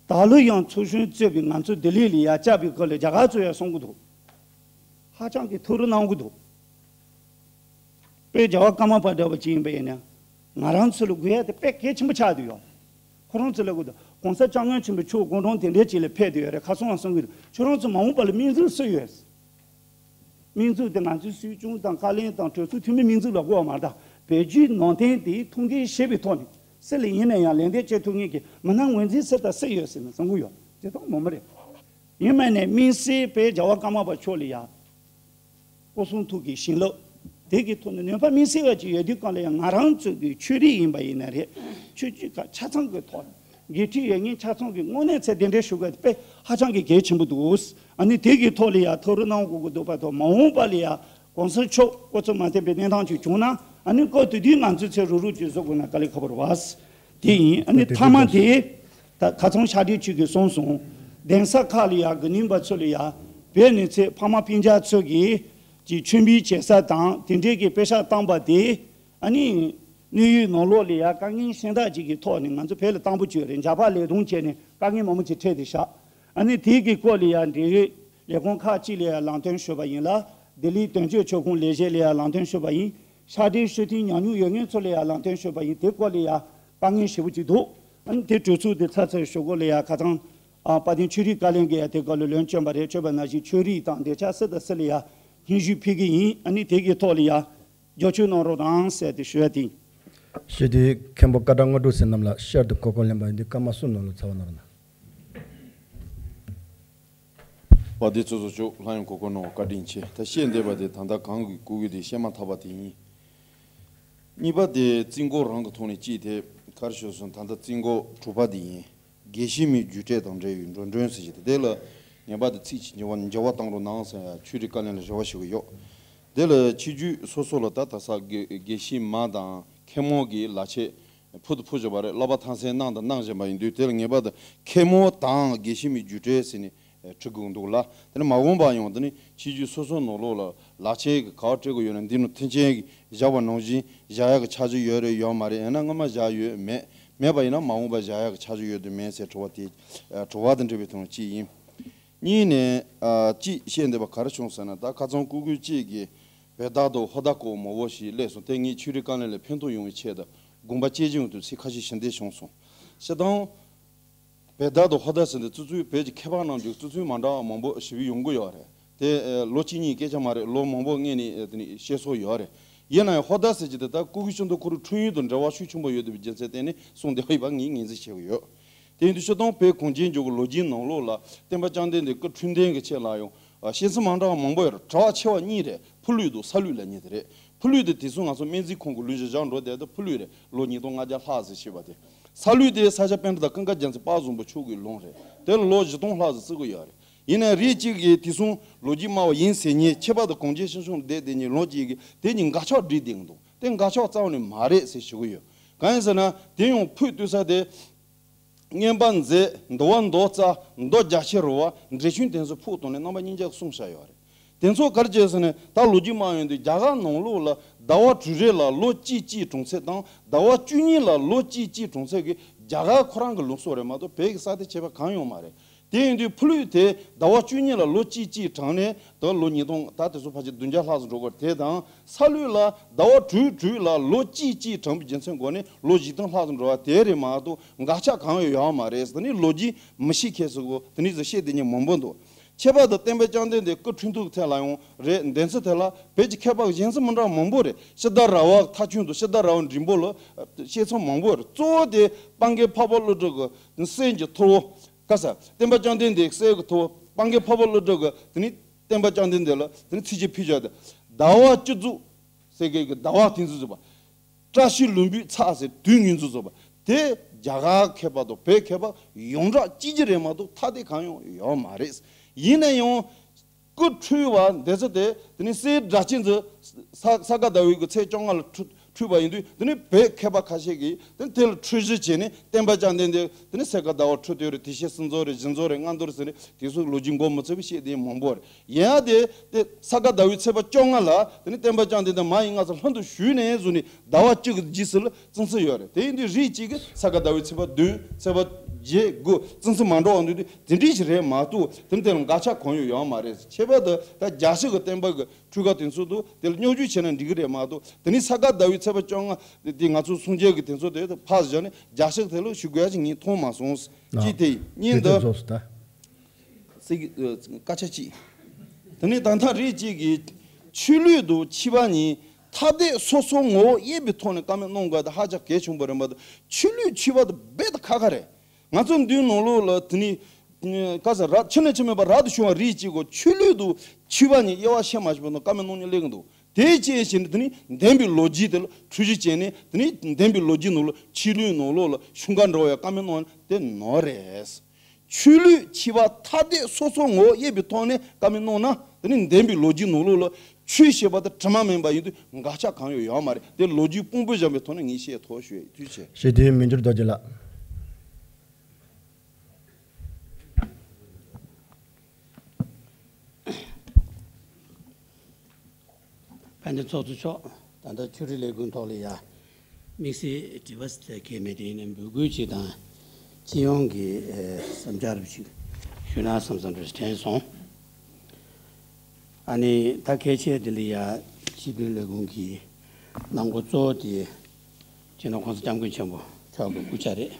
ད་ལོ་ཡང་ཚོགས་གཞོན་གཙོས་པའི་ང་ཚོ་ལྡི་ལི་ལ་ཡར་བཅར་བའི་སྐབས་ལ་རྒྱ་གར་ཚོ་ཡང་གསུང་གི་འདུག་ཧ་ཅང་གི་ཐུགས་རེ་གནང་གི་འདུག་དཔལ་རྒྱལ་བ་ཀརྨ་པ་འདྲ་བ་ཅིག་ཡིན་པ་ཡིན་ན་ང་རང་ཚོ་ལ་དགོས་ཡ་དེ་དཔེ་གལ་ཆེན་པོ་ཆགས་བསྡད་ཡོད། ཁོ་རང་ཚོ་ལ་དགོས་འདུག་གོང་ས་སྐྱབས་མགོན་ཆེན་པོ་མཆོག་དགུང་གྲངས་དེ་འདྲའི་ཅིག་ལ་ཕེབས་བསྡད་ཡོད་རེད། ཁ་སང་ཡང་གསུང་གི་འདུག་ཁྱོད་རང་ཚོ་མ་འོངས་པ་ལ་སྨན་རྩིས་སུ་ཡོད། སྨན་རྩིས་དེ་ང་ཚོའི་སྲིད་སྐྱོང་དང་བཀའ་བློན་དང་གྲོས་ཚོགས་འཐུས་མི་སྨན་རྩིས་ལ་དགོས་པ་མ་རེད། ད་བོད་བརྒྱུད་ནང་བསྟན་དེ་ཐུགས་འགན་བཞེས་པའི་ཐོག་ནས་སུ་ལ་ཡིན་ན་ཡང་ལན་འདེབས་བྱེད་ཐུབ་མཁན་གྱི་མི་སྣ་ངོས་འཛིན་སུ་དང་སུ་ཡོད་ཟེར་ན་བསམ་གྱི་ཡོད། དེ་ཐོག་མ་མ་རེད། ཡིན་མིན་ནས་སྨན་རྩིས་དཔལ་རྒྱལ་བ་ཀརྨ་པ་མཆོག་ལ་ཡ། སྐུ་གསུང་ཐུགས་ཀྱི་བྱིན་རླབས། དེ་གི་ཐོག་ནས་ནུས་པ་དམིགས་བསལ་བ་ཅིག་ཡོད་དུས་སྒང་ལ་ཡང་ང་རང་ཚོ་གི་ཆོས་རིག་ཡིན་པ་ཡིན་ན་རེད། ཆོས་བརྒྱུད་ཁག་ཆ་ཚང་གི་ཐོག་ནས་འགན་འཁྲི་ཡོད་མཁན་ཆ་ཚང་གི་དངོས་གནས་ཚད་གདན་འདྲེན་ཞུ་དགོས་དཔེ་ཧ་ཅང་གི་གལ་ཆེན་པོ་འདུག་ཨ་ནི་དེ་གི་ཐོག་ལ་ཡང་ཐུགས་རེ་གནང་དགོས་ཀྱི་འདུག་པ་ཐོག་མ་འོངས་པ་ལ་ཡང་གོང་ས་མཆོག་སྐུ་ཚེ་མ་བརྟན་པའི་གནས་སྟངས་ཅིག་བྱུང་ན་ཨ་ནི་སྐབས་དེ་དུས་ང་ཚོས་ཚེ་རུག་རུག་ཅིག་བཟོ་དགོས་ན་དཀའ་ལས་ཁག་པོ་རེད་བ། དེ་ཡིན། ཨ་ནི་མཐའ་མ་དེ་ད་ཁ་སང་ཕྱག་སྦྲེལ་ཆོས་ཀྱིས་གསུངས་སོང་། གདན་ས་ཁག་ལ་ཡང་དགེ་འདུན་པ་ཚོ་ལ་ཡང་བོད་ནས་ཚེ་ཕ་མ་སྤུན་ཀྱག་ཚོ་གིས་ཀྱི་མཆོད་འབུལ་བྱེད་ས་དང་དེ་འདྲས་ཀྱི་དཔེ་ཤག་བཏང་པ་དེ་ཨ་ནི་གནས་ཡུལ་ནང་ལོགས་ལ་ཡང་དཀའ་ངལ་གཞན་དག་ཅིག་གི་ཐོག་ནས་ང་ཚོ་བོད་ལ་བཏང་པོ་བྱོས་རེད། འཇགས་པ་ལས་དོན་བྱས་ནས་དཀའ་ངལ་མང་པོ་ཅིག་འཕྲད་དེ་བཞག་ཨ་ནི་དེ་གི་སྐོར་ལ་ཡང་འབྲེལ་ཡོད་ལས་ཁུངས་ཁག་ཅིག་ལ་ཡང་ལམ་སྟོན་ཞུས་པ་ཡིན་ལ། ལྡི་ལིའི་དོན་གཅོད་ཆོས་ཁུངས་ལས་བྱེད་ལ་ཡང་ལམ་སྟོན་ཞུས་པ་ཡིན། ཕྱག་སྦྲེལ་ཞུ་མཐུན་ཉམས་མྱོང་ཡོད་མཁན་ཚོ་ལ་ཡང་ལམ་སྟོན་ཞུས་པ་ཡིན། དེ་སྐོར་ལ་ཡང་དཀའ་ངལ་ཞེ་པོ་ཅིག་འདུག་ཨ་ནི་དེ་གྲོས་ཚུགས་དེ་ཚར་ཚར་ཞུ་སྒོ་ལ་ཡང་ཁ་སང་ཨ་དཔལ་ལྡན་ཆོས་རིག་བཀའ་བློན་གྱིས་ཡང་དེ་སྐོར་ལ་ལན་བསྐྱོན་པ་རེད། བསྐྱོན་པ་ནང་བཞིན་ཆོས་རིག་དང་འབྲེལ་ཆགས་སུ་དང་སུ་ལ་ཡང་སྙན་ཞུ་ཕུལ་གི་ཡིན། ཨ་ནི་དེ་གི་ཐོག་ལ་ཡང་རྒྱབ་སྐྱོར་གནང་རོགས་གནང་ཟེར་ཏེ་ཞུ་ཡ་དེ་ཡིན། ཞུ་དུས་མཁན་པོ་ཀ་ཌ་དངོས་གྲུབ་ཟེར་རྣམས་ལ་བསྐྱར་དུ་གོ་སྐབས་ལེན་པ་ཡིན་དུས་སྐར་མ་གསུམ་ནང་ལ་ཚར་བ་གནང་རོགས་གནང་། པ་དེ་ཚོ་ཚོ་ཆོག་ལྷ་ཡང་གོ་གོ་ནོ་བཀའ་དྲིན་ཆེ། ད་བཤད་འདོད་པ་དེ་ད་ལྟ་གང་གི་སྐུ་གུ་དེ་བཤད་མ་ཐག་པ་དེ་ཡིན། གཉིས་པ་དེ་རྩིས་འགོ་རང་གི་ཐོག་ནས་གཅིག་དེ་གར་ཞུ་སོང་། ད་ལྟ་རྩིས་འགོ་དྲུག་པ་དེ་ཡིན། དགེ་བཤེས་མའི་རྒྱུད་གྲས་དང་འབྲེལ་བའི་འགྲོ་གྲོན་ཟེར་གྱི་དེ་དེ་ལ་ངེས་པར་དུ་ཚིག་གཅིག་འགྱུར་བ་འགྱུར་བ་བཏང་རོགས་གནང་ཟེར་ཡ་ཆོས་རིག་བཀའ་བློན་ལ་རེ་བ་ཞུ་གི་ཡོད། དེ་ལ་ཆོས་བརྒྱུད་སོ་སོ་ལ་ད་ད་ས་དགེ་དགེ་བཤེས་མ་དང་མཁན་མོ་གི་ལག་ཆས་ཕུལ་དུ་ཕུལ་བཞིན་པ་རེད། བསླབ་པ་ཐམས་ཅད་གནང་དང་གནང་བཞིན་པ་ཡིན་དུས་དེ་ལ་ངེས་པར་དུ་མཁན་མོ་དང་དགེ་བཤེས་མའི་རྒྱུད་གྲས་ཟེར་ནས་བྲི་དགོས་འདུག་ལ། དེ་ནས་མ་འོངས་པ་ཡང་དེ་ནི་ཆོས་བརྒྱུད་སོ་སོ་ནང་ལོགས་ལ་ལག་ཆས་ཀྱི་ག་བ་སྤྲད་དགོས་ཡོད་ན་འདི་ནི་མཐུན་རྐྱེན་གྱི་བཞག་པ་ནང་བཞིན་བཞག་ཡག་གི་འཆར་གཞི་ཡོད་རེད་ཡོད་མ་རེད། ཡང་ན་སྔོན་མ་བཞག་ཡོད་མེད། མེད་པ་ཡིན་ན་མ་འོངས་པ་བཞག་ཡག་གི་འཆར་གཞི་ཡོད་དམ་མེད་ཟེར་དྲི་བ་དེ་དྲི་བ་དང་འབྲེལ་བའི་དོན་གཅིག་ཡིན། གཉིས་ནས་ཨ་གཅིག་བཤད་འདོད་པ་ག་རེ་བྱུང་ཟེར་ན། ད་ཁ་སང་སྐུ་སྒེར་གཅིག་གིས་བེ་ད་དོ་ཧོ་ད་ཀོ་མོ་བོ་ཞིག་སླེབས་སོང་། དེ་ངས་ཆོས་རིག་བཀའ་བློན་ལ་ཕན་ཐོགས་ཡོང་བའི་ཆེད་དུ་དགོངས་པ་བཅས་ཀྱི་ཡོང་དུས་ཚིག་ཁ་ཤས་ཞུ་འདོད་བྱུང་སོང་། སྤྱིར་བཏང་བེ་ད་དོ་ཧོ་ད་ཟེར་འདི་ཙི་ཙུའི་བོད་ཀྱི་མཁས་པ་རྣམས་ཀྱིས་ཙི་ཙུའི་མ་འདྲ་བ་མང་པོ་ཞིབ་ཡོང་གི་ཡོད་རེད། དེ་ལོ་གཅིག་གཉིས་སྐད་ཆ་མ་རེད། ལོ་མང་པོ་སྔོན་ནས་དེ་ནས་བཤད་སྲོལ་ཡོད་རེད། ཡིན་ན་ཡང་ཧོ་ད་ཟེར་གྱི་དེ་ད་སྐུ་སྒེར་ཆུང་དུ་ཁོ་རང་འཁྲུངས་ཡུལ་དང་འབྲེལ་བ་ཤུགས་ཆེན་པོ་ཡོད་པའི་རྒྱུ་མཚན་བརྟེན་ནས་གསུངས་བསྡད་པ་ཡིན་པ་ངས་ངོས་འཛིན་བྱེད་ཀྱི་ཡོད། དེ་ཡིན་དུས་སྤྱིར་བཏང་བོད་གངས་ཅན་ལྗོངས་ཀྱི་ལོ་རྒྱུས་ནང་ལོགས་ལ་སྟོན་པ་བཅོམ་ལྡན་འདས་སྐུ་འཁྲུངས་དོན་གྱི་ཆེད་ལ་ཡང་བཤད་ཚུལ་མ་འདྲ་བ་མང་པོ་ཡོད་རེད། གྲགས་ཆེ་བ་གཉིས་རེད། ཕུ་ལུས་དང་ས་ལུས་ལབ་མཁན་དེ་རེད། ཕུ་ལུས་དེ་དེང་སང་ང་ཚོ་སྨན་རྩིས་ཁང་གི་ལུས་གཞི་བཞག་འགྲོ་བསྡད་དེ་ཕུ་ལུས་རེད། ལོ་ཉིས་སྟོང་ལྔ་བརྒྱ་ལྷག་ཙམ་བྱས་པ་དེ། ས་ལུས་དེ་ས་སྐྱ་པཎྜི་ཏ་ཀུན་དགའ་རྒྱལ་མཚན་དཔལ་བཟང་པོ་མཆོག་གི་ལུང་རེད། དེ་ལ་ལོ་བཞི་སྟོང་ལྷག་ཙམ་བརྩི་གི་ཡོད་རེད། ཡིན་ནའི་རིགས་གཅིག་གིས་དེང་སང་ལོ་རྒྱུས་སྨྲ་བ་ཡིན་ཟེར་མཁན་ཁྱད་པར་དུ་གངས་ཅན་སྐྱིད་གཤོངས་བསྡད་བསྡད་མཁན་ལོ་གཅིག་གིས་དེ་གཉིས་འགལ་ཆགས་སྒྲིག་བསྡད་ཀྱི་འདུག་དེ་འགལ་ཆགས་རྩ་བ་ནས་མ་རེད་ཟེར་ཞུ་གི་ཡོད། གང་ཡིན་ཟེར་ན་དེ་ཡང་ཕུད་བཏུས་ས་དེ། བསྙེན་པ་མཛད། འདུལ་བ་མདོ་རྩ། མདོ་རྒྱ་ཆེར་རོལ་པ། འགྲེལ་ཆུང་དེ་ཚོ་ཕུག་དང་ནས་རྣམ་པ་གཉིས་ཀ་གསུངས་བཞག་ཡོད་རེད། དེ་ཚོ་ག་རེ་བྱས་ཟེར་ན་ད་ལོ་རྒྱུས་སྨྲ་ཡོང་དུས་རྒྱ་གར་ནང་ལོགས་ལ་ཟླ་བ་དྲུག་རེ་ལ་ལོ་གཅིག་གཅིག་གྲོང་ཚད་དང་ཟླ་བ་བཅུ་གཉིས་ལ་ལོ་གཅིག་གཅིག་གྲོང་ཚད་ཀྱི་རྒྱ་གར་ཁོ་རང་གི་ལུགས་སྲོལ་རེད་མ་གཏོགས་བོད་ཀྱི་ས་དེ་ཁྱད་པར་གང་ཡང་མ་རེད། དེ་ཡིན་དུས་ཕོ་ལུས་དེ་ཟླ་བ་བཅུ་གཉིས་ལ་ལོ་གཅིག་གཅིག་གྲངས་ནས་ད་ལོ་ཉིས་སྟོང་ད་དེ་ཚོ་ཕལ་ཆེར་བདུན་བརྒྱ་ལྷག་ཙམ་འགྲོ་གི་རེད། དེ་དང་ས་ལུད་ལ་ཟླ་བ་དྲུག་དྲུག་ལ་ལོ་གཅིག་གཅིག་གྲངས་པའི་རྒྱུ་མཚན་སྒོ་ནས་ལོ་བཞི་སྟོང་ལྷག་ཙམ་འགྲོ་བ་དེ་རེད་མ་གཏོགས་འགག་ཆ་གང་ཡང་ཡོད་མ་རེད། དེ་ནི་ལོ་རྒྱུས་མི་ཤེས་མཁན་ཚོ་གོ་དེ་ནི་ཟེར་བཤད་བསྡད་མཁན་མང་པོ་འདུག་ཁྱད་པར་དུ་བསྟན་པ་བཅོམ་ལྡན་འདས་སྐུ་འཁྲུངས་ཐུབ་ཐད་ལ་ཡང་རེད། བདེན་ཚིག་དེ་ལ་བོད་ཀྱི་མཁས་པ་གཞན་ཚོ་མི་འདྲ་བ་མང་པོ་རེད། ཕྱི་ཟླ་ར་བ་མཐའ་ཆུང་དུ་ཕྱི་ཟླ་ར་བ་འབྲིང་པོ་ལ་བཤད་མཚམས་མང་པོ་རེད། གཙོ་བོ་དེ་སྤང་གི་འཕགས་པ་ཀླུ་སྒྲུབ་ཀྱི་སྲས་ཀྱི་ཐུ་བོ། ཀ་ས། བསྟན་པ་བཅོམ་ལྡན་འདས་སྲས་ཀྱི་ཐུ་བོ་སྤང་གི་འཕགས་པ་ཀླུ་སྒྲུབ་ཀྱི་དེ་ནི་བསྟན་པ་བཅོམ་ལྡན་འདས་ལ་དེ་ནི་ཚིགས་བཅད་ཕུལ་བྱ་དེ། ཟླ་བ་བཅུ་དྲུག་ཟེར་མཁན་གྱི་ཟླ་བ་དེ་ཚོ་བཟོས་པ། བཀྲ་ཤིས་ལྷུན་པོའི་ཚེས་ཟེར་དུས་ངན་ཚོ་བཟོས་པ། དེ་རྒྱ་གར་མཁས་པ་དང་བོད་མཁས་པ་ཡོངས་གྲགས་གཅིག་གྱུར་རེད་མ་གཏོགས་ཐ་དད་གང་ཡང་ཡོད་མ་རེད། ཡིན་ན་ཡང་། སྐུ་འཁྲུངས་པ་འདི་ཚོ་དེ་དེ་ནི་སྲས་སྒྲ་གཅན་ཚོ་ས་ས་ག་ཟླ་བའི་གི་ཚེས་བཅོ་ལྔ་ལ་འཁྲུངས་འཁྲུངས་པ་ཡིན་དུས། དེ་ནི་བོད་མཁས་པ་ཁ་ཤས་ཀྱིས་དེ་ནི་དེ་ལ་འཁྲུལ་ཞིག་བྱས་ནས་བསྟན་པ་བཅོམ་ལྡན་འདས་དེ་ནི་ས་ག་ཟླ་བ་འཁྲུངས་དུས་རེད། དེ་བཞིན་སྲིད་མཚོ་རེད། བཞི་མཚོ་རེད། སྔ་དུས་རེད་ཟེར་ནས་དེ་ཚོ་ལོ་རྒྱུས་མགོ་མི་ཚོས་པའི་བཤད་དེ་མང་པོ་རེད། ཡིན་ཡང་དེ་དེ་ས་ག་ཟླ་བའི་ཚེས་པ་བཅོ་ལྔ་ལ་དེ་ནི་བསྟན་པ་བཅོམ་ལྡན་འདས་མ་ཡི་མངའ་གསོལ་ལྷུན་དུ་ཞུས་ནས་བཟུང་ནས་ཟླ་བ་གཅིག་གི་རྗེས་སུ་ལ་ཚུན་ཚོད་ཡོད་རེད། དེ་ཡིན་དུས་རིགས་གཅིག་གིས་ས་ག་ཟླ་བའི་ཚེས་པ་བདུན། ཚེས་པ་བརྒྱད། དགུ། ཚུན་ཚོད་མ་འགྲོ་བ་འདུག་དུས་དེ་འདྲ་ཞིག་རེད་མ་གཏོགས་དེ་འདྲ་ལ་འགག་ཆ་གང་ཡང་ཡོད་མ་རེད། ཁྱད་པར་དུ་ད་རྒྱལ་སྲས་ཀྱི་བསྟན་པ་གི་འཁྲུལ་ཁ་དེ་ཚོ་འདུག་དེ་ལ་བསྙོན་འཇུག་བྱས་ན་འགྲིག་གི་རེད་མ་གཏོགས། དེ་ནི་ས་ག་ཟླ་བའི་ཚེས་པ་བཅོ་ལྔ་དེ་ང་ཚོ་སངས་རྒྱས་ཀྱི་དེ་ཚོ་དེ་ཕར་བཞག་ནས་རྒྱལ་སྲས་དེ་ལ་ཞུ་དགོས་ཡ་ཞིག་ངས་མཐོང་མ་སོང་། གཅིག་དེ་ཡིན། གཉིས་དེ་དེ་ཚོ་ད། སྲིད་ཀྱི་སྐད་ཆ་གཅིག་དེ་ནས་ད་ལྟ་རིགས་གཅིག་གིས་ཆོས་ལུགས་དང་ཕྱི་པ་གཉིས་ཐ་དད་སོ་སོའི་ངོ་བོ་དབྱེ་བའི་ཐོག་ནས་བཀའ་མོལ་གནང་དགོས་དེ་ཧ་ཅང་གལ་ཆེན་པོ་རེད་མ་གཏོགས། ཆོས་ལུགས་ཕྱི་པ་དེ་རྦད་དེ་ཁག་ཁག་རེད། ང་ཚོ་འདིའི་ནང་ལོགས་ལ་དེ་ནས་ཀ་ས་ར་ཕྱི་ནས་ཕྱི་མེད་པ་རབ་ཏུ་བྱུང་བ་རིགས་གཅིག་གོ་ཆོས་ལུགས་དང་ཕྱི་པ་གཉིས་དབྱེ་བ་ཕྱེ་མ་ཤེས་པ་ནང་བཀའ་མོལ་གནང་མཁན་སླེབས་ཀྱི་འདུག་དེའི་རྐྱེན་བྱས་ནས་དེ་ནི་བདེན་པའི་ལོ་རྒྱུས་དེ་ལ་འཁྲུལ་ཞིག་བྱས་ནས། དེ་ནི་བདེན་པའི་ལོ་རྒྱུས་ནང་ལ་ཆོས་ལུགས་ནང་ལོགས་ལ་ཤུགས་འགལ་འགྲོ་བའི་བཀའ་མོལ་གནང་དེ་ནོར་རེད། ཆོས་ལུགས་ཕྱི་པ་ཐ་དད་སོ་སོའི་ངོ་བོ་དབྱེ་བའི་ཐོག་ནས་བཀའ་མོལ་གནང་ན། དེ་ནི་བདེན་པའི་ལོ་རྒྱུས་ནང་ལོགས་ལ་ཆོས་ཞེས་པ་དེ་དྲི་མ་མེད་པ་ཡིན་དུས་འགག་ཆ་གང་ཡང་ཡོད་མ་རེད། དེ་ལོ་རྒྱུས་དཔང་པོ་བཞག་པའི་ཐོག་ནས་ངས་བཤད་ཐོག་ཞུ་ཡ་ཡིན། ཐུགས་རྗེ་ཆེ། ཞེ་དྲིན་མི་འགྱུར་རྡོ་རྗེ་ལགས། དཔལ་ལྡན་ཚོགས་གཙོ་མཆོག་ད་ལྟ་ཆོས་རིག་ལས་ཁུངས་ཐོག་ལ་ཡ་དམིགས་བསལ་དྲི་བ་ཟེར་གལ་མེད་དེ། ཡིན་ནའི་འབོད་སྐུལ་ཅིག་དང་སྤྱི་ཡོངས་ཀྱི་ཨེ་བསམ་འཆར་ཞིག་ཞུས་ན་བསམ་བསམ་འདྲ་དྲན་སོང་། ཨ་ནི་ད་གལ་ཆེ་འདི་ལ་ཡ་སྤྱི་དོན་ལས་ཁུངས་ཀྱི་གནང་སྒོ་གཙོ་བོ་དེ་སྤྱི་ནོར་༸གོང་ས་༸སྐྱབས་མགོན་ཆེན་པོ་མཆོག་གི་སྐུ་ཕྱྭ་རེད།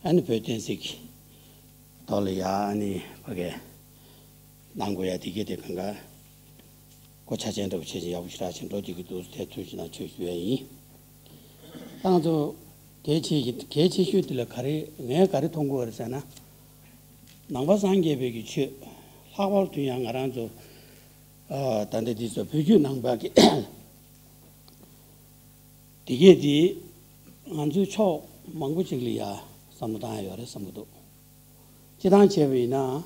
ཨ་ནི་བོད་བསྟན་སྲིད་ཀྱི་ཐོག་ལ་ཡ་ཨ་ནི་ཕ་གི་གནང་དགོས་ཡ་དེ་གས་དེ་གང་ག་གོ་ཆ་ཅན་འདྲ་པོ་བྱས་ཅིང་ཡག་པོ་ཞེ་དྲག་ཅིག་འགྲོ་བསྡད་ཀྱི་འདུག་དེ་ཐུགས་རྗེ་གནང་ཆེ་ཞུ་ཡ་ཡིན། ད་ང་ཚོ་གལ་ཆེ་ཞིག་གལ་ཆེ་ཤོས་དེ་ལ་ག་རེ་ངས་ག་རེ་མཐོང་གི་ཡོད་རེད་ཟེར་ན། ནང་པ་སངས་རྒྱས་པའི་གི་ཆོས་ལྷག་པར་དུ་ཡང་ང་རང་ཚོ་ཨ་ད་ལྟ་འདི་ཚོ་བོད་བརྒྱུད་ནང་པ་གི་དེ་གས་དེ་ང་ཚོའི་ཕྱོགས་མང་པོ་ཅིག་ལ་ཡ་བསམ་བློ་བཏང་ཡ་ཡོད་རེད་བསམ་གྱི་འདུག་སྤྱིར་བཏང་བྱས་པ་ཡིན་ན།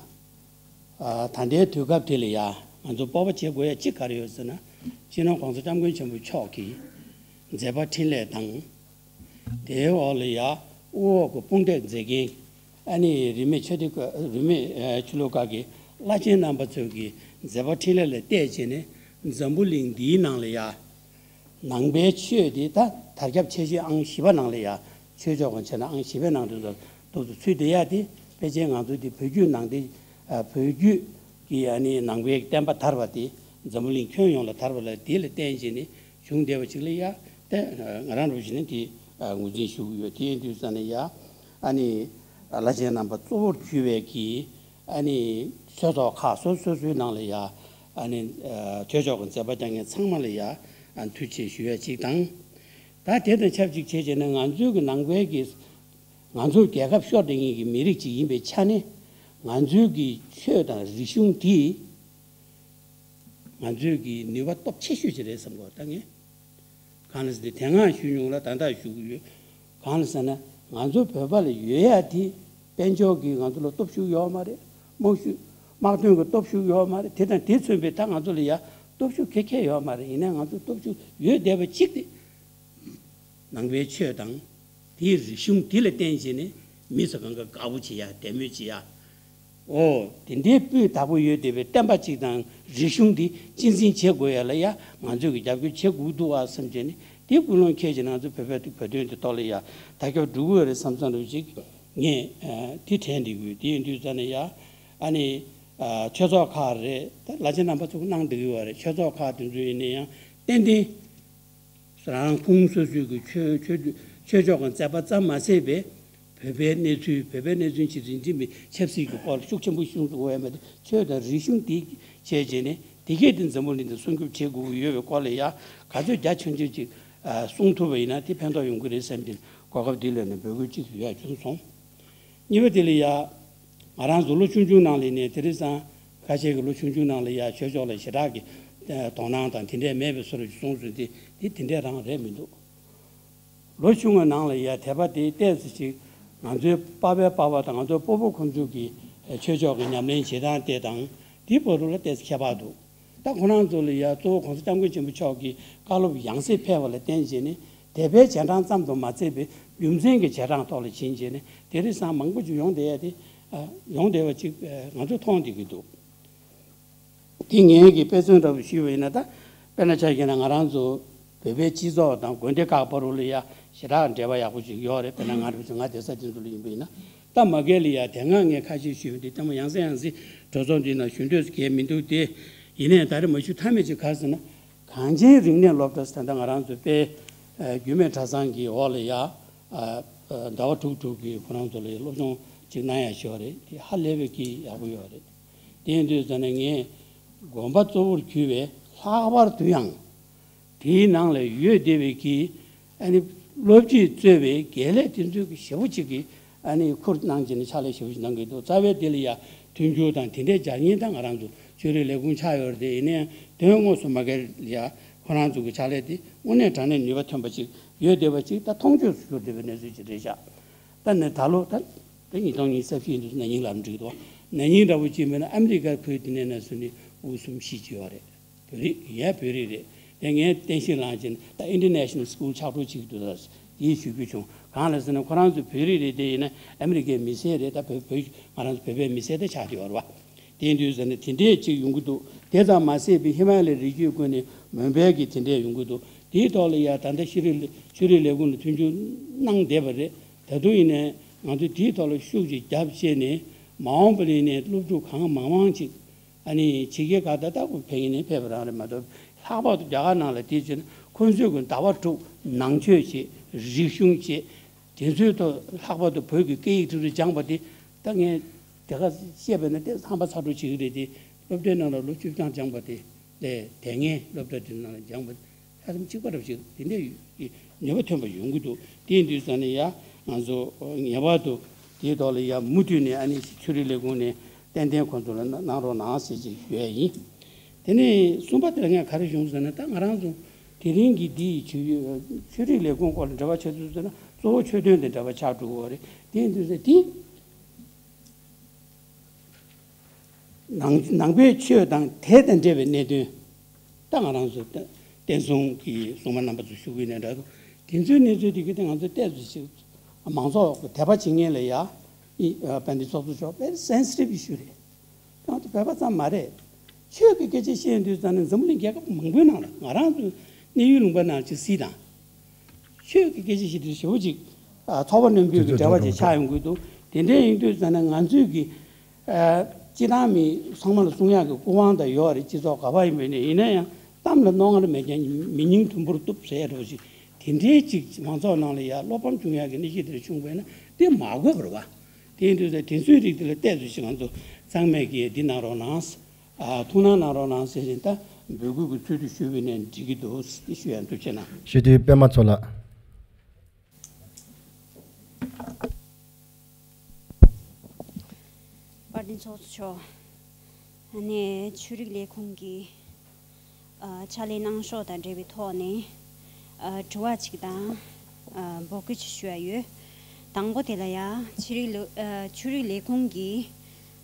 ཨ་ད་ལྟའི་དུས་སྐབས་དེ་ལ་ཡ་ང་ཚོ་སྤོབས་པ་བྱེད་དགོས་ཡ་གཅིག་ག་རེ་ཡོད་ཟེར་ན། སྤྱི་ནོར་༸གོང་ས་༸སྐྱབས་མགོན་ཆེན་པོ་མཆོག་གི་མཛད་པ་འཕྲིན་ལས་དང་། དེའི་འོག་ལ་ཡ་དབུ་འོག་གི་དཔུང་སྒྲིག་མཛད་མཁན་ཨ་ནི་རིས་མེད་ཆོས་སྡེ་རིས་མེད་ཆོས་ལུགས་ཁག་གི་བླ་ཆེན་རྣམ་པ་ཚོ་གི་མཛད་པ་འཕྲིན་ལས་ལ་བལྟས་བྱས་ནས་འཛམ་བུ་གླིང་འདིའི་ནང་ལ་ཡ། ནང་པའི་ཆོས་དེ་ད་དར་ཁྱབ་ཆེ་ཤོས་ཨང་བཞི་པ་ནང་ལ་ཡ། ཆོས་ཕྱོགས་ཀྱི་ཆ་ནས་ཨང་བཞི་པའི་ནང་དུ་ཏོག་ཏུ་ཚུད་བསྡད་ཡ་དེ་ཕལ་ཆེར་ང་ཚོ་དེ་བོད་བརྒྱུད་ནང་བསྟན། ཨ་བོད་བརྒྱུད་ཀྱི་ཨ་ནི་ནང་པའི་བསྟན་པ་དར་བ་དེ་འཛམ་བུ་གླིང་ཁྱོན་ཡོངས་ལ་དར་བ་ལ་དེ་ལ་བརྟེན་བྱས་ནས་བྱུང་བསྡད་པ་ཅིག་ལ་ཡ། དེ་ང་རང་རུ་བཞིན་ནི་དེ་ངོས་འཛིན་ཞུ་གི་ཡོད། དེ་ཡིན་དུས་ཙང་ནས་ཡ་ཨ་ནི་བླ་ཆེན་རྣམ་པ་གཙོ་བོར་གྱུར་བའི་གི་ཨ་ནི་ཆོས་ཚོགས་ཁག་སོ་སོ་སོའི་ནང་ལ་ཡ། ཨ་ནི་ཨ་ཆོས་ཕྱོགས་ཀྱི་མཛད་པ་བསྐྱངས་མཁན་ཚང་མ་ལ་ཡ་ཨ་ཐུགས་རྗེ་ཆེ་ཞུ་ཡ་གཅིག་དང་། ད་དེ་དང་ཆབས་ཅིག་བྱས་བྱས་ནས་ང་ཚོའི་གི་ནང་པའི་གི་ང་ཚོ་རྒྱལ་ཁབ་ཤོར་བསྡད་མཁན་གྱི་མི་རིགས་ཅིག་ཡིན་པའི་ཆ་ནས་ང་ཚོའི་གི་ཆོས་དང་རིག་གཞུང་དེ་ང་ཚོའི་གི་ནུས་པ་སྟོབས་ཆེ་ཤོས་ཅིག་རེད་བསམ་གི་ད་ངས། གང་ལ་ཟེར་ན་དེ་སྔ་ཞུས་མྱོང་ལ་ད་ལྟ་ཞུ་གི་ཡོད། གང་ལ་ཟེར་ན་ང་ཚོ་བོད་པ་ལ་ཡོད་ཡ་དེ་དཔལ་འབྱོར་གྱིས་ང་ཚོ་ལ་སྟོབས་ཤུགས་ཡོད་མ་རེད། དམག་ཤུགས་དམག་དོན་གྱི་སྟོབས་ཤུགས་ཡོད་མ་རེད། དེ་དང་དེ་མཚོན་པའི་ད་ང་ཚོ་ལ་ཡ་སྟོབས་ཤུགས་ག་གེ་ཡོད་མ་རེད། ཡིན་ནའི་ང་ཚོ་སྟོབས་ཤུགས་ཡོད་བསྡད་པ་གཅིག་དེ་ནང་པའི་ཆོས་དང་དེའི་རིག་གཞུང་དེ་ལ་བརྟེན་བྱས་ནས་མི་ཚོ་གང་ག་དགའ་པོ་བྱེད་ཡ་དད་མོས་བྱེད་ཡ། ཨོ། དེ་འདྲའི་སྤུས་དག་པོ་ཡོད་བསྡད་པའི་བསྟན་པ་གཅིག་དང་རིག་གཞུང་འདི་གཅེས་འཛིན་བྱེད་དགོས་ཡ་ལ་ཡ་ང་ཚོས་ཀྱི་རྒྱབ་སྐྱོར་བྱེད་དགོས་འདུག་ཨ་བསམ་བྱས་ནས་དེ་ཀུན་སློང་འཁྱེར་བྱས་ནས་ང་ཚོ་བོད་པའི་བོད་དོན་དེ་ཐོག་ལ་ཡ་ད་སྐྱོར་འགྲོ་གི་ཡོད་རེད་བསམ་བསམ་འདྲ་བོ་ཅིག་ ངས་དེ་དྲན་བསྡད་ཀྱི་ཡོད། དེ་ཡིན་དུས་ཙ་ན་ཡ་ཨ་ནི་ཆོས་ཚོགས་ཁག་རེད། ད་བླ་ཆེན་རྣམ་པ་ཚོ་གནང་བསྡད་ཀྱི་ཡོད་རེད། ཆོས་ཚོགས་ཁག་དེ་ཚོ་ཡིན་ན་ཡང་ཏན་ཏན་རང་ཁོངས་སོ་སོའི་གི་ཆོས་ཆོས་ཆོས་ཕྱོགས་ཀྱི་མཛད་པ་ཙམ་མ་ཟད་པའི་བོད་པའི་གནས་ཚུལ། བོད་པའི་གནས་ཚུལ་ཇི་འདྲ་ཡིན་པའི་ཆབ་སྲིད་ཀྱི་སྐོར་ཤུགས་ཆེན་པོ་ཤུགས་འགྲོ་བས་མ་གཏོགས། ཆོས་དང་རིག་གཞུང་དེ་བྱས་བྱས་ནས་དེ་གས་དེ་འཛམ་བུ་གླིང་དུ་སྲུང་སྐྱོབ་བྱེད་དགོས་ཀྱི་ཡོད་པའི་སྐོར་ལ་ཡ་ག་ཚོད་རྒྱ་ཆུང་ཆུང་ཅིག་གསུང་ཐུབ་པ་ཡིན་ན་དེ་ཕན་ཐོགས་ཡོང་གི་རེད་བསམ་གྱི། གོ་སྐབས་འདི་ལ་ནི་འབོད་སྐུལ་ཅིག་ཞུ་ཡ་བྱུང་སོང་། གཉིས་པ་དེ་ལ་ཡ་ང་རང་ཚོ་ལོ་ཆུང་ཆུང་ནང་ལ་ནས། དེང་སང་ཁ་ཤས་ཀྱི་ལོ་ཆུང་ཆུང་ནང་ལ་ཡ་ཆོས་ཕྱོགས་ལ་ཞེ་དྲག་གི་དོ་སྣང་དང་དེ་འདྲས་མེད་པའི་བཟོ་འདྲ་ཅིག་གསུངས་སོང་། དེ་དེ་དེ་འདྲས་རང་རེད་མི་འདུག། ལོ་ཆུང་བའི་ནང་ལ་ཡ་དད་པ་དེ་ཏོག་ཙམ་ཅིག་ང་ཚོའི་པ་ཕའི་པ་ཕ་དང་ང་ཚོའི་སྤོ་བོ་ཁོང་ཚོ་གི་ཆོས་ཕྱོགས་ཀྱི་ཉམས་ལེན་བྱེད་སྟངས་དེ་དང་དེའི་བར་དུ་ལ་ཏོག་ཙམ་ཁྱད་པར་འདུག། ད་ཁོ་རང་ཚོ་ལ་ཡ་གཙོ་བོ་༸གོང་ས་༸སྐྱབས་མགོན་ཆེན་པོ་མཆོག་གི་བཀའ་སློབ་ཡང་སེ་ཕེབས་པ་ལ་བརྟེན་བྱས་ནས་དད་པའི་རྗེས་འབྲང་ཙམ་དུ་མ་ཟད་པའི་རྒྱུ་མཚན་གྱི་རྗེས་འབྲང་ཐོག་ལ་ཕྱིན་བྱས་ནས་དེང་སང་མང་པོ་ཅིག་ཡོང་བསྡད་ཡ་དེ་ཡོང་བསྡད་པ་ཅིག་ང་ཚོས་མཐོང་བསྡད་ཀྱི་འདུག། དེ་ངས་ཀྱི་དཔེ་མཚོན་འདྲ་པོ་ཞུས་པ་ཡིན་ན། ད་དཔེར་ན་ཆ་བཞག་ན་ང་རང་ཚོ་བོད་པའི་སྤྱི་ཚོགས་དང་དགོན་སྡེ་ཁག་བར་དུ་ལ་ཡ་ཞེ་དྲག་འབྲེལ་བ་ཡག་པོ་ཅིག་ཡོད་རེད། དཔེར་ན་ང་རང་ཚོ་ང་བསྡད་ས་དེ་ཚོ་ལ་ཡིན་པ་ཡིན་ན། ད་མ་གལ་ལ་ཡ་དེ་སྔ་ངས་ཁ་ཤས་ཞུས་པ་འདི་ལྟད་མོ་ཡང་སེ་ཡང་སེ་གྲོས་ཚོགས་འདི་ནང་ཞུ་འདོད་གལ་མི་འདུག་སྟེ། ཡིན་ནའི་ད་རེས་མ་ཞུ་ཐབས་མེད་ཅིག་ག་རེ་ཟེར་ན། གངས་ཅན་རིག་གནས་སློབ་གྲྭ་ཟེར་ད་ང་རང་ཚོ་དཔལ་རྒྱུད་སྨད་གྲྭ་ཚང་གི་འོག་ལ་ཡ་ཟླ་བ་དྲུག་དྲུག་གི་ཁོ་རང་ཚོ་ལ་ཡ་སློབ་སྦྱོང་ཅིག་གནང་ཡ་ཞིག་ཡོད་རེད། དེ་ཧ་ལས་པའི་གི་ཡག་པོ་ཡོད་རེད། དེ་ཡིན་དུས་ཙ་ན་ངས་དགོན་པ་གཙོ་བོར་གྱུར་པའི་ལྷག་པར་དུ་ཡང་དེའི་ནང་ལ་ཡོད་བསྡད་པའི་གི་ཨ་ནི་སློབ་སྤྱིས་གཙོས་པའི་དགེ་ལས་དེ་ཚོས་གི་ཞེ་པོ་ཅིག་གི་ཨ་ནི་ཁུར་གནང་བྱས་ནས་ཕྱག་ལས་ཞེ་པོ་ཅིག་གནང་གི་འདུག། རྩ་བའི་དེ་ལ་ཡ་མཐུན་འགྱུར་དང་དེ་འདྲའི་སྦྱར་མཁན་ད་ང་རང་ཚོ་ཆོས་རིག་ལས་ཁུངས་ཆགས་ཡོད་རེད། དེ་ཡིན་ནའི་དོན་དངོས་སུ་མ་གལ་ལ་ཡ་ཁོ་རང་ཚོ་གི་ཕྱག་ལས་དེ་དངོས་གནས་དྲང་གནས་ནུས་པ་ཐོན་པ་ཅིག་ཡོད་བསྡད་པ་ཅིག་ད་མཐོང་ཆོས་སུ་གྱུར་བསྡད་པའི་གནས་ཚུལ་ཅིག་རེད་ཤག། ད་ནི་ད་ལོ་ད་ད་ཉིས་སྟོང་ཉི་ཤུ་རྩ་བཞི་ཡིན་དུས་ན་ནིང་ལབ་འགྲིག་འདུག། ན་ནིང་འདྲ་པོ་ཅིག་མིན་ན་ཨ་མི་རི་ཀ་ཁུལ་དེ་ནས་ནས་བཟུང་ནས་དབུ་གསུམ་བཞི་ཅིག་ཡོད་རེད། བོད་རིགས་ཡིན་ཡ་བོད་རིགས་རེད། དེ་ངས་བསྟན་བཤིག་ལངས་བྱས་ནས་ད་ཨིན་ཊར་ནེ་ཤ་ནལ་སི་ཀུལ་ཕྱག་རོགས་བྱེད་ཀྱི་འདུག་ད་ཡིན་ཞུ་རྒྱུ་བྱུང་། གང་ལ་ཟེར་ན་ཁོ་རང་ཚོ་བོད་རིགས་རེད། དེ་ཡིན་ན་ཨ་མི་རི་ཀའི་མི་སེར་རེད། ད་བོད་བོད་ང་རང་ཚོ་བོད་པའི་མི་སེར་ད་ཆགས་བསྡད་ཡོད་རེད་པ། དེ་ཡིན་དུས་ཟེར་ན་དེ་འདྲས་ཅིག་ཡོང་གི་འདུག། དེ་ཙམ་མ་ཟད་པའི་ཧི་མ་ལའི་རི་རྒྱུད་ཀུན་ནས་མོན་པའི་གི་དེ་འདྲས་ཡོང་གི་འདུག། དེའི་ཐོག་ལ་ཡ་ད་ལྟ་ཤེས་རིག་ཆོས་རིག་ལས་ཁུངས་ལ་མཐུན་འགྱུར་གནང་བསྡད་པ་རེད། ད་དུང་ཡིན་ནའི་ང་ཚོས་དེའི་ཐོག་ལ་ཤུགས་ཅིག་རྒྱབ་བྱས་ནས་མ་འོངས་པ་ལ་ཡིན་ནའི་སློབ་ཕྲུག་གང་མང་མང་ཅིག་ཨ་ནི་ཕྱི་རྒྱལ་ཁག་ད་ལྟ་ཁོ་ཕེབས་ཡིན་ནའི་ཕེབས་པ་རང་རེད་མ་གཏོགས། ལྷག་པར་དུ་རྒྱ་གར་ནང་ལ་དེ་བྱས་ན་ཁོ་ཚོས་ཀྱི་ཟླ་བ་དྲུག་ནང་ཆོས་བྱེད། རིག་གཞུང་བྱེད། དེ་ཚོའི་ཐོག་ལྷག་པར་དུ་བོད་ཀྱི་སྐད་ཡིག་ཁྲིད་རིགས་སྦྱངས་པ་དེ། ད་ངས་དེ་ག་བཤད་པ་ཡིན་ན་དེ་ཧམ་པ་ཚ་དྲགས་བྱེད་ཀྱི་རེད་དེ། སློབ་གྲྭའི་ནང་ལ་ལོ་བཅུ་གྲངས་སྦྱངས་པ་དེ་ལས་དེ་སྔའི་སློབ་གྲྭ་དེ་ནང་ལ་སྦྱངས་པ་ཆ་ཚང་གཅིག་པ་འདྲ་བོ་ཞིག་དེ་འདྲའི་ནུས་པ་ཐོན་པ་ཡོང་གི་འདུག། དེ་ཡིན་དུས་ཙང་ནས་ཡ་ང་ཚོ་ངེས་པར་དུ་དེའི་ཐོག་ལ་ཡ་མུ་མཐུད་ནས་ཨ་ནི་ཆོས་རིག་ལས་ཁུངས་ནས་ཏན་ཏན་ཁོང་ཚོ་ལ་གནང་རོགས་གནང་ཟེར་ཅིག་ཞུ་ཡ་ཡིན། དེ་ནས་གསུམ་པ་དེ་ལ་ངས་ག་རེ་ཞུ་ཟེར་ན། ད་ང་རང་ཚོ་དེ་རིང་གི་འདི་ཡི་ཆོས་ཆོས་རིག་ལས་ཁུངས་སྐོར་ལ་འབྲེལ་བ་བྱེད་ཚུལ་ཟེར་ན་གཙོ་བོ་ཆོས་དོན་དང་འབྲེལ་བ་ཆགས་འགྲོ་གི་ཡོད་རེད། དེ་ཡིན་དུས་ཟེར་དེ། ནང་ནང་པའི་ཆོས་དང་དད་དང་འབྲེལ་བའི་གནད་དོན། ད་ང་རང་ཚོ་བསྟན་སྲུང་གི་སྲུང་མ་རྣམ་པ་ཚོ་ཞུ་གི་ཡིན་ནའི་འདྲ། དེ་ཚོའི་གནས་ཚུལ་དེ་གི་དེ་ང་ཚོ་ཏོག་ཙམ་ཞིག་མང་ཚོགས་དད་པ་བྱེད་མཁན་ལ་ཡ་ཨི་ཨ་དཔལ་ལྡན་ཚོགས་གཙོ་མཆོག་very sensitive issue་རེད། ང་ཚོ་བོད་པ་ཙམ་མ་རེད། ཆོས་ཀྱི་སྐད་ཆ་བཤད་དུས་ཙམ་ནས་འཛམ་བུ་གླིང་རྒྱལ་ཁབ་མང་པོའི་ནང་ལ་ང་རང་ཚོ་གནས་ཡུལ་ལུང་པ་ནང་ཅིག་གཟིགས་དང་། ཆོས་ཀྱི་སྐད་ཆ་ཞིག་དེ་ཞེ་པོ་ཅིག་ཨ་ཚོར་བ་རྣོན་པོའི་གི་འབྲེལ་བ་ཅིག་ཆགས་ཡོང་གི་འདུག། དེ་འདྲ་ཡིན་དུས་ཙམ་ན་ང་ཚོས་ཀྱི་ཨ་སྤྱི་བཏང་མི་ཚང་མ་ལ་གསུང་ཡག་གི་སྐུ་དབང་དང་ཡོད་རེད། སྤྱི་ཚོགས་ག་པར་ཡིན་པ་ཡིན་ནའི། ཡིན་ན་ཡང་གཏམ་ལ་རྣོ་ངར་མེད་ཀྱང་མི་སྙིང་དུམ་བུར་གཏུབ་ཟེར་ཡག་འདྲ་བོ་ཞིག་དེ་འདྲའི་ཅིག་མང་ཚོགས་ནང་ལ་ཡ་བློ་ཕམ་བྱུང་ཡག་གི་གནས་སྐབས་དེར་བྱུང་བས་ན་དེ་མ་དགོས་པ་རེད་པ། དེ་ཡིན་དུས་ཙང་དེ་ཚོའི་རིགས་དེ་ལ་ཏོག་ཙམ་ཞིག་ང་ཚོ་ཚང་མས་ཀྱི་འདི་གནང་རོགས་གནང་། ཨ་ཐུགས་སྣང་གནང་རོགས་གནང་ཟེར་བཞིན་ད་འབོད་སྐུལ་གྱི་ཚུལ་དུ་ཞུས་པ་ཡིན་ན་འགྲིག་གི་འདུག། དེ་ཞུ་ཡ་འདུག་བྱས་ན། ཞུ་དུས་པད་མ་མཚོ་ལགས། དཔལ་ལྡན་ཚོགས་གཙོ་མཆོག། ཨ་ནི་ཆོས་རིག་ལས་ཁུངས་ཀྱི་ཨ་ཕྱག་ལས་གནང་ཕྱོགས་དང་འབྲེལ་བའི་ཐོག་ནས་ཨ་དྲི་བ་གཅིག་དང་ཨ་འབོད་སྐུལ་གཅིག་ཞུ་ཡ་ཡོད། དང་པོ་དེ་ལ་ཡ་ཆོས་རིག་ལོ་ཨ་ཆོས་རིག་ལས་ཁུངས་ཀྱིས་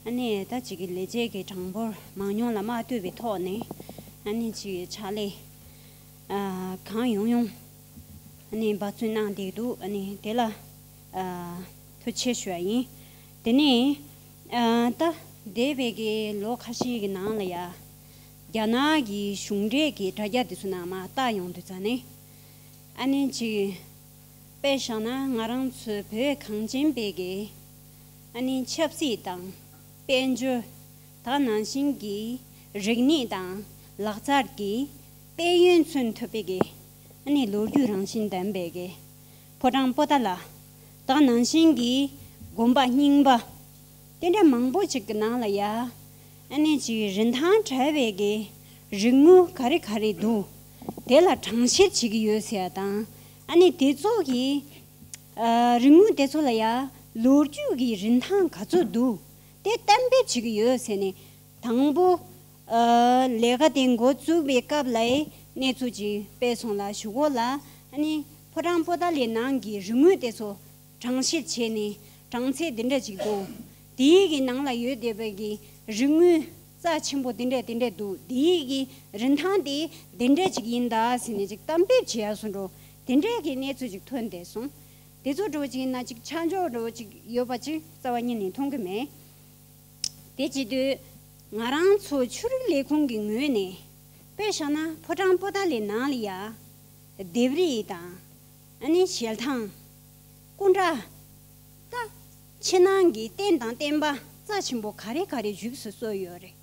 ཨ་ནི་ད་ཅིག་གི་ལས་བྱེད་ཀྱི་གྲངས་འབོར་མང་ཉུང་ལ་མ་ལྟོས་པའི་ཐོག་ནས་ཨ་ནི་ཅིག་ཕྱག་ལས་ཨ་གང་ཡོང་ཡོང་ཨ་ནི་འབད་བརྩོན་གནང་བསྡད་འདུག། ཨ་ནི་དེ་ལ་ཨ་ཐུགས་རྗེ་ཆེ་ཞུ་ཡ་ཡིན། དེ་ནས་ཨ་ད་འདས་པའི་གི་ལོ་ཁ་ཤས་ཀྱི་ནང་ལ་ཡ་རྒྱ་ནག་གི་གཞུང་འབྲེལ་གྱི་དྲ་རྒྱ་དེ་ཚོ་ནང་མར་བལྟ་ཡོང་དུས་ཙང་ནས། ཨ་ནི་ཅིག་དཔེ་བཞག་ན་ང་རང་ཚོའི་བོད་གངས་ཅན་པའི་གི་ ཨ་ནི་ཆབ་སྲིད་དང་། དཔལ་འབྱོར། ད་ནང་བཞིན་གྱི་རིག་གནས་དང་ལག་རྩལ་གྱི་དཔལ་ཡོན་མཚོན་ཐུབ་པའི་གི་ཨ་ནི་ལོ་རྒྱུས་རང་བཞིན་ལྡན་པའི་གི་ཕོ་བྲང་པོ་ཏཱ་ལ། ད་ནང་བཞིན་གྱི་དགོན་པ་རྙིང་པ་དེ་འདྲ་མང་པོ་ཅིག་གི་ནང་ལ་ཡ། ཨ་ནི་ཅིག་རིན་ཐང་བྲལ་བའི་གི་རིག་དངོས་ག་རེ་ག་རེ་འདུག་དེ་ལ་གྲངས་བཤེར་བྱེད་ཀྱི་ཡོད་ཟེར་ཡ་དང་། ཨ་ནི་དེ་ཚོ་གི་ཨ། རིག་དངོས་དེ་ཚོ་ལ་ཡ་ལོ་རྒྱུས་ཀྱི་རིན་ཐང་ག་ཚོད་འདུག་དེ་གཏན་འབེབས་བྱེད་ཀྱི་ཡོད་ཟེར་ནས། དང་པོ། ཨ། ལས་ཀ་དེ་འགོ་བཙུགས་པའི་སྐབས་ལ་གནས་ཚུལ་ཅིག་སྤེལ་སོང་ལ། གཞུག་གུ་ལ་ཨ་ནི་ཕོ་བྲང་པོ་ཏཱ་ལའི་ནང་གི་རིག་དངོས་དེ་ཚོ་གྲངས་བཤེར་བྱས་ནས། གྲངས་ཚད་འདི་འདྲ་ཅིག་འདུག་དེའི་གི་ནང་ལ་ཡོད་བསྡད་པའི་གི་རིག་དངོས་རྩ་ཆེན་པོ་འདི་འདྲ་འདི་འདྲ་འདུག་དེའི་གི་རིན་ཐང་དེ་འདི་འདྲ་ཅིག་ཡིན་ད་ཟེར་ནས་ཅིག་གཏན་འབེབས་བྱེད་ཡ་སོང་འགྲོ། དེ་འདྲའི་གི་གནས་ཚུལ་ཅིག་ཐོན་བསྡད་སོང་། དེ་ཚོ་འགྲོ་ཅིག་ཡིན་ན་ཅིག་ཆ་འཇོག་འགྲོ་ཅིག་ཡོད་པ་ཅིག་རྩ་བ་ཉིད་ནས་མཐོང་གི་མེད། དེ་བྱེད་དུས་ང་རང་ཚོ་ཆོས་རིག་ལས་ཁུངས་ཀྱི་ངོས་ནས། དཔེ་བཞག་ན་ཕོ་བྲང་པོ་ཏཱ་ལའི་ནང་ལ་ཡ་ལྡེབས་རིས་དང་། ཨ་ནི་ཞལ་ཐང་། སྐུ་འདྲ། ད་ཕྱི་ནང་གི་རྟེན་དང་བརྟེན་པ་རྩ་ཆེན་པོ་ག་རེ་ག་རེ་བཞུགས་སུ་གསོལ་ཡོད་རེད།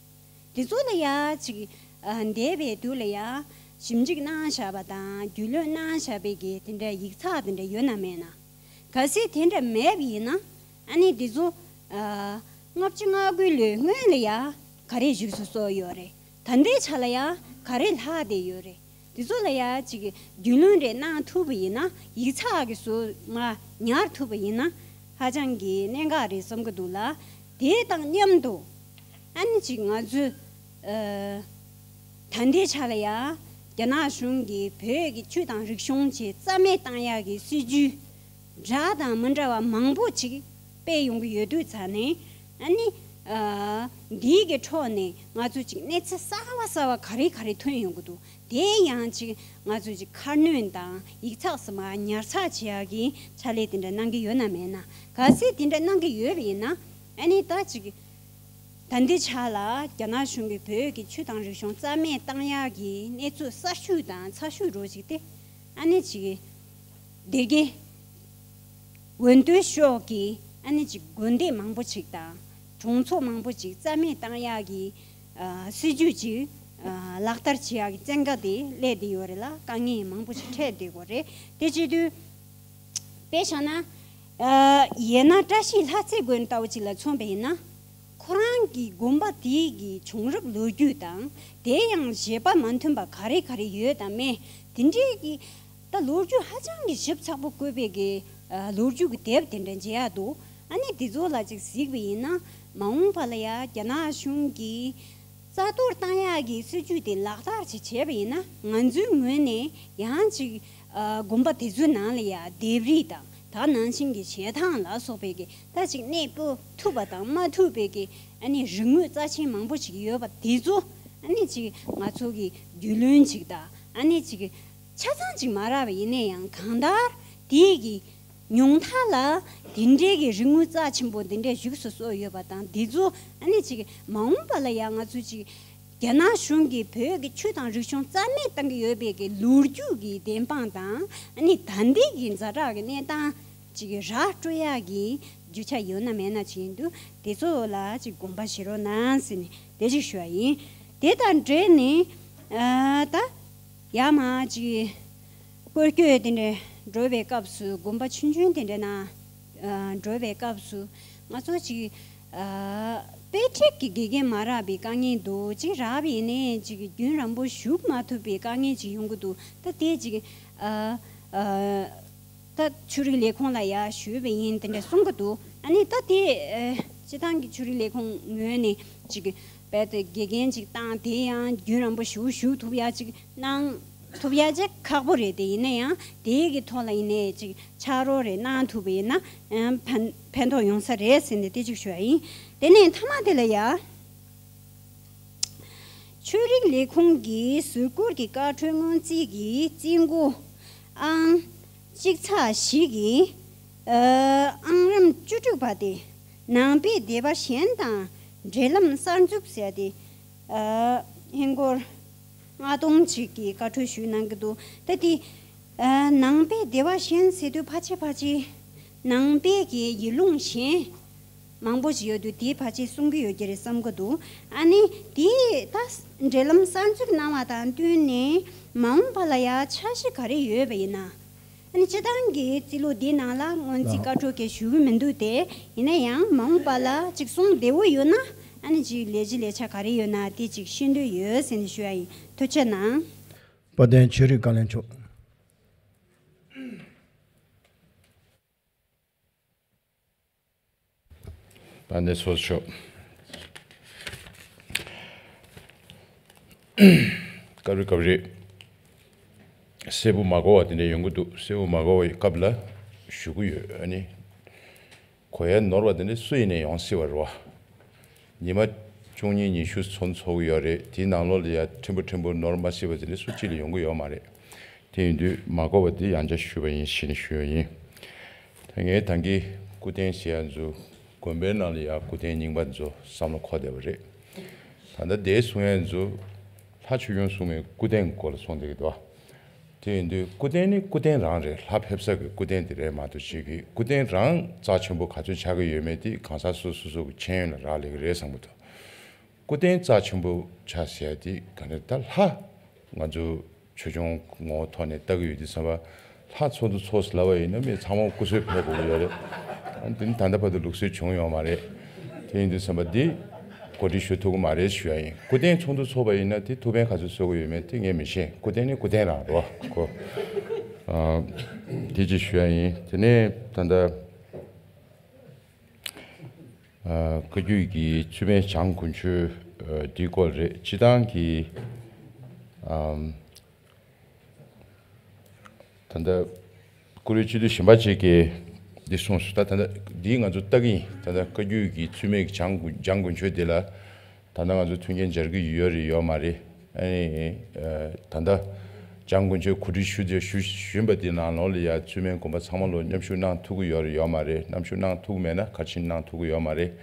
དེ་ཚོ་ལ་ཡ་ཅིག་ཨ། འདས་པའི་དུས་ལ་ཡ་ཞིབ་འཇུག་གནང་བཞག་པ་དང་རྒྱུས་ལོན་གནང་བཞག་པའི་གི་དེ་འདྲའི་ཡིག་ཚགས་དེ་འདྲ་ཡོད་ན་མེད་ན། གལ་སྲིད་དེ་འདྲ་མེད་པ་ཡིན་ན། ཨ་ནི་དེ་ཚོ་ཨ། ལྔ་བཅུ་ང་དགུའི་ལོའི་སྔོན་ལ་ཡ་ག་རེ་བཞུགས་སུ་གསོལ་ཡོད་རེད། ད་ལྟའི་ཆ་ལ་ཡ་ག་རེ་ལྷག་བསྡད་ཡོད་རེད། དེ་ཚོ་ལ་ཡ་ཅིག་རྒྱུས་ལོན་རེ་གནང་ཐུབ་པ་ཡིན་ན། ཡིག་ཚགས་ཀྱི་ཟུར་མ་ཉར་ཐུབ་པ་ཡིན་ན་ཧ་ཅང་གི་གནད་འགག་རེད་བསམ་གྱི་འདུག་ལ། དེ་དང་མཉམ་དུ་ཨ་ནི་ཅིག་ང་ཚོས་ཨ། ད་ལྟའི་ཆ་ལ་ཡ་རྒྱ་ནག་གཞུང་གིས་བོད་ཀྱི་ཆོས་དང་རིག་གཞུང་བཅས་རྩ་མེད་བཏང་ཡག་གི་སྲིད་ཇུས་འདྲ་དང་མི་འདྲ་བ་མང་པོ་ཅིག་སྤེལ་ཡོང་གི་ཡོད་དུས་ཙ་ནས། ཨ་ནི་ཨ། འདིའི་གི་ཁྲོད་ནས་ང་ཚོ་ཅིག་གནས་ཚུལ་གསར་བ་གསར་བ་ག་རེ་ག་རེ་ཐོན་ཡོང་གི་འདུག་དེ་ཡང་ཅིག་ང་ཚོས་ཅིག་ཁ་སྣོན་དང་ཡིག་ཚགས་སུ་མ་ཉར་ཚགས་བྱེད་ཡག་གི་ཕྱག་ལས་དེ་འདྲ་གནང་གི་ཡོད་ན་མེད་ན། གལ་སྲིད་དེ་འདྲ་གནང་གི་ཡོད་པ་ཡིན་ན། ཨ་ནི་ད་ཅིག་ད་ལྟའི་ཆ་ལ་རྒྱ་ནག་གཞུང་གིས་བོད་ཀྱི་ཆོས་དང་རིག་གཞུང་རྩ་མེད་བཏང་ཡག་གི་གནས་ཚུལ་གསར་ཤོས་དང་ཚ་ཤོས་འདྲ་ཅིག་དེ། ཨ་ནི་ཅིག་སྡེ་དགེ་འོས་སྡུ་ཤོག་གི་ཨ་ནི་ཅིག་དགོན་སྡེ་མང་པོ་ཅིག་དང་གྲོང་ཚོ་མང་པོ་ཅིག་རྩ་མེད་བཏང་ཡག་གི་ཨ། སྲིད་ཇུས་ཅིག་ཨ། ལག་བསྟར་བྱེད་ཡག་གི་བཙན་བཀའ་དེ་སླེབས་བསྡད་ཡོད་རེད་ལ། དཀའ་ངལ་མང་པོ་ཞིག་འཕྲད་བསྡད་ཡོད་རེད། དེ་བྱེད་དུས་དཔེ་བཞག་ན། ཨ། ཡང་ན་བཀྲ་ཤིས་ལྷ་རྩེ་དགོན་ལྟ་བུ་ཅིག་ལ་མཚོན་པ་ཡིན་ན། ཁོ་རང་གི་དགོན་པ་དེའི་གི་བྱུང་རབས་ལོ་རྒྱུས་དང་། དེ་ཡང་བཞེད་པ་མ་མཐུན་པ་ག་རེ་ག་རེ་ཡོད་དང་མེད། དེ་འདྲའི་གི་ད་ལོ་རྒྱུས་ཧ་ཅང་གི་ཞིབ་ཚགས་པོ་བཀོད་པའི་གི་ཨ། ལོ་རྒྱུས་ཀྱི་དེབ་དེ་འདྲ་མཇལ་ཡག་འདུག་ཨ་ནི་དེ་ཚོ་ལ་ཅིག་གཟིགས་པ་ཡིན་ན། མ་འོངས་པ་ལ་ཡ་རྒྱ་ནག་གཞུང་གིས་རྩ་གཏོར་བཏང་ཡག་གི་སྲིད་ཇུས་དེ་ལག་བསྟར་ཅིག་བྱས་པ་ཡིན་ན། ང་ཚོའི་ངོས་ནས་ཡང་ཅིག་ཨ། དགོན་པ་དེ་ཚོའི་ནང་ལ་ཡ་ལྡེབས་རིས་དང་། ད་ནང་བཞིན་གྱི་ཞལ་ཐང་ལ་སོགས་པའི་གི་ད་ཅིག་གནས་སྤོ་ཐུབ་པ་དང་མ་ཐུབ་པའི་གི་ཨ་ནི་རིག་དངོས་རྩ་ཆེན་མང་པོ་ཞིག་ཡོད་པ་དེ་ཚོ། ཨ་ནི་ཅིག་ང་ཚོ་གི་རྒྱུས་ལོན་ཅིག་དང་། ཨ་ནི་ཅིག་ཆ་ཚང་ཅིག་མ་རག་པ་ཡིན་ན་ཡང་། གང་ལྟར་དེའི་གི་ཉུང་མཐའ་ལ་དེ་འདྲའི་གི་རིག་དངོས་རྩ་ཆེན་པོ་འདི་འདྲའི་བཞུགས་སུ་གསོལ་ཡོད་པ་དང་། འདི་ཚོ་ཨ་ནི་ཅིག་མ་འོངས་པ་ལ་ཡང་ང་ཚོ་ཅིག་རྒྱ་ནག་གཞུང་གིས་བོད་ཀྱི་ཆོས་དང་རིག་གཞུང་རྩ་མེད་བཏང་གི་ཡོད་པའི་གི་ལོ་རྒྱུས་ཀྱི་བདེན་དཔང་དང་། ཨ་ནི་ད་ལྟའི་གི་ཛ་དྲག་གི་གནས་སྟངས་ཅིག་ར་སྤྲོད་ཡག་གི་རྒྱུ་ཆ་ཡོད་ན་མེད་ན་ཅིག་ཡིན་དུས། དེ་ཚོ་ལ་ཅིག་དགོངས་པ་བཞེས་རོགས་གནང་ཟེར་ནས་དེ་ཅིག་ཞུ་བ་ཡིན། དེ་དང་འབྲེལ་ནས་ཨ། ད་ཡར་མར་ཅིག་སྐོར་སྐྱོད་དེ་འདྲ་འགྲོ་བའི་སྐབས་སུ། དགོན་པ་ཆུང་ཆུང་དེ་འདྲ་ནང་ཨ། འགྲོ་བའི་སྐབས་སུ། ང་ཚོ་ཅིག་ཨ། དཔེ་ཁྲིད་ཀྱི་དགེ་རྒན་མ་རག་པའི་དཀའ་ངལ་འདུག་ཅིག་རག་པ་ཡིན་ནའི་ཅིག་རྒྱུན་རིང་པོ་བཞུགས་མ་ཐུབ་པའི་དཀའ་ངལ་ཅིག་ཡོང་གི་འདུག་ད་དེ་ཅིག་ཨ། ཨ། ད་ཆོས་རིག་ལས་ཁུངས་ལ་ཡ་ཞུས་པ་ཡིན། དེ་འདྲ་གསུང་གི་འདུག་ཨ་ནི་ད་དེ་ཨ། སྤྱི་བཏང་གི་ཆོས་རིག་ལས་ཁུངས་ངོས་ནས་ཅིག་རྦད་དེ་དགེ་རྒན་ཅིག་བཏང་། དེ་ཡང་རྒྱུན་རིང་པོ་ཞིག་བཞུགས་ཐུབ་ཡ་ཅིག་གནང་ཐུབ་ཡ་ཅིག་ཁག་པོ་རེད། དེ་ཡིན་ན་ཡང་དེའི་གི་ཐོག་ལ་ཡིན་ནའི་ཅིག་ཕྱག་རོགས་རེ་གནང་ཐུབ་པ་ཡིན་ན་ཕན་ཕན་ཐོགས་ཡོང་ས་རེད་ཟེར་ནས་དེ་ཅིག་ཞུ་ཡ་ཡིན། དེ་ནས་མཐའ་མ་དེ་ལ་ཡ། ཆོས་རིག་ལས་ཁུངས་ཀྱི་ཟུར་བཀོད་ཀྱི་བཀའ་འཁྲོལ་སྔོན་རྩིས་ཀྱི་རྩིས་འགོ་ཨང་གཅིག་ཚེག་བཞི་གི་ཨ། ཨང་རིམ་བཅུ་དྲུག་པ་དེ། ནང་པའི་སྡེ་པ་གཞན་དང་འབྲེལ་ལམ་གསར་འཛུགས་ཟེར་ཏེ། ཨ། ཧིན་སྒོར་ལྔ་སྟོང་ཅིག་གི་བཀའ་འཁྲོལ་ཞུས་གནང་གི་འདུག་ད་དེ་ཨ། ནང་པའི་སྡེ་པ་གཞན་ཟེར་དུས་ཕལ་ཆེར་ཕལ་ཆེར་ནང་པའི་གི་ཡུལ་ལུང་གཞན་ མང་པོ་ཞིག་ཡོད་དུས་དེའི་བར་ཆད་སྲུང་གི་ཡོད་ཀྱི་རེད་བསམ་གི་འདུག་ཨ་ནི་དེ་ད་འབྲེལ་ལམ་གསར་འཛུགས་གནང་བ་དང་བསྟུན་ནས་མ་འོངས་པ་ལ་ཡ་འཆར་གཞི་ག་རེ་ཡོད་པ་ཡིན་ན། ཨ་ནི་སྤྱི་བཏང་གི་རྩིས་ལོ་འདིའི་ནང་ལ་སྔོན་རྩིས་བཀའ་འཁྲོལ་གྱི་ཞུ་གི་མི་འདུག་སྟེ། ཡིན་ན་ཡང་མ་འོངས་པ་ལ་ཅིག་སྲུང་བདེ་བོ་ཡོད་ན། ཨ་ནི་ཅིག་ལས་གཞི་ལས་འཆར་ག་རེ་ཡོད་ན་དེ་ཅིག་ཤེས་འདོད་ཡོད་ཟེར་ནས་ཞུ་ཡ་ཡིན། ཐུགས་རྗེ་གནང་། དཔལ་ལྡན་ཆོས་རིག་བཀའ་བློན་མཆོག་དཔལ་ལྡན་ཚོགས་གཙོ་མཆོག་སྐབས་རེ་སྐབས་རེ་གསལ་པོ་མ་གོ་བ་དེ་འདྲ་ཡོང་གི་འདུག་གསལ་པོ་མ་གོ་བའི་སྐབས་ལ་ཞུ་གི་ཡོད། ཨ་ནི་གོ་ཡ་ནོར་བ་དེ་འདྲ་སུ་ཡིན་ནས་ཡོང་སྲིད་པ་རེད་བ། ཉི་མ་བཅུ་གཉིས་ཉི་ཤུ་ཚོགས་འདུ་ཚོགས་ཀྱི་ཡོད་རེད། དེའི་ནང་ལོགས་ལ་ཡ་ཕྲན་བུ་ཕྲན་བུ་ནོར་མ་སྲིད་པ་དེ་འདྲ་སུ་གཅིག་ལ་ཡོང་གི་ཡོད་མ་རེད། དེ་ཡིན་དུས་མ་གོ་བ་འདི་ཡང་བསྐྱར་ཞུས་པ་ཡིན་ཞེས་ནས་ཞུས་པ་ཡིན། ད་ངས་ད་གིན་སྐུ་རྟེན་ཟེར་ཡ་ཚོ་དགོན་པའི་ནང་ལ་ཡ་སྐུ་རྟེན་རྙིང་པ་ཚོ་བསམ་བློ་འཁོར་བསྡད་པ་རེད། ད་ལྟ་འདིར་གསུང་ཡ་ཚོ་ལྷ་ཆོས་སྐྱོང་སྲུང་མའི་སྐུ་རྟེན་སྐོར་ལ་གསུང་བསྡད་ཀྱི་འདུག་དེ་ཡིན་དུས་སྐུ་རྟེན་ནི་སྐུ་རྟེན་རང་རེད། ལྷ་ཕེབས་ས་གི་སྐུ་རྟེན་དེ་རེད་མ་གཏོགས་ཅིག་གི་སྐུ་རྟེན་རང་རྩ་ཆེན་པོ་ག་ཚོད་ཆགས་ཀྱི་ཡོད་མེད་དེ་གང་ཟག་སོ་སོ་སོ་གི་མཁྱེན་ཡོན་ལ་རག་ལས་ཀྱི་རེད་བསམ་གྱི་འདུག་སྐུ་རྟེན་རྩ་ཆེན་པོ་ཆགས་ཟེར་ཡ་དེ་ག་ནས་ད་ལྷ་ང་ཚོ་ཆོས་སྐྱོང་ངོ་བོ་ཐོག་ནས་ལྟ་གི་ཡོད་དུས་ཙམ་པ་ལྷ་ཚོགས་འདུ་ཚོགས་ཟེར་ལབ་པ་ཡིན་ན་མི་ཚང་མ་སྐུ་གཟུགས་ཕེབས་དགོས་ཀྱི་ཡོད་རེད། ཨ་ནི་དེ་ནི་ད་ལྟ་བར་དུ་ལུགས་སྲོལ་བྱུང་ཡོད་མ་རེད། དེ་ཡིན་དུས་ཙམ་པ་འདི་གོ་སྒྲིག་ཞུ་ཐུབ་ཀྱི་མ་རེད་ཞུ་ཡ་ཡིན། སྐུ་རྟེན་ཚོགས་འདུ་ཚོགས་པ་ཡིན་ན་དེ་ཐུགས་ཕན་ག་ཚོད་གསོས་ཀྱི་ཡོད་མེད་དེ་ངས་མི་ཤེས། སྐུ་རྟེན་ནི་སྐུ་རྟེན་རང་རེད་བ་ཁོ། ཨ་དེ་ཅིག་ཞུ་ཡ་ཡིན། དེ་ནས་ད་ལྟ་ཨ་བཀའ་བརྒྱུད་ཀྱི་བཙུན་མའི་བྱམས་མགོན་ཆོས་ཨ་འདིའི་སྐོར་རེད། སྤྱི་བཏང་གི་ཨམ་ད་ལྟ་བཀུར་འོས་སྤྱི་འཐུས་གཞན་པ་ཅིག་གིས་འདི་གསུངས་སོང་། ད་ད་ལྟ་འདི་ང་ཚོ་ལྟ་གི་ཡིན། ད་ལྟ་བཀའ་བརྒྱུད་ཀྱི་བཙུན་མའི་བྱམས་མགོན་བྱམས་མགོན་ཆོས་འདི་ལ་ད་ལྟ་ང་ཚོ་མཐུན་རྐྱེན་སྦྱར་གྱི་ཡོད་རེད་ཡོད་མ་རེད། ཨ་ནི་ཨ་ད་ལྟ་བྱམས་མགོན་ཆོས་གོ་སྒྲིག་ཞུ་དེ་ཞུ་བཞིན་པ་དེ་ནང་ལོགས་ལ་ཡ་བཙུན་མའི་དགོན་པ་ཚང་མ་ལོ་མཉམ་ཞུགས་གནང་ཐུབ་ཀྱི་ཡོད་རེད་ཡོད་མ་རེད། མཉམ་ཞུགས་གནང་ཐུབ་ཀྱི་མེད་ན་ག་རེ་བྱས་གནང་ཐུབ་ཀྱི་ཡོད་མ་རེད།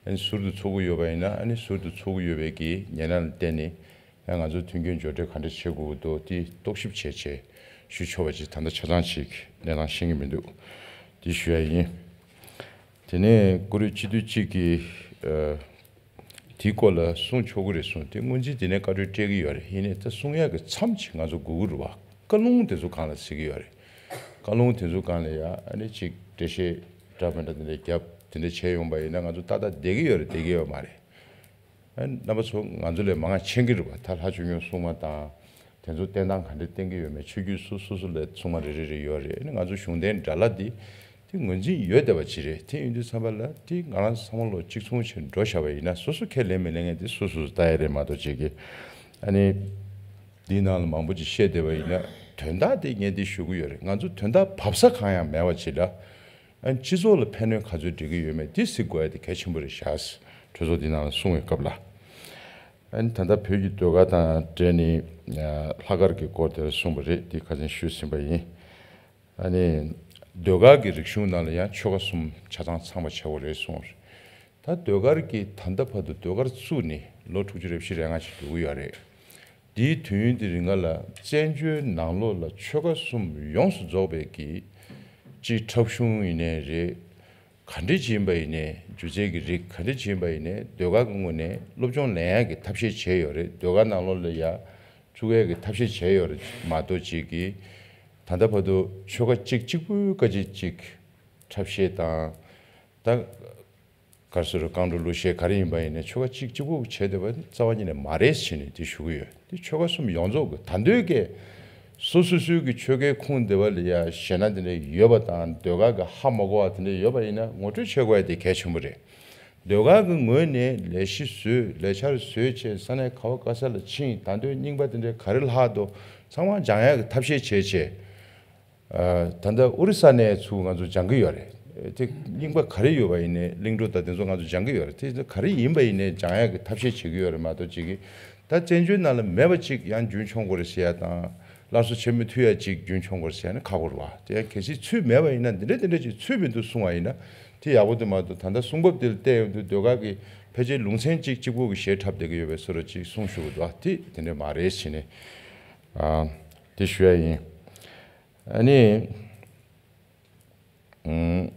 ཨ་ནི་ཟུར་དུ་ཚོགས་ཀྱི་ཡོད་པ་ཡིན་ན་ཨ་ནི་ཟུར་དུ་ཚོགས་ཀྱི་ཡོད་པའི་གི་ཉེ་རང་ལ་བརྟེན་ནས་ཡང་ང་ཚོ་མཐུན་རྐྱེན་སྦྱོར་སྤྲོད་ག་འདྲ་བྱེད་དགོས་ཀྱི་འདུག་དེ་རྟོག་ཞིབ་བྱས་བྱས་ཞུ་ཆོག་པ་ཅིག་ད་ལྟ་ཆ་ཚང་ཅིག་གནས་སྟངས་ཤེས་ཀྱི་མི་འདུག་དེ་ཞུ་ཡ་ཡིན། དེ་ནས་བཀུར་འོས་སྤྱི་འཐུས་གཅིག་གིས་ཨ་དེའི་སྐོར་ལ་གསུང་ཆོག་གི་རེད་གསུངས། དེ་སྔོན་རྩིས་དེ་ནས་བཀའ་འཁྲོལ་སྤྲད་ཀྱི་ཡོད་རེད། ཡིན་ནའི་ད་གསུང་ཡག་གི་མཚམས་ཅིག་ང་ཚོ་དགོས་ཀྱི་རེད་བ། བཀའ་ལུང་དེ་ཚོ་གང་ལ་ཟེར་གྱི་ཡོད་རེད། བཀའ་ལུང་དེ་ཚོ་གང་ལ་ཡ་ཨ་ནི་ཅིག་འགྲེལ་བཤད་འདྲ་མི་འདྲ་དེ་འདྲ་བརྒྱབ་དེ་འདྲ་བྱས་ཡོང་པ་ཡིན་ན་ང་ཚོ་ཏག་ཏག་བསྡད་ཀྱི་ཡོད་རེད་བསྡད་ཀྱི་ཡོད་མ་རེད། ཨ་རྣམ་པ་ཚོ་ང་ཚོ་ལས་མང་བ་མཁྱེན་གྱི་རེད་པ། ད་ལྷ་ཆོས་སྐྱོང་སྲུང་མ་དང་དེ་ཚོ་བསྟེན་སྟངས་ག་འདྲ་བསྟེན་གྱི་ཡོད་མེད་ཆོས་བརྒྱུད་སོ་སོ་སོ་ལ་སྲུང་མ་རེ་རེ་རེ་ཡོད་རེད། ཨ་ནི་ང་ཚོ་གཞུང་འབྲེལ་འདྲ་ལ་འདི་དེ་ངོས་འཛིན་ཡོད་བསྡད་པ་ཅིག་རེད། དེ་ཡིན་དུས་ཙམ་པ་ལ་དེ་ང་རང་ཚང་མ་ལོ་གཅིག་མཚུངས་བྱས་འགྲོ་བཞག་པ་ཡིན་ན་སོ་སོ་ཁས་ལེན་མི་ལེན་མཁན་དེ་སོ་སོ་སོ་ལྟ་ཡ་རེད་མ་གཏོགས་ཅིག་གི་ཨ་ནི་འདིའི་ནང་ལ་མང་པོ་ཅིག་བཤད་བསྡད་པ་ཡིན་ན་དོན་དག་དེ་ངས་འདི་ཞུ་གི་ཡོད་རེད། ང་ཚོ་དོན་དག་བབས་ས་གང་ཡང་མེད་པ་ཅིག་ལ། ཨ་ནི་སྤྱི་ཚོགས་ལ་ཕན་གནོད་ག་ཚོད་འགྲིག་གི་ཡོད་མེད་དེ་གཟིགས་དགོས་ཡ་དེ་གལ་ཆེན་པོ་རེད་ཤག་གྲོས་ཚོགས་འདི་ནང་ལ་གསུང་བའི་སྐབས་ལ། ཨ་ནི་ད་ལྟ་བོད་ཀྱི་ཟློས་གར་དང་འབྲེལ་ནས་ལྷག་དཀར་གྱི་སྐོར་དེར་གསུངས་པ་རེད། དེ་ཁ་སང་ཞུས་ཟིན་པ་ཡིན། ཨ་ནི་ཟློས་གར་གྱི་རིག་གཞུང་ནང་ལ་ཡང་ཆོ་ག་གསུམ་ཆ་ཚང་ཚང་བ་ཆགས་པ་རེད་གསུངས། ད་ཟློས་གར་གྱི་ད་ལྟ་བར་དུ་ཟློས་གར་བཙུགས་ནས་ལོ་དྲུག་ཅུ་རེ་བཞི་རེ་ལྔ་ཞིག་འགྲོ་གི་ཡོད་རེད། འདིའི་དུས་ཡུན་དེ་རིང་ག་ལ་བཙན་བྱོལ་ནང་ལོགས་ལ་ཆོལ་ཁ་གསུམ་ཡོངས་སུ་རྫོགས་པའི་གི་སྤྱི་འཁྲབ་གཞུང་ཡིན་ནའི་རེད། ག་འདྲ་ཅིག་ཡིན་པ་ཡིན་ནའི་སྒྱུ་རྩལ་གྱི་རིགས་ག་འདྲ་ཅིག་ཡིན་པ་ཡིན་ནའི་ཟློས་གར་གྱི་ངོས་ནས་སློབ་སྦྱོང་ལེན་ཡག་གི་ཐབས་ཤེས་བྱས་ཡོད་རེད། ཟློས་གར་ནང་ལོགས་ལ་ཡ་བཙུགས་ཡག་གི་ཐབས་ཤེས་བྱས་ཡོད་རེད་མ་གཏོགས་ཅིག་གི་ད་ལྟ་བར་དུ་ཆོལ་ཁ་གཅིག་གཅིག་པུའི་སྐད་ཆ་ཅིག་འཁྲབ་བཤད་དང་ད། ག་རེ་ཟེར་རུང་རྐང་བྲོ་གླུ་གཞས་ག་རེ་ཡིན་པ་ཡིན་ནའི་ཆོལ་ཁ་གཅིག་གཅིག་པོ་བྱས་བསྡད་པ་ནི་རྩ་བ་ཉིད་ནས་མ་རེད་ཟེར་ནས་དེ་ཞུ་གི་ཡོད། དེ་ཆོལ་ཁ་གསུམ་ཡོངས་རྫོགས་ཀྱི་ད་འདོད་ཀྱི་སོ་སོ་སོའི་གི་ཆོལ་ཁའི་ཁུངས་འདི་པ་ལ་ཡ་གཞས་སྣ་དེ་འདྲ་ཡོད་པ་དང་ཟློས་གར་གི་ཧ་མ་གོ་བ་དེ་འདྲ་ཡོད་པ་ཡིན་ན་ངོ་སྤྲོད་བྱེད་དགོས་ཡ་དེ་གལ་ཆེན་པོ་རེད། ཟློས་གར་གི་ངོས་ནས་ལས་གཞི་བཟོས་ལས་འཆར་བཟོས་བྱས་ས་གནས་ག་བ་ག་ས་ལ་ཕྱིན་ད་འདོད་རྙིང་པ་དེ་འདྲ་ག་རེ་ལྷག་འདུག་ཚང་མ་སྦྱང་ཡ་གི་ཐབས་ཤེས་བྱས་བྱས། ཨ་ད་ལྟ་ཨོ་རི་ས་ནས་ཚུར་ང་ཚོ་སྦྱང་གི་ཡོད་རེད། དེ་རྙིང་པ་ག་རེ་ཡོད་པ་ཡིན་ནའི་གླིང་བྲོ་དང་དེ་ཚོ་ང་ཚོ་སྦྱང་གི་ཡོད་རེད། དེ་ཚོ་ག་རེ་ཡིན་པ་ཡིན་ནའི་སྦྱང་ཡག་གི་ཐབས་ཤེས་བྱེད་ཀྱི་ཡོད་རེད་མ་གཏོགས་ཅིག་གིས་ད་བཙན་བྱོལ་ནང་ལ་མེད་པ་ཅིག་ཡང་རྒྱུན་འཁྱོངས་དགོས་རེད་ཟེར་ཡ་དང་སླར་གསོ་བྱེད་མི་ཐུབ་ཡ་ཅིག་རྒྱུན་འཁྱོངས་དགོས་རེད་ཟེར་ཡ་ནི་ཁག་པོ་རེད་བ། དེ་ཡང་གལ་སྲིད་ཚུད་མེད་པ་ཡིན་ན་འདི་འདྲ་འདི་འདྲ་ཅིག་ཚུད་མི་འདུག་གསུང་བ་ཡིན་ན་དེ་ཡག་པོ་དེ་མ་གཏོགས་ད་ལྟ་གསུང་བབ་དེ་ལ་བལྟས་ཡོང་དུས་ཟློས་གར་གི་ཕལ་ཆེར་ལུང་ཚན་གཅིག་གཅིག་པོ་གི་གཞས་འཁྲབ་བསྡད་ཀྱི་ཡོད་པའི་བཟོ་འདྲ་ཅིག་གསུང་ཞུ་གི་འདུག་བ། དེ་དེ་འདྲ་མ་རེད་ཟེར་ནས་ཨ་དེ་ཞུ་ཡ་ཡིན། ཨ་ནི། ཨུམ།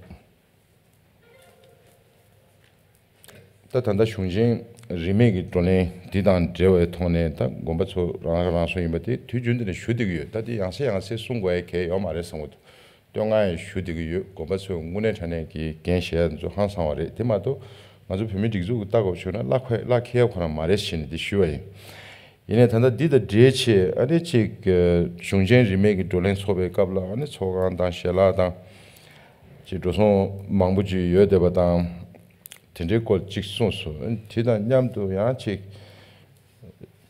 ད་ད་ལྟ་གཞུང་ཆེན་རིས་མེད་ཀྱི་བགྲོ་གླེང་འདི་དང་འབྲེལ་བའི་ཐོག་ནས། ད་དགོན་པ་ཚོ་རང་རང་སོ་ཡིན་པ་དེ་དུས་རྒྱུན་དུ་ནས་ཞུ་བསྡད་ཀྱི་ཡོད། ད་དེ་ཡང་སེ་ཡང་སེ་གསུང་དགོས་ཡ་གལ་ཡོད་མ་རེད་བསམ་གྱི་འདུག་བསྟོད་བསྔགས་ཡང་ཞུ་བསྡད་ཀྱི་ཡོད། དགོན་པ་ཚོས་དངོས་གནས་དྲང་གནས་ཀྱི་འགན་བཞེས་ཡ་ཚོ་ཧང་སང་བ་རེད། དེ་མ་གཏོགས་ང་ཚོ་བོད་མི་སྒྲིག་འཛུགས་ཀྱི་ལྟ་དགོས་བྱུང་ན་གླ་ཁ་གླ་ཁེལ་ཡ་ཁོ་རང་མ་རེད་ཟེར་ནས་དེ་ཞུས་པ་ཡིན། ཡིན་ནའི་ད་ལྟ་འདི་དང་འབྲེལ་བྱས་ཨ་ནི་ཅིག་གཞུང་ཆེན་རིས་མེད་ཀྱི་བགྲོ་གླེང་ཚོགས་པའི་སྐབས་ལ་ཨ་ནི་ཚོགས་ཁང་དང་ཞལ་ལག་དང་ཅིག་འགྲོ་སོང་མང་པོ་ཅིག་ཡོད་བསྡད་པ་དང་། དེ་འདྲའི་སྐོར་ཅིག་གསུངས་སོང་། ཨ་ནི་དེ་དང་མཉམ་དུ་ཡང་ཅིག་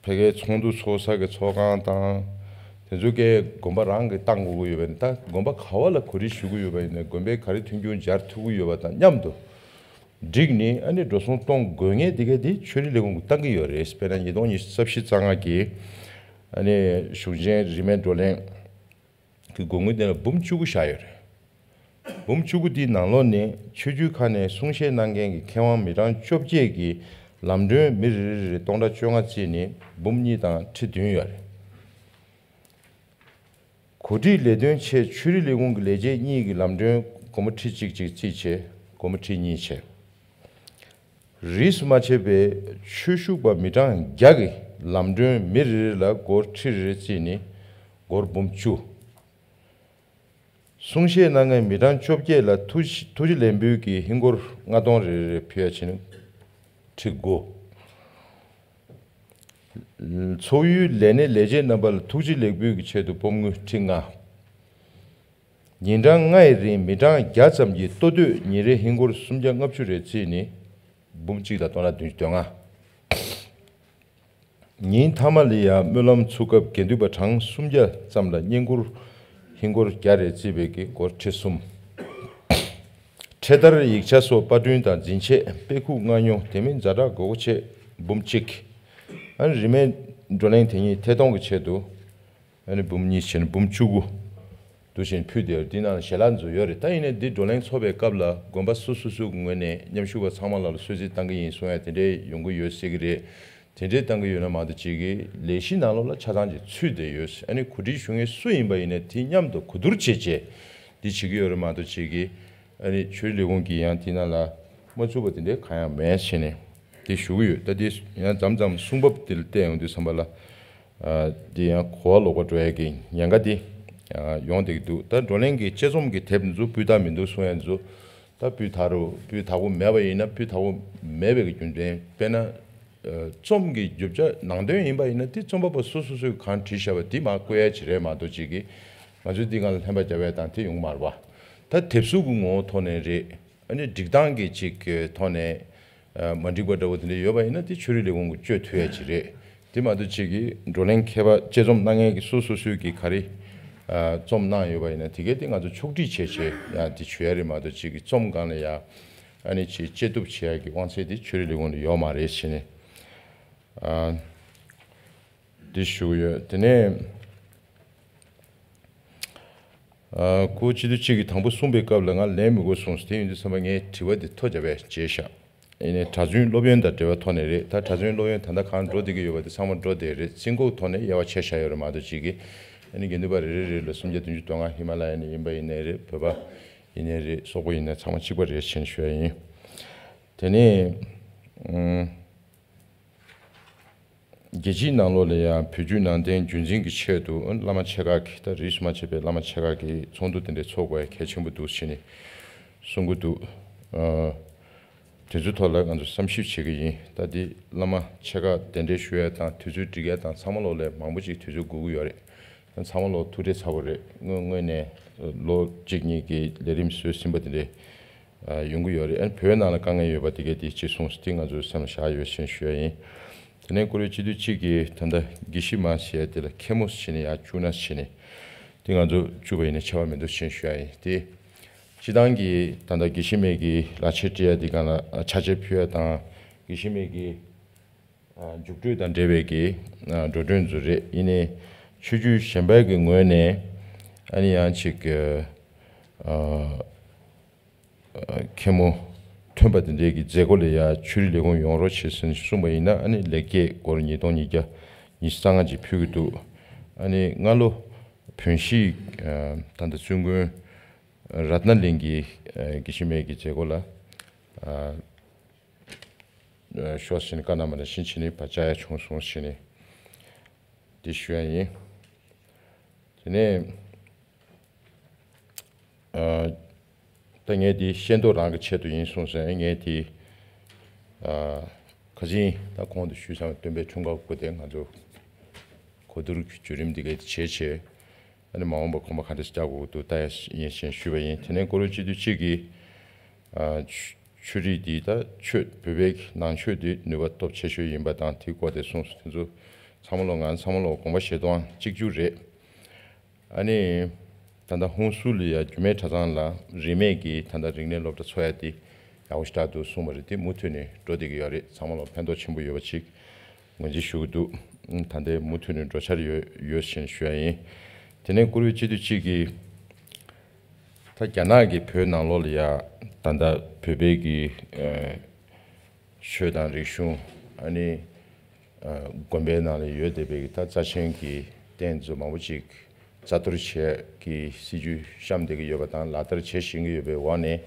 ཕ་གིའི་ཚོགས་འདུ་ཚོགས་ས་གི་ཚོགས་ཁང་དང་། དེ་ཚོ་གའི་དགོན་པ་རང་གིས་བཏང་དགོས་ཀྱི་ཡོད་པ་ཡིན་ན། ད་དགོན་པ་ག་བ་ལ་གོ་སྒྲིག་ཞུ་གི་ཡོད་པ་ཡིན་ན། དགོན་པའི་ག་རེ་མཐུན་འགྱུར་སྦྱར་ཐུབ་ཀྱི་ཡོད་པ་དང་མཉམ་དུ་བསྒྲིགས་ནས་ཨ་ནི་འགྲོ་སོང་གཏོང་དགོས་ངེས་དེ་ག་དེ་ཆོས་རིག་ལས་ཁུངས་ཀྱིས་བཏང་གི་ཡོད་རེད། དཔེར་ན་ཉིས་སྟོང་ཉི་ཤུ་རྩ་བཞི་རྩ་ལྔ་གི་ཨ་ནི་གཞུང་ཆེན་རིས་མེད་བགྲོ་གླེང་གི་དགོས་དངུལ་དེ་ལ་འབུམ་བཅུ་དགུ་བཞག་ཡོད་རེད། འབུམ་བཅུ་དགུ་དེའི་ནང་ལོགས་ནས་ཆོས་བརྒྱུད་ཁག་ནས་གསུང་བཤད་གནང་མཁན་གྱི་མཁས་དབང་མི་གྲངས་བཅོ་བརྒྱད་ཀྱི་ལམ་གྲོན་མི་རེ་རེ་རེ་སྟོང་ཕྲག་བཅོ་ལྔ་བརྩིས་ནས་འབུམ་གཉིས་དང་ཁྲི་བདུན་ཡོད་རེད། གོ་སྒྲིག་ལས་དོན་ཆེད་ཆོས་རིག་ལས་ཁུངས་ཀྱི་ལས་བྱེད་གཉིས་ཀྱི་ལམ་གྲོན་སྒོར་མོ་ཁྲི་གཅིག་གཅིག་རྩིས་བྱས་སྒོར་མོ་ཁྲི་གཉིས་བྱས། རིས་སུ་མ་ཆད་པའི་ཆོས་ཞུགས་པ་མི་གྲངས་བརྒྱ་གི་ལམ་གྲོན་མི་རེ་རེ་ལ་སྒོར་ཁྲི་རེ་རེ་བརྩིས་ནས་སྒོར་འབུམ་བཅུ། གསུང་བཤད་གནང་མཁན་མི་གྲངས་བཅོ་བརྒྱད་ལ་ཐུགས་ཐུགས་རྗེ་ལེགས་འབུལ་གྱི་ཧིན་སྒོར་ལྔ་སྟོང་རེ་རེ་རེ་ཕུལ་ཡ་བྱས་ནས་ཁྲི་དགུ། ཚོགས་ཡུལ་ལས་སྣེ་ལས་བྱེད་རྣམ་པ་ལ་ཐུགས་རྗེ་ལེགས་འབུལ་གྱི་ཆེད་དུ་སྤོམ་དངུལ་ཁྲི་ལྔ། ཉིན་གྲངས་ལྔ་ཡི་རིང་མི་གྲངས་བརྒྱ་ཙམ་གྱི་ལྟོ་སྡོད་ཉིན་རེ་ཧིན་སྒོར་སུམ་བརྒྱ་ལྔ་བཅུ་རེ་བརྩིས་ནས་འབུམ་གཅིག་དང་སྟོང་ཕྲག་བདུན་ཅུ་དོན་ལྔ། ཉིན་མཐའ་མ་ལ་ཡང་སྨོན་ལམ་ཚུགས་སྐབས་དགེ་འདུན་པ་གྲངས་སུམ་བརྒྱ་ཙམ་ལ་བསྙེན་བཀུར་ཧིན་སྒོར་བརྒྱ་རེ་བརྩིས་པའི་གི་སྒོར་ཁྲི་གསུམ། འཕྲེད་དར་ཡིག་ཆ་སོགས་པར་སྐྲུན་དང་འཛིན་ཆས་དཔེ་ཁུག་མངག་ཉོ་དེ་མིན་ཛ་དྲག་དགོས་མཁོ་ཆེད་འབུམ་གཅིག། ཨ་ནི་རིས་མེད་བགྲོ་གླེང་དེ་ཉིད་ཐད་གཏོང་གི་ཆེད་དུ་ཨ་ནི་འབུམ་གཉིས་བྱས་ནས་འབུམ་བཅུ་དགུ་འདུག་བཞིན་ཕུལ་དེ། དེའི་ནང་ལ་ཞལ་ལག་ཚོ་ཡོད་རེད། ད་ཡིན་ནའི་འདི་བགྲོ་གླེང་ཚོགས་པའི་སྐབས་ལ་དགོན་པ་སོ་སོ་སོའི་ངོས་ནས་མཉམ་ཞུགས་པ་ཚང་མ་ལ་གསོལ་ཚིགས་བཏང་གི་ཡིན་གསུང་ཡ་དེ་འདྲའི་ཡོང་གི་ཡོད་སྲིད་ཀྱི་རེད། དེ་འདྲའི་བཏང་གི་ཡོད་ན་མ་གཏོགས་ཅིག་གི་ལས་གཞི་ནང་ལོགས་ལ་ཆ་ཚང་ཅིག་ཚུད་བསྡད་ཡོད། ཨ་ནི་གོ་སྒྲིག་ཞུ་མཁན་སུ་ཡིན་པ་ཡིན་ནའི་དེ་མཉམ་དུ་གོ་བསྡུར་བྱས་བྱས་འདི་བྱེད་ཀྱི་ཡོད་རེད་མ་གཏོགས་ཅིག་གི་ཨ་ནི་ཆོས་རིག་ལས་ཁུངས་ཀྱིས་ཡང་དེ་ནང་ལ་མ་བཙུགས་པ་དེ་འདྲའི་གང་ཡང་མེད་ཟེར་ནས་དེ་ཞུ་གི་ཡོད། ད་དེ་ཡང་མཚམས་མཚམས་གསུང་བབ་དེ་ལ་བལྟས་ཡོང་དུས་ཙམ་པ་ལ། ཨ། དེ་ཡང་གོ་བ་ལོག་པ་འགྲོ་ཡ་གི་ཉེན་ཁ་དེ་ཨ་ཡོང་བསྡད་ཀྱི་འདུག་ད་བགྲོ་གླེང་གི་དཔྱད་རྩོམ་གྱི་དེབ་འདི་ཚོ་སྤུས་དག་མི་འདུག་གསུང་ཡ་འདི་ཚོ་ད་སྤུས་དག་རུ་སྤུས་དག་པོ་མེད་པ་ཡིན་ན་སྤུས་དག་པོ་མེད་པའི་གི་རྒྱུ་མཚན་དཔེར་ན། ཨ། རྩོམ་གྱི་རྒྱུ་ཆ་ནང་དོན་ཡིན་པ་ཡིན་ན་དེ་རྩོམ་པ་པོ་སོ་སོ་སོས་གང་བྲིས་བཞག་པ་དེ་མར་བཀོད་ཡ་ཅིག་རེད་མ་གཏོགས་ཅིག་གི་ང་ཚོས་འདི་སྒང་ལ་ལྷན་པ་རྒྱབ་ཡ་དང་དེ་ཡོང་གི་མ་རེད་པ། ད་དེབ་གཟུགས་ཀྱི་ངོ་བོ་ཐོག་ནས་རེད། ཨ་ནི་སྒྲིག་སྟངས་ཀྱི་ཅིག་གི་ཐོག་ནས་ཨ་མ་འགྲིག་པ་འདྲ་བོ་དེ་འདྲ་ཡོད་པ་ཡིན་ན་དེ་ཆོས་རིག་ལས་ཁུངས་ཀྱིས་བཅོས་ཐུབ་ཡ་ཅིག་རེད། དེ་མ་གཏོགས་ཅིག་གི་བགྲོ་གླེང་མཁས་པ་དཔྱད་རྩོམ་གནང་མཁན་གྱི་སོ་སོ་སོས་ཀྱི་ག་རེ་ཨ་རྩོམ་གནང་ཡོད་པ་ཡིན་ན་དེ་གས་དེ་ང་ཚོ་ཕྱོགས་སྒྲིག་བྱས་བྱས་ཡ་དེ་བྱོས་ཡ་རེད་མ་གཏོགས་ཅིག་གི་རྩོམ་སྒང་ལ་ཡ་ཨ་ནི་ཅིག་དཔྱད་བསྡུར་བྱེད་ཡ་གི་དབང་ཚད་དེ་ཆོས་རིག་ལས་ཁུངས་ལ་ཡོད་མ་རེད་ཟེར་ནས་ཨ་དེ་ཞུ་གི་ཡོད། དེ་ནས། ཨ། སྐུ་སྤྱི་འཐུས་གཅིག་གིས་དང་པོ་གསུངས་པའི་སྐབས་ལ་ང་ལན་མི་དགོས་གསུངས། དེ་ཡིན་དུས་ཙམ་པ་ངས་དྲི་བ་འདི་ཐོ་བརྒྱབ་པས་བརྗེད་བཞག་ཡིན་ནའི་གྲྭ་བཙུན་སློབ་ཡོན་དང་འབྲེལ་བའི་ཐོག་ནས་རེད། ད་གྲྭ་བཙུན་སློབ་ཡོན་ད་ལྟ་གང་འགྲོ་བསྡད་ཀྱི་ཡོད་པ་དེ་ཚང་མ་འགྲོ་བསྡད་རེད། རྩིས་འགོ་ཐོག་ནས་དབྱེ་བ་ཕྱེ་བཞག་ཡོད་རེད་མ་གཏོགས་ཅིག་གིས་ཨ་ནི་དགེ་འདུན་པ་རེ་རེ་རེ་ལ་སུམ་བརྒྱ་བདུན་ཅུ་དོན་ལྔ་ཧི་མ་ལ་ཡ་ནས་ཡིན་པ་ཡིན་ནའི་རེད། བོད་པ་ཡིན་ནའི་རེད། སོག་པོ་ཡིན་ནའི་ཚང་མ་གཅིག་པ་རེད་ཅེས་ཞུ་ཡ་ཡིན། དེ་ནས་ཨུམ། རྒྱལ་སྤྱིའི་ནང་ལོགས་ལ་ཡང་བོད་བརྒྱུད་ནང་བསྟན་རྒྱུན་འཛིན་གྱི་ཆེད་དུ་བླ་མ་ཆེ་ཁག་གི་ད་རིས་སུ་མ་ཆད་པའི་བླ་མ་ཆེ་ཁག་གི་ཚོགས་འདུ་དེ་འདྲའི་ཚོགས་དགོས་ཡ་གལ་ཆེན་པོ་འདུག་ཟེར་ནས་གསུང་གི་འདུག་ཨ། དེ་ཚོའི་ཐོག་ལ་ང་ཚོ་བསམ་ཞིབ་བྱེད་ཀྱི་ཡིན། ད་འདི་བླ་མ་ཆེ་ཁག་གདན་འདྲེན་ཞུ་ཡ་དང་དུས་ཚོད་སྒྲིག་ཡ་དང་ཚང་མ་ལོག་ལ་མང་པོ་ཅིག་དུས་ཚོད་འགོར་གྱི་ཡོད་རེད། ཚང་མ་ལོག་ཐུགས་ཁྲལ་ཚ་པོ་རེད། སྔོན་སྔོན་ནས་ལོ་གཅིག་གཉིས་ཀྱི་ལས་རིམ་བཟོས་ཟིན་པ་དེ་འདྲའི་ཨ་ཡོང་གི་ཡོད་རེད། ཨ་ནི་བོད་ནང་ལ་དཀའ་ངལ་ཡོད་པ་དེ་གས་དེ་གཅིག་གསུངས་སོང་། དེ་ང་ཚོའི་སེམས་ལ་བཞག་ཡོད་ཅེས་ཞུ་ཡ་ཡིན། དེ་ནས་བཀུར་འོས་སྤྱི་འཐུས་གཅིག་གིས་ད་ལྟ་དགེ་བཤེས་མ་ཞེས་དེ་ལ་མཁན་མོ་ཞེས་ནས་ཡར་བཅུག་ན་ཞེས་ནས་དེ་ང་ཚོ་བཅུག་པ་ཡིན་ན་ཁྱད་པར་མི་འདུག་ཅེས་ཞུ་ཡ་ཡིན། དེ་སྤྱི་བཏང་གི་ད་ལྟ་དགེ་བཤེས་མའི་གི་ལག་ཁྱེར་སྤྲད་ཡ་དེ་སྒང་ལ་ཕྱག་ཕྱིར་ཕུལ་ཡ་དང་དགེ་བཤེས་མའི་གི་རྒྱུགས་སྤྲོད་དང་འབྲེལ་བའི་གི་འགྲོ་གྲོན་ཚོ་རེད། ཡིན་ནའི་ཆོས་བརྒྱུད་གཞན་པའི་གི་ངོས་ནས་ཨ་ནི་ཡང་ཅིག་མཁན་མོ་ཐོན་པ་དེ་འདྲའི་གི་མཛད་སྒོ་ལ་ཡ་ཆོས་རིག་ལས་ཁུངས་ཡོང་རོགས་བྱེད་ཟེར་གསུངས་པ་ཡིན་ན་ཨ་ནི་ལེགས་སྐྱེས་སྒོར་ཉིས་སྟོང་ཉིས་བརྒྱ་ཉི་ཤུ་རྩ་ལྔ་ཅིག་ཕུལ་གི་འདུག་ཨ་ནི་སྔ་ལོ་བོན་གཞིས་ད་ལྟ་བཙུན་དགོན་རཏྣ་གླིང་གི་དགེ་བཤེས་མའི་གི་མཛད་སྒོ་ལ། ཤོག་ཟེར་ནས་བཀའ་གནང་བ་ནང་བཞིན་བྱས་ནས་ཕར་བཅར་ཡ་བྱུང་སོང་ཟེར་ནས་འདི་ཞུ་ཡ་ཡིན། དེ་ནས་ཨ། ད་ངས་དེ་ཤེས་རྟོགས་རང་གི་ཆེད་དུ་ཡིན་གསུངས་ཟིན། ངས་དེ་ཨ། ཁ་སང་ད་གོང་དུ་ཞུས་ཙང་སྟོན་པའི་འཁྲུངས་སྐར་སྐུ་དེ་ང་ཚོ་གོ་བསྡུར་བརྒྱུད་རིམ་འདི་གའི་བྱས་བྱས། ཨ་ནི་མ་འོངས་པ་གོམ་པ་ག་འདྲ་ཞིག་རྒྱག་དགོས་འདུག་ལྟ་ཡ་ཡིན་ཞེས་ཞུས་པ་ཡིན། དེ་ནས་ཀོ་རུ་སྤྱི་འཐུས་གཅིག་གིས་ཨ། ཆོས་རིག་འདི་ད་ཆོས་བོད་པའི་ནང་ཆོས་འདི་ནུས་པ་སྟོབས་ཆེ་ཤོས་ཡིན་པ་དང་དེའི་སྐོར་དེ་གསུངས་སོང་། དེ་ཚོ་ཚང་མ་ལོ་ང་ཚང་མ་ལོ་དགོངས་པ་བཞེས་སྟངས་གཅིག་གྱུར་རེད། ཨ་ནི། ད་ལྟ་ཧུན་སུར་ལ་ཡ་རྒྱུད་སྨད་གྲྭ་ཚང་ལ་རིས་མེད་ཀྱི་ད་ལྟ་རིག་གནས་སློབ་གྲྭ་འཚོགས་ཡ་དེ་ཡག་པོ་ཞེ་དྲག་འདུག་གསུངས་པ་རེད། དེ་མུ་མཐུད་ནས་འགྲོ་བསྡད་ཀྱི་ཡོད་རེད། ཚང་མ་ལ་ཕན་ཐོགས་ཆེན་པོ་ཡོད་པ་ཅིག་ངོས་འཛིན་ཞུ་གི་འདུག་ད་ལྟའི་མུ་མཐུད་ནས་འགྲོ་འཆར་ཡོད་ཡོད་ཞེས་ཞུ་ཡ་ཡིན། དེ་ནས་བཀུར་འོས་སྤྱི་འཐུས་གཅིག་གིས་ད་རྒྱ་ནག་གིས་བོད་ནང་ལོགས་ལ་ཡ་ད་ལྟ་བོད་པའི་གི་ཨ། ཆོས་དང་རིག་གཞུང་ཨ་ནི་ཨ། དགོན་པའི་ནང་ལ་ཡོད་བསྡད་པའི་གི་ད་རྩ་ཆེན་གྱི་རྟེན་ཚོ་མང་པོ་ཅིག་རྩ་གཏོར་བྱེད་ཀྱི་སྲིད་ཇུས་བཤམས་བསྡད་ཀྱི་ཡོད་པ་དང་ལག་བསྟར་བྱེད་བཞིན་གྱི་ཡོད་པའི་འོག་ནས།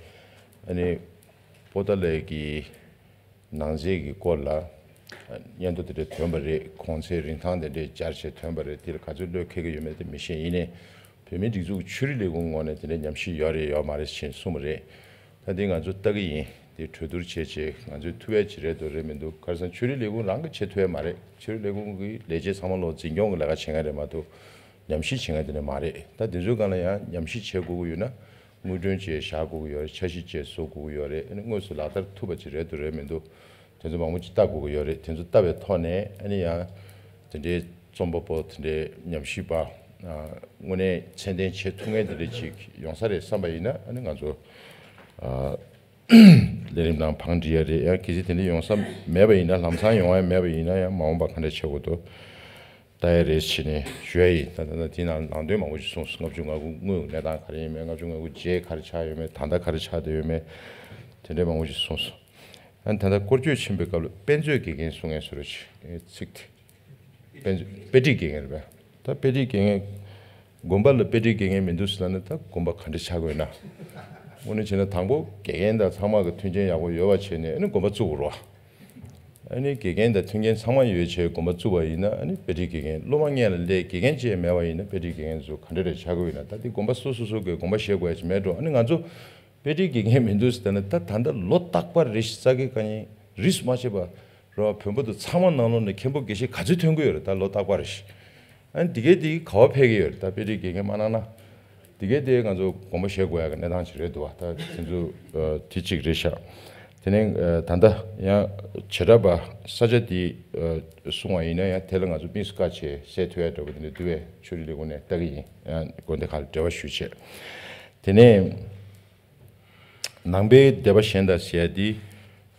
ཨ་ནི་པོ་ཏཱ་ལའི་གི་ནང་ཆོས་ཀྱི་སྐོར་ལ་ཨ། སྙན་ཐོ་དེ་འདྲ་ཐོན་པ་རེད། གོང་ཚད་རིན་ཐང་དེ་འདྲ་སྦྱར་བྱས་ཐོན་པ་རེད། དེ་ལ་ག་ཚོད་བློས་འཁེལ་གྱི་ཡོད་མེད་དེ་མི་ཤེས། ཡིན་ནའི་བོད་མིའི་སྒྲིག་འཛུགས་ཆོས་རིག་ལས་ཁུངས་ངོས་ནས་དེ་འདྲ་ཉམས་ཞིབ་ཡོད་རེད་ཡོད་མ་རེད་ཅེས་གསུངས་པ་རེད། ད་འདི་ང་ཚོ་ལྟ་གི་ཡིན། འདི་གྲོས་བསྡུར་བྱས་བྱས་ང་ཚོས་ཐུབ་པ་ཅིག་རེད་འདུག་རེད་མི་འདུག་ཁ་སང་ཆོས་རིག་ལས་ཁུངས་རང་གིས་བྱེད་ཐུབ་ཡ་མ་རེད། ཆོས་རིག་ལས་ཁུངས་ཀྱི་ལས་བྱེད་ཚང་མ་ལོ་འཛིན་སྐྱོང་གི་ལས་ཀ་བྱེད་མཁན་རེད་མ་གཏོགས་ཉམས་ཞིབ་བྱེད་མཁན་དེ་འདྲ་མ་རེད། ད་འདི་ཚོའི་སྒང་ལ་ཡང་ཉམས་ཞིབ་བྱེད་དགོས་ཀྱི་ཡོད་ན་དངུལ་གྲོན་བཅས་བཞག་དགོས་ཀྱི་ཡོད་རེད། འཆར་གཞི་བཅས་བཟོ་དགོས་ཀྱི་ཡོད་རེད། ཨ་ནི་དངོས་སུ་ལག་བསྟར་ཐུབ་པ་ཅིག་རེད་འདུག་རེད་མི་འདུག་དེ་ཚོ་མང་པོ་ཅིག་ལྟ་དགོས་ཀྱི་ཡོད་རེད། དེ་ཚོ་ལྟ་བའི་ཐོག་ནས་ཨ་ནི་ཡང་དེ་འདྲའི་རྩོམ་པ་པོ་དེ་འདྲའི་ཉམས་ཞིབ་པ་དངོས་གནས་ཚད་ལྡན་བྱེད་ཐུབ་མཁན་དེ་འདྲ་ཅིག་ཡོང་ས་རེད་བསམ་པ་ཡིན་ན། ཨ་ནི་ང་ཚོ་ལས་རིམ་ནང་བང་སྒྲིག་ཡ་རེད། ཡང་གལ་སྲིད་དེ་འདྲ་ཡོང་ས་མེད་པ་ཡིན་ན། ལམ་སང་ཡོང་ཡ་མེད་པ་ཡིན་ན་ཡང་མ་འོངས་པ་ག་འདྲ་བྱེད་དགོས་འདུག་ལྟ་ཡ་རེད་ཟེར་ནས་ཞུ་ཡ་ཡིན། ད་ད་ད་དེའི་ནང་ནང་དོན་མང་པོ་ཞིག་གསུངས་སོང་། ལྔ་བཅུ་ང་དགུ་དངུལ་གནས་སྟངས་ག་རེ་ཡིན་མིན། ལྔ་བཅུ་ང་དགུ་རྗེས་ག་རེ་ཆགས་ཡོད་མེད། ད་ལྟ་ག་རེ་ཆགས་བསྡད་ཡོད་མེད། དེ་འདྲའི་མང་པོ་ཞིག་གསུངས་སོང་། ཨ་ནི་ད་ལྟ་སྐོར་སྐྱོད་ཕྱིན་པའི་སྐབས་ལ་དཔེ་མཛོད་དགེ་རྒན་གསུང་མཁན་བཟོ་འདྲ་ཅིག་ཨེ་ཚིག་དེ། དཔེ་མཛོད་དཔེ་ཁྲིད་དགེ་རྒན་རེད་པས། ད་དཔེ་ཁྲིད་དགེ་རྒན། དགོན་པ་ལ་དཔེ་ཁྲིད་དགེ་རྒན་མི་འདུག་ཟེར་ན་ད་དགོན་པ་ག་འདྲ་ཆགས་དགོས་ན། དངོས་གནས་བྱས་ན་དང་པོ་དགེ་རྒན་དང་ཚང་མ་གི་མཐུན་རྐྱེན་ཡག་པོ་ཡོད་པ་བྱས་ནས་ཨ་ནི་དགོན་པ་བཙུགས་དགོས་རེད་པ། ཨ་ནི་དགེ་རྒན་དང་མཐུན་རྐྱེན་ཚང་མ་ཡོད་བྱས་དགོན་པ་བཙུགས་པ་ཡིན་ན། ཨ་ནི་དཔེ་ཁྲིད་དགེ་རྒན་སློབ་མ་སྔོན་ལ་སླེབས་དགེ་རྒན་ཅིག་མེད་པ་ཡིན་ན་དཔེ་ཁྲིད་དགེ་རྒན་ཚོ་ག་འདྲ་རེ་ཆགས་དགོས་ཡིན་ན། ད་འདི་དགོན་པ་སོ་སོ་སོ་གི་དགོན་པ་བཞེས་དགོས་ཡ་ཅིག་མེད་འགྲོ། ཨ་ནི་ང་ཚོ་དཔེ་ཁྲིད་དགེ་རྒན་མི་འདུག་ཟེར་ན་ད་ད་ལྟ་ལོ་རྟག་པར་རེ་ཞིག་རྩ་འགེངས་དཀའ་ངལ་རིས་སུ་མ་ཆད་པ་རེད་པ། བོན་པོ་དང་ཚང་མ་ནང་ལོགས་ནས་མཁན་པོ་དགེ་བཤེས་ག་ཚོད་ཐོན་གྱི་ཡོད་རེད། ད་ལོ་རྟག་པར་རེ་ཞིག་ཨ་ནི་འདི་གས་འདི་ག་པར་ཕེབས་ཀྱི་ཡོད་རེད། ད་དཔེ་ཁྲིད་དགེ་རྒན་མ་གནང་ན་འདི་གས་དེ་ང་ཚོ་དགོངས་པ་བཞེས་དགོས་ཡ་གི་གནས་སྟངས་ཤིག་རེད་འདུག་པ། ད་དེ་ཚོ་ཨ་དེ་གཅིག་རེད་ཤག་དེ་ནས་ཨ་ད་ལྟ་ཡང་བྱེ་བྲག་པ་ས་ཆ་འདི་ཨ་གསུང་བ་ཡིན་ན་ཡང་དེ་ལ་ང་ཚོ་དམིགས་སུ་བཀར་བྱས་གསལ་ཐུབ་ཡ་འདྲ་པོ་དེ་འདྲ་འདུག་པས། ཆོས་རིག་ལས་ཁུངས་ནས་ལྟ་གི་ཡིན། ཡང་དགོན་སྡེ་ཁག་ལ་འབྲེལ་བ་ཞུས་བྱས། དེ་ནས་ནང་པའི་སྡེ་པ་གཞན་དང་ཟེར་ཡ་འདི་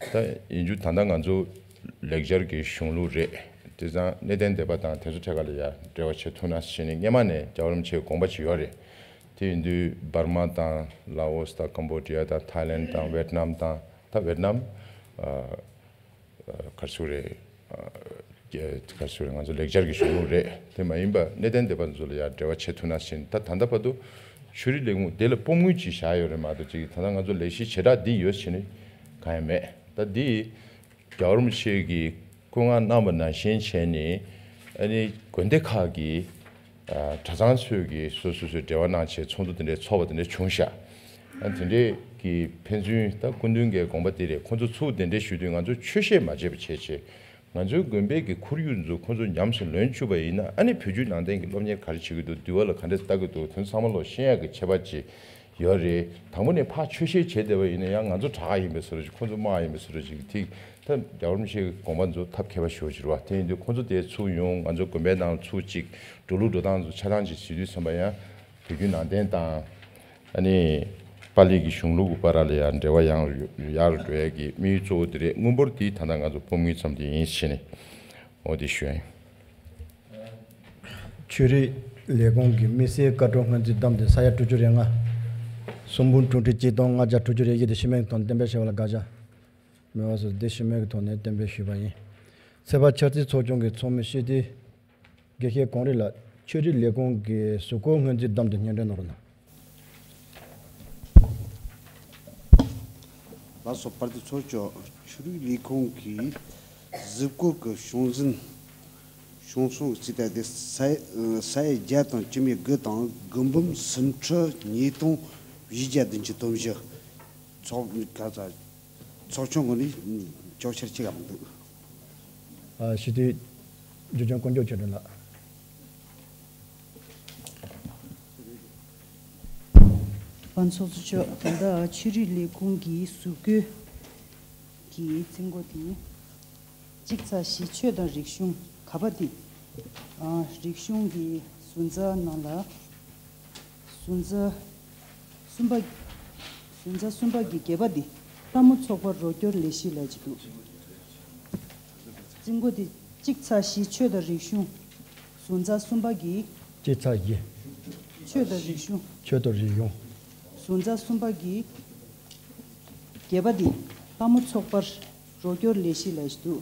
ད་ཡིན་རྒྱུ་ད་ལྟ་ང་ཚོ་ལེགས་སྦྱར་གྱི་གཞུང་ལུགས་རེད། དེ་ཙང་གནས་བརྟན་སྡེ་པ་དང་དེ་ཚོ་ཐད་ཀ་ལ་ཡ་འབྲེལ་བ་བྱེད་ཐུབ་ན་ཟེར་ནས་སྔོན་མ་ནས་རྒྱལ་བ་རིན་པོ་ཆེའི་དགོངས་པ་ཅིག་ཡོད་རེད། དེ་ཡིན་དུས་འབར་མ་དང་ལ་ཨོ་སི་དང་ཀམ་བོ་ཌི་ཡ་དང་ཐའི་ལེན་དང་ཝེད་ནམ་དང་། ད་ཝེད་ནམ་ཨ། ག་རེ་ཟེར་རེད། ག་རེ་ཟེར་རེད། ང་ཚོ་ལེགས་སྦྱར་གྱི་གཞུང་ལུགས་རེད། དེ་མ་ཡིན་པ་གནས་བརྟན་སྡེ་པ་ཚོ་ལ་ཡང་འབྲེལ་བ་བྱེད་ཐུབ་ན་ཟེར་ནས། ད་ད་ལྟ་བར་དུ་ཆོས་རིག་ལས་ཁུངས་དེ་ལ་སྤོམ་དངུལ་ཅིག་བཞག་ཡོད་རེད་མ་གཏོགས། ཅིག་ད་ལྟ་ང་ཚོ་ལས་གཞི་བྱེ་བྲག་འདི་ཡོད་ཟེར་ནས་གང་ཡང་མེད། ད་འདི་རྒྱལ་བ་རིན་པོ་ཆེ་གིས་བཀའ་མངགས་གནང་བ་ནང་བཞིན་བྱས་ནས་ཨ་ནི་དགོན་སྡེ་ཁག་གི་ཨ་གྲྭ་ཚང་ཚོས་ཀྱིས་སོ་སོ་སོའི་འབྲེལ་བ་གནང་བྱས་ཚོགས་འདུ་དེ་འདྲའི་ཚོགས་པ་དེ་འདྲ་བྱུང་ཤག་ཨ་དེ་འདྲའི་གི་ཕན་ཚུན་ད་སྐུ་མདུན་གྱི་དགོངས་པ་དེ་རེད། ཁོང་ཚོ་ཚུར་དེ་འདྲའི་ཞུ་དུས་ང་ཚོ་ཆོས་བཤད་མ་བྱེད་པ་བྱས་བྱས། ང་ཚོའི་དགོན་པའི་གི་ཁོར་ཡུག་ཚོ་ཁོང་ཚོ་ཉམས་སུ་ལེན་བཅུག་པ་ཡིན་ན། ཨ་ནི་བོད་བརྒྱུད་ནང་བསྟན་གྱི་སློབ་གཉེར་ག་རེ་བྱེད་ཀྱི་འདུག་འདུལ་བ་ལ་ག་འདྲ་ལྟ་གི་འདུག་དེ་ཚོ་ཚང་མ་ལོ་ཤེས་ཡག་གི་ཁྱད་པར་ཅིག་ཡོད་རེད། དང་པོ་ནས་ཕར་ཆོས་བཤད་བྱས་བསྡད་པ་ཡིན་ན་ཡང་ང་ཚོ་དྲག་ཡིན་པའི་བཟོ་འདྲ་ཅིག་ཁོང་ཚོ་དམའ་ཡིན་པའི་བཟོ་འདྲ་ཅིག་ཐིག་ད་རྒྱལ་བ་རིན་པོ་ཆེའི་དགོངས་པ་ཚོ་ཐབས་མཁས་པ་ཞེ་པོ་ཅིག་རེད་པ། དེ་ཡིན་དུས་ཁོང་ཚོ་དེ་ཚུར་ཡོང་། ང་ཚོ་དགོན་པའི་ནང་ཚུར་ཅིག་འགྲོ་ལུགས་འགྲོ་སྟངས་ཚོ་ཆ་ཚང་ཅིག་བྱེད་དུས་ཙམ་པ་ཡང་བོད་བརྒྱུད་ནང་བསྟན་དང་ཨ་ནི་པཱ་ལི་གི་གཞུང་ལུགས་ཀྱི་བར་ལ་ཡང་འབྲེལ་བ་ཡང་ཡག་རུ་འགྲོ་ཡ་གི་དམིགས་ཡུལ་གཙོ་བོ་དེ་རེད། དངུལ་འབོར་དེ་ད་ལྟ་ང་ཚོ་སྤོམ་དངུལ་ཙམ་དེ་ཡིན་ཟེར་ནས་འོ་དེ་ཞུ་ཡ་ཡིན། ཆོས་རིག་ལས་ཁུངས་ཀྱི་དམིགས་བསལ་བཀའ་འཁྲོལ་སྔོན་རྩིས་བདམས་ཏེ་ས་ཡ་དྲུག་ཅུ་རེ་ལྔ། གསུམ་འབུམ་དྲུག་ཁྲི་གཅིག་སྟོང་ལྔ་བརྒྱ་དྲུག་ཅུ་རེ་བཞི་དེ་ཤི་མེད་ཐོག་གཏན་འབེབས་བྱས་པ་ལ་དགག་བྱ་མེད་པ་སོགས་དེ་ཤི་མེད་ཀྱི་ཐོག་ནས་གཏན་འབེབས་ཞུས་པ་ཡིན། ཚེས་པ་འཆར་རྩིས་ཚོགས་ཆུང་གི་ཚོགས་མི་སྤྱི་འཐུས་དགེ་བཤེས་གངས་རི་ལགས་ཆོས་རིག་ལས་ཁུངས་ཀྱི་གཟུགས་སྐོར་སྔོན་རྩིས་བདམས་ཏེ་སྙན་སྒྲོན་གནང་རོགས་གནང་། ལགས་སོ། བར་དུ་ཚོགས་གཙོ། ཆོས་རིག་ལས་ཁུངས་ཀྱི་གཟིགས་སྐོར་གྱི་གཞུང་འཛིན། གཞུང་སྲུང་གི་རྩིས་ཐད་དེ་ས་ས་ཡ་བརྒྱ་དང་བཅུ་མེད་དགུ་དང་དགུ་འབུམ་སུམ་ཁྲི་ཉིས་སྟོང་བཞི་བརྒྱ་བདུན་ཅུ་དོན་བཞི། ཚོགས་ག་ཚ་ཚོགས་ཆུང་གི་ནི་ཅོག་ཆར་གཅིག་ལ་མི་འདུག་ཨ་ཞི་བདེ་འཇུ་ཆེན་དཀོན་མཆོག་ཆོས་སྒྲོན་ལགས། ཚོགས་གཙོ་མཆོག་ད་ལྟ་ཆོས་རིག་ལས་ཁུངས་ཀྱི་གཟིགས་སྐོར་གྱི་རྩིས་འགོ་དེ་གཅིག་ཚེག་བཞི་ཆོས་དང་རིག་གཞུང་ག་པ་དེ། ཨ་རིག་གཞུང་གི་ཟུར་འཛར་ནང་ལ་ཟུར་འཛར་གསུམ་པ། ཟུར་འཛར་གསུམ་པ་གི་བརྒྱད་པ་འདི་ལྷ་མོ་ཚོགས་པ་རོགས་སྐྱོར་ལས་གཞི་ལབ་ཀྱི་འདུག་རྩིས་འགོ་འདི་གཅིག་ཚེག་བཞི་ཆོས་དང་རིག་གཞུང་། ཟུར་འཛར་གསུམ་པ་གི་གཅིག་ཚེག་བཞི། ཆོས་དང་རིག་གཞུང་། ཆོས་དང་རིག་གཞུང་། ཟུར་འཛར་གསུམ་པ་གི་བརྒྱད་པ་འདི་ལྷ་མོ་ཚོགས་པ་རོགས་སྐྱོར་ལས་གཞི་ལབ་ཀྱི་འདུག་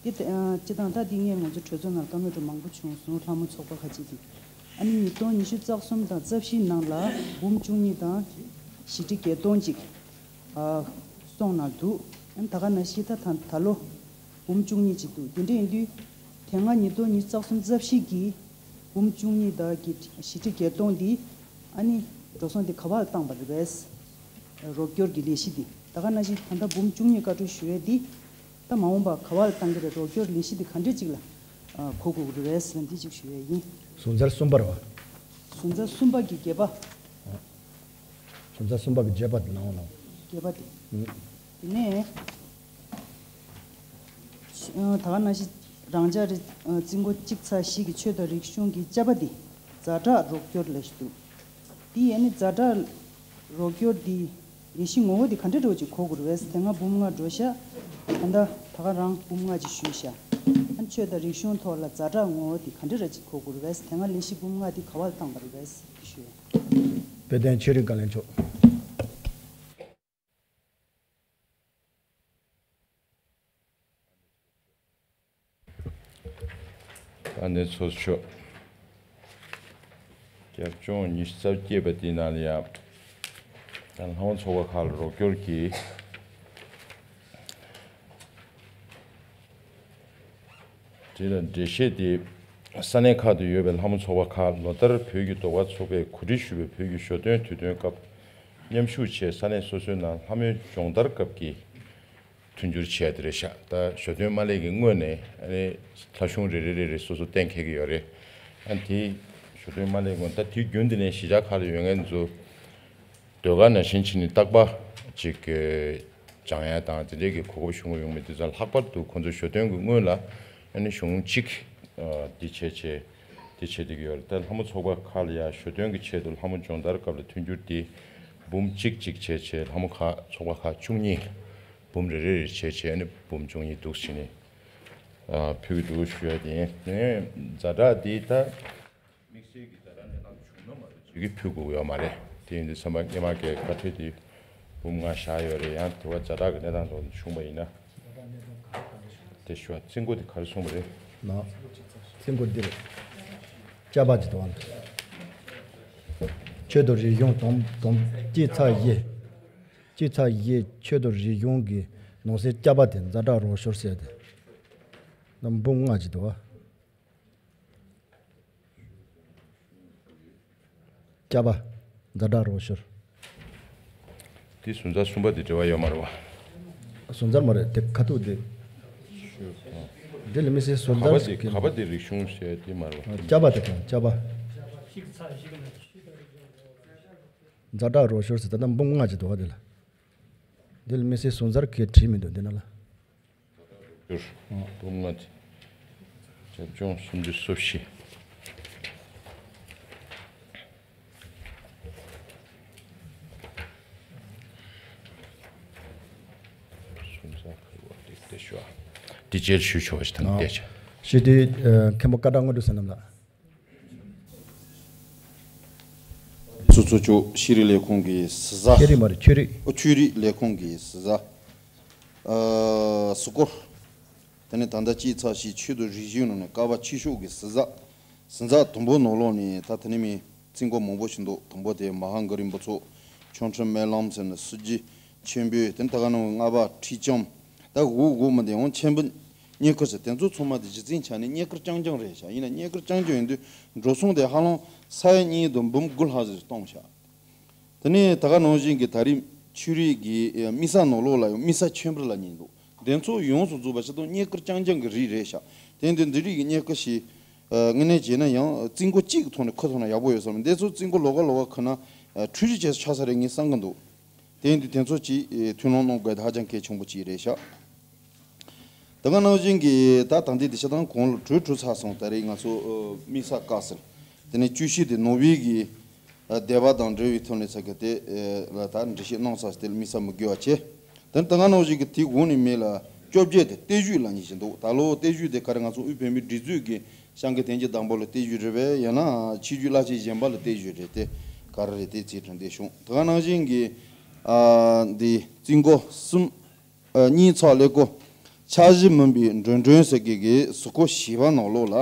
འདི་ད་ཨ་སྤྱི་བཏང་ད་འདི་སྔོན་ང་ཚོ་གྲོས་ཚོགས་ནང་བཀའ་མོལ་འདྲ་མང་པོ་བྱུང་སོང་། ལྷ་མོ་ཚོགས་པ་ཁ་ཅིག་གིས་ཨ་ནི་ཉིས་སྟོང་ཉི་ཤུ་རྩ་གསུམ་དང་རྩ་བཞི་ནང་ལ་འབུམ་བཅུ་གཉིས་དང་བཞི་ཁྲི་བརྒྱད་སྟོང་ཅིག་ཨ་སོང་ན་འདུག་ཨ་ནི་ད་ག་ནང་བཞིན་ད་ད་ད་ལོ་འབུམ་བཅུ་གཉིས་ཅིག་འདུག་དེ་འདྲ་ཡིན་དུས་དེ་སྔ་ཉིས་སྟོང་ཉི་ཤུ་རྩ་གསུམ་རྩ་བཞི་གི་འབུམ་བཅུ་གཉིས་དང་གི་བཞི་ཁྲི་བརྒྱད་སྟོང་འདི་ཨ་ནི་འགྲོ་སོང་འདི་ག་པར་བཏང་པ་རེད་པས། རོགས་སྐྱོར་གྱི་ལས་གཞི་འདི་ད་ག་ནང་བཞིན་ད་ལྟ་འབུམ་བཅུ་གཉིས་བཀའ་འཁྲོལ་ཞུ་ཡས་འདི་ད་མ་འོངས་པ་ག་པར་བཏང་གི་རེད། རོགས་སྐྱོར་ལས་གཞི་འདི་ག་འདྲས་ཅིག་ལ་གོ་དགོས་ཀྱི་རེད་པས་ཟེར་ན་འདི་ཅིག་ཞུ་ཡས་ཡིན། ཟུར་འཛར་གསུམ་པ་རེད་པ། ཟུར་འཛར་གསུམ་པ་གི་བརྒྱད་པ། ཟུར་འཛར་གསུམ་པ་གི་བརྒྱད་པ་དེ་ནང་ལ། བརྒྱད་པ་དེ། ཨུ། དེ་ནས། ཨ་ད་ག་ནང་བཞིན་རང་འཇགས་རེད། ཨ་རྩིས་འགོ་གཅིག་ཚེག་བཞི་གི་ཆོས་དང་རིག་གཞུང་གི་བཅའ་པ་འདི་ཛ་དྲག་རོགས་སྐྱོར་ལབ་ཀྱི་འདུག་འདི་ཡིན་ནི་ཛ་དྲག་རོགས་སྐྱོར་འདི་ལས་གཞི་ངོ་བོ་འདི་ག་འདྲ་འདྲ་བོ་ཅིག་གོ་དགོས་རེད་པས། དེ་སྔ་འབུམ་ལྔ་འགྲོ་ཤག་ད་ལྟ་ད་ག་རང་འབུམ་ལྔ་ཅིག་ཞུས་ཤག་ཨ་ཆོས་དང་རིག་གཞུང་ཐོག་ལ་ཛ་དྲག་ངོ་བོ་འདི་ག་འདྲ་འདྲ་ཅིག་གོ་དགོས་རེད་པས། དེ་སྔ་ལས་གཞི་འབུམ་ལྔ་འདི་ག་པར་བཏང་པ་རེད་པས་ཞུས། དཔལ་ལྡན་ཆོས་རིག་བཀའ་བློན་མཆོག་ཨ་ནེ་ཚོགས་གཙོ་མཆོག་རྒྱབ་ལྗོངས་ཉི་ཤུ་རྩ་བརྒྱད་པ་འདི་ནང་ལ་ཡང་ད་ལྷ་མོ་ཚོགས་པ་ཁག་ལ་རོགས་སྐྱོར་གྱི་དེ་ལ་འགྲེལ་བཤད་དེ། ས་གནས་ཁག་ཏུ་ཡོད་པའི་ལྷ་མོ་ཚོགས་པ་ཁག་ལོ་ལྟར་བོད་ཀྱི་ཟློས་གར་ཚོགས་པས་གོ་སྒྲིག་ཞུས་པའི་བོད་ཀྱི་ཞོ་སྟོན་དུས་སྟོན་སྐབས་མཉམ་ཞུགས་བྱས། ས་གནས་སོ་སོའི་ནང་ལྷ་མོའི་སྦྱོང་བརྡར་སྐབས་ཀྱི་མཐུན་འགྱུར་བྱས་ཏེ་རེད་ཤག་ད་ཞོ་སྟོན་མ་ལས་ཀྱི་སྔོན་ནས་ཨ་ནི་ལྷ་གཞུང་རེ་རེ་རེ་རེ་སོ་སོ་གཏན་འཁེལ་གྱི་ཡོད་རེད། ཨ་དེ་ཞོ་སྟོན་མ་ལས་སྔོན་ད་དེ་རྒྱུན་དེ་ནས་གཞིས་ཆགས་ཁག་ལ་ཡོད་མཁན་ཚོ་ཟློས་གར་ནང་བཞིན་བྱས་ནས་རྟག་པར་ཅིག་སྦྱང་ཡ་དང་དེ་འདྲའི་གི་གོ་སྐབས་བྱུང་གི་ཡོད་མེད་དེ་ཚོ་ལྷག་པར་དུ་ཁོང་ཚོ་ཞོ་སྟོན་གྱི་སྔོན་ལ་ཨ་ནི་གཞུང་གཅིག་འདི་བྱས་བྱས་དེ་བྱེད་བསྡད་ཀྱི་ཡོད་རེད། ད་ལྷ་མོ་ཚོགས་པ་ཁག་ལ་ཡ་ཞོ་སྟོན་གྱི་ཆེད་དུ་ལྷ་མོ་སྦྱོང་བརྡར་སྐབས་ལ་མཐུན་འགྱུར་འདི་འབུམ་གཅིག་གཅིག་བྱས་བྱས་ལྷ་མོ་ཁག་ཚོགས་པ་ཁག་བཅུ་གཉིས་འབུམ་རེ་རེ་རེ་བྱས་བྱས་ཨ་ནི་འབུམ་བཅུ་གཉིས་འདུག་བྱས་ནས་ཕུལ་གྱི་འདུག་ཞུ་ཡ་དེ་ཡིན། དེ་ནས་ཛ་དྲག་འདི་ད། དམིགས་བསལ་གྱི་ཛ་དྲག་གནས་སྟངས་བྱུང་ན་མ་གཏོགས་ཅིག་གིས་ཕུལ་དགོས་ཀྱི་ཡོད་མ་རེད། དེ་ཡིན་དུས་ཚང་མ་སྔས་མ་གའི་བཀའ་ཁྲོལ་དེ་འབུམ་ལྔ་བཞག་ཡོད་རེད། ཡང་དེ་བ་ཛ་དྲག་གི་གནས་སྟངས་ཐོག་ནས་བྱུང་བ་ཡིན་ན། དེ་ཞུ་བ་རྩིས་འགོ་དེ་ག་རེ་གསུངས་པ་རེད། ན། རྩིས་འགོ་འདི་རེད། བཅའ་པ་ཅིག་འདུག་བ། ཆོས་དང་རིག་གཞུང་དང་དང་གཅིག་ཚེག་བཞི། གཅིག་ཚེག་བཞི་ཆོས་དང་རིག་གཞུང་གི་ནང་གསེས་བཅའ་པ་དེ་ཛ་དྲག་རོགས་སྐྱོར་ཟེར་ཏེ། ན་འབུམ་ལྔ་ཅིག་འདུག་བ། བཅའ་པ། ཛ་དྲག་རོགས་སྐྱོར། དེ་ཟུར་འཛར་གསུམ་པ་དེ་འབྲེལ་བ་ཡོད་མ་རེད་བ། ཟུར་འཛར་མ་རེད་དེ་ཁ་ཐུག་དེ། འདི་ལ་མི་སེར་ཟུར་ག་པ་འཛར་དེ་ག་པ་དེ་རིག་གཞུང་ཞེས་དེ་མ་རེད་བ། བཅའ་པ་དེ་དང་བཅའ་པ། ཛ་དྲག་རོགས་སྐྱོར་ཟེར་ད་ལྟ་འབུམ་ལྔ་ཅིག་འདུག་བ་དེ་ལ། འདི་ལ་མི་སེར་ཟུར་འཛར་གྱིས་བྲིས་མི་འདུག་འདི་ན་ལ། འགྱུར། འབུམ་ལྔ་དེ། རྒྱབ་ལྗོངས་སུམ་ཅུ་སོ་བཞི། སུམ་ཚ་ཁ་བ་དེ་དེ་ཞུ་བ། དེ་རྗེས་ཞུ་ཆོག་ཅིག་དང་བལྟས་ཆ། ཞུ་དེ་མཁན་པོ་ཀ་ད་དངོས་གྲུབ་བསོད་ནམས་ལགས། ཚོགས་གཙོ་མཆོག་ཤེས་རིག་ལས་ཁུངས་ཀྱི་ཟུར་ཟ། ཤེས་རིག་མ་རེད་ཆོས་རིག་ཨོ་ཆོས་རིག་ལས་ཁུངས་ཀྱི་ཟུར་ཟ། ཨ་གཟིགས་སྐོར། དེ་ནས་ད་ལྟ་གཅིག་ཚེག་བཞི་ཆོས་དང་རིག་གཞུང་ནང་ནས་ཀ་བ་ཆེ་ཤོས་ཀྱི་ཟུར་ཟ། ཟུར་ཟ་དང་པོ་ནང་ལོགས་ནས་ད་དེ་ནས་མི་རྩིས་འགོ་མང་པོ་ཞིག་འདུག་དང་པོ་དེ་མ་ཧཱ་གཱ་རི་འབུམ་ཚོགས་ཆོ་འཕྲུལ་སྨོན་ལམ་ཟེར་ནས་སྲིད་ཇུས་ ཆེན་པོས་དེ་ད་ག་ནང་ལྔ་པ་ཁྲི་ལྕམ། ད་འུ་འུ་མི་དེ་ཡང་ཆེན་པོ་རྙེད་བཀུར་ཟེར། དེ་ཚོ་ཚང་མ་དེ་གཞི་རྩའི་ཆ་ནས་རྙེད་བཀུར་རྐྱང་རྐྱང་རེད་ཤག་ཡིན་ན་རྙེད་བཀུར་རྐྱང་རྐྱང་ཡིན་དུས་འགྲོ་སོང་དེ་ཧ་ལམ་ས་ཡ་གཉིས་དང་འབུམ་དགུ་ལྷག་ཟིག་གཏོང་ཤག་དེ་ནས་ད་ག་ནང་བཞིན་གྱི་ད་རེས་ཆོས་རིག་གི་དམིགས་བསལ་ནང་ལོགས་ལ་ཡང་དམིགས་བསལ་ཆོས་འབོར་ལབ་མཁན་འདུག་དེ་ཚོ་ཡོངས་སུ་རྫོགས་པ་ཆ་ཚང་རྙེད་བཀུར་རྐྱང་རྐྱང་གི་རིགས་རེད་ཤག་དེ་འདི་འདི་རིགས་ཀྱི་རྙེད་བཀུར་ཞིག་ཨ། དངོས་གནས་བྱས་ན་ཡང་རྩིས་འགོ་གཅིག་གི་ཐོག་ནས་ཁུར་ཐུབ་ན་ཡག་པོ་ཡོད་བསམ། འདི་ཚོ་རྩིས་འགོ་ལོགས་ཀ་ལོགས་ཀ་ཁུར་ན་ཨ། འཕྲུལ་རིག་ཅན་ཆགས་ས་རེད་ངས་བསམ་གི་འདུག་དེ་ཡིན་དུས་དེ་ཚོ་ཅིག་ཨེ། ཐུགས་སྣང་གནང་དགོས་དེ་ཧ་ཅང་གལ་ཆེན་པོ་ཅིག་རེད་ཤག་དེ་ག་ནང་བཞིན་གྱི་ད་ད་ལྟའི་དེ་ཤ་ཐང་གོང་ལ་གྲོས་གྲོས་ཚར་སོང་། ད་རེས་ང་ཚོ་ཨ། དམིགས་བསལ་བཀའ་ཟེར། དེ་ནས་བཅུ་བཞི་དེ་ནོར་བུའི་གི་ཨ། སྡེ་པ་དང་འབྲེལ་བའི་ཐོག་ནས་ས་ཁུལ་དེ་ཨེ། ལ་ད་འགྲེལ་བཤད་གནང་ས་དེ་ལ་དམིགས་བསལ་མི་དགོས་པ་བྱས། དེ་ནས་ད་ག་ནང་བཞིན་གྱི་དེའི་འོག་ནས་མེད་ལ་བཅོ་བརྒྱད་དེ་གཏེར་བཞུགས་ལབ་མཁན་ཞིག་འདུག་ད་ལོ་གཏེར་བཞུགས་དེ་ག་རེ་ང་ཚོ་དབུས་བོད་མིའི་སྒྲིག་འཛུགས་ཀྱི་བྱང་གི་དེང་གི་བདག་པོ་ལ་གཏེར་བཞུགས་རེད་པས། ཡང་ན་ཆོས་བརྒྱུད་བླ་ཆེན་གཞན་པ་ལ་གཏེར་བཞུགས་རེད་དེ་ག་རེ་རེད་དེ་རྩིས་ཁྲིམས་དེ་བྱུང་། ད་ག་ནང་བཞིན་གྱི་ཨ། འདི་རྩིས་འགོ་གསུམ། ཨ། གཉིས་ཚེག་ཀླད་ཀོར་འཆར་གཞི་མིན་པའི་འགྲོ་གྲོན་ཟེར་མཁན་གྱི་ཟུར་འགོ་བཞི་པ་ནང་ལོགས་ལ།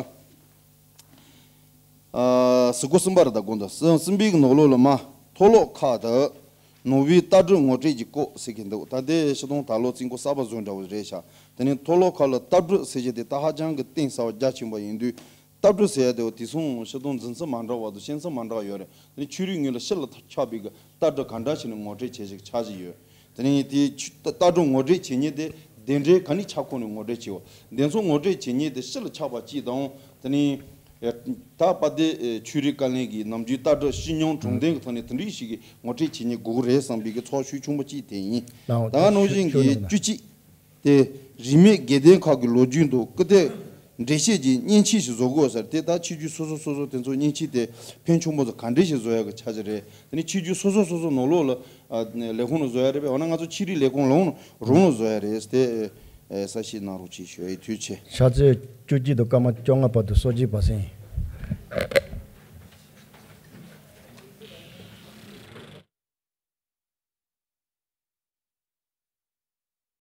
ཨ། ཟུར་འགོ་གསུམ་པ་རེད། ད་དགོངས་དག་གསུམ་གསུམ་པའི་ནང་ལོགས་ལ་མ་མཐོ་སློབ་ཁག་ཏུ་ནོར་བུའི་ལྟ་གྲུབ་ངོ་སྤྲོད་ཀྱི་སྐོར་ཟེར་གྱི་འདུག་ད་ལྟའི་ཤི་དོང་ད་ལོ་རྩིས་འགོ་གསར་པ་བཟོ་འདྲ་བོ་རེད་ཤག་དེ་ནས་མཐོ་སློབ་ཁག་ལ་ལྟ་གྲུབ་ཟེར་གྱི་དེ་ད་ཧ་ཅང་གི་གཏིང་ཟབ་པ་རྒྱ་ཆེན་པོ་ཡིན་དུས། ལྟ་གྲུབ་ཟེར་ཡ་དེ་བ་དེ་སོང་ཤི་དོང་འཛིན་ཚུལ་མ་འདྲ་བ་དང་ཤེས་ཚུལ་མ་འདྲ་བ་ཡོད་རེད། དེ་ནས་ཆོས་རིག་ངོས་ལ་ཕྱི་ལ་ཆགས་པའི་གི་ལྟ་གྲུབ་ག་འདྲ་ཞིག་ནས་ངོ་སྤྲོད་བྱེད་ཞིག་ཆགས་ཀྱི་ཡོད། དེ་ནས་དེ་ཆུ་ལྟ་གྲུབ་ངོ་སྤྲོད་བྱེད་མཁན་དེ་གདན་འདྲེན་ག་ནས་ཆགས་ཁོངས་ནས་ངོ་སྤྲོད་བྱེད་པ། དེ་ཚོ་ངོ་སྤྲོད་བྱེད་མཁན་དེ་ཕྱི་ལ་ཆགས་པ་གཅིག་དང་། དེ་ནས་ད་དཔལ་ལྡན་ཆོས་རིག་བཀའ་བློན་གྱིས་ནམ་རྒྱུན་ལྟ་གྲུབ་སྤྱི་སྙོམས་དྲང་བདེན་གྱི་ཐོག་ནས་དེ་འདྲ་ཞིག་གི་ངོ་སྤྲོད་བྱེད་མཁན་དགོས་ཀྱི་རེད་བསམ་པའི་གི་ཚོགས་ཞུ་ཆུང་པོ་གཅིག་དེ་ཡིན། ད་ག་ནང་བཞིན་གྱི་བཅུ་གཅིག་དེ་རིས་མེད་དགེ་ལྡན་ཁག་གི་ལོ་རྒྱུས་དང་སྐུ་དེབ་འགྲེལ་བཤད་ཀྱི་མཉེན་ཆས་ཤིག་བཟོ་དགོས་ཟེར། དེ་ད་ཆོས་བརྒྱུད་སོ་སོ་སོ་སོ་དེ་ཚོ་མཉེན་ཆས་དེ་ཕོན་ཆུང་པོ་ཚོ་ག་འདྲ་ཞིག་བཟོ་ཡག་གི་འཆར་གཞི་རེད། དེ་ནས་ཆོས་བརྒྱུད་སོ་སོ་སོ་སོ་ནང་ལོགས་ལ་ཨ། ལས་ཁུངས་ནང་བཟོ་ཡག་རེད་པས། འོ་ན་ང་ཚོ་ཆོས་རིག་ལས་ཁུངས་ལ་རང་ལ་བཟོ་ཡག་རེད་དེ། ཨེ། གསལ་བཤད་གནང་རོགས་གྱིས་ཞུ་ཡི། ཐུགས་རྗེ་ཆེ། ཕྱག་ཚོད་བཅུ་གཅིག་དང་སྐར་མ་བཅོ་ལྔ་བར་དུ་གསོལ་ཇ་བ་སེང་།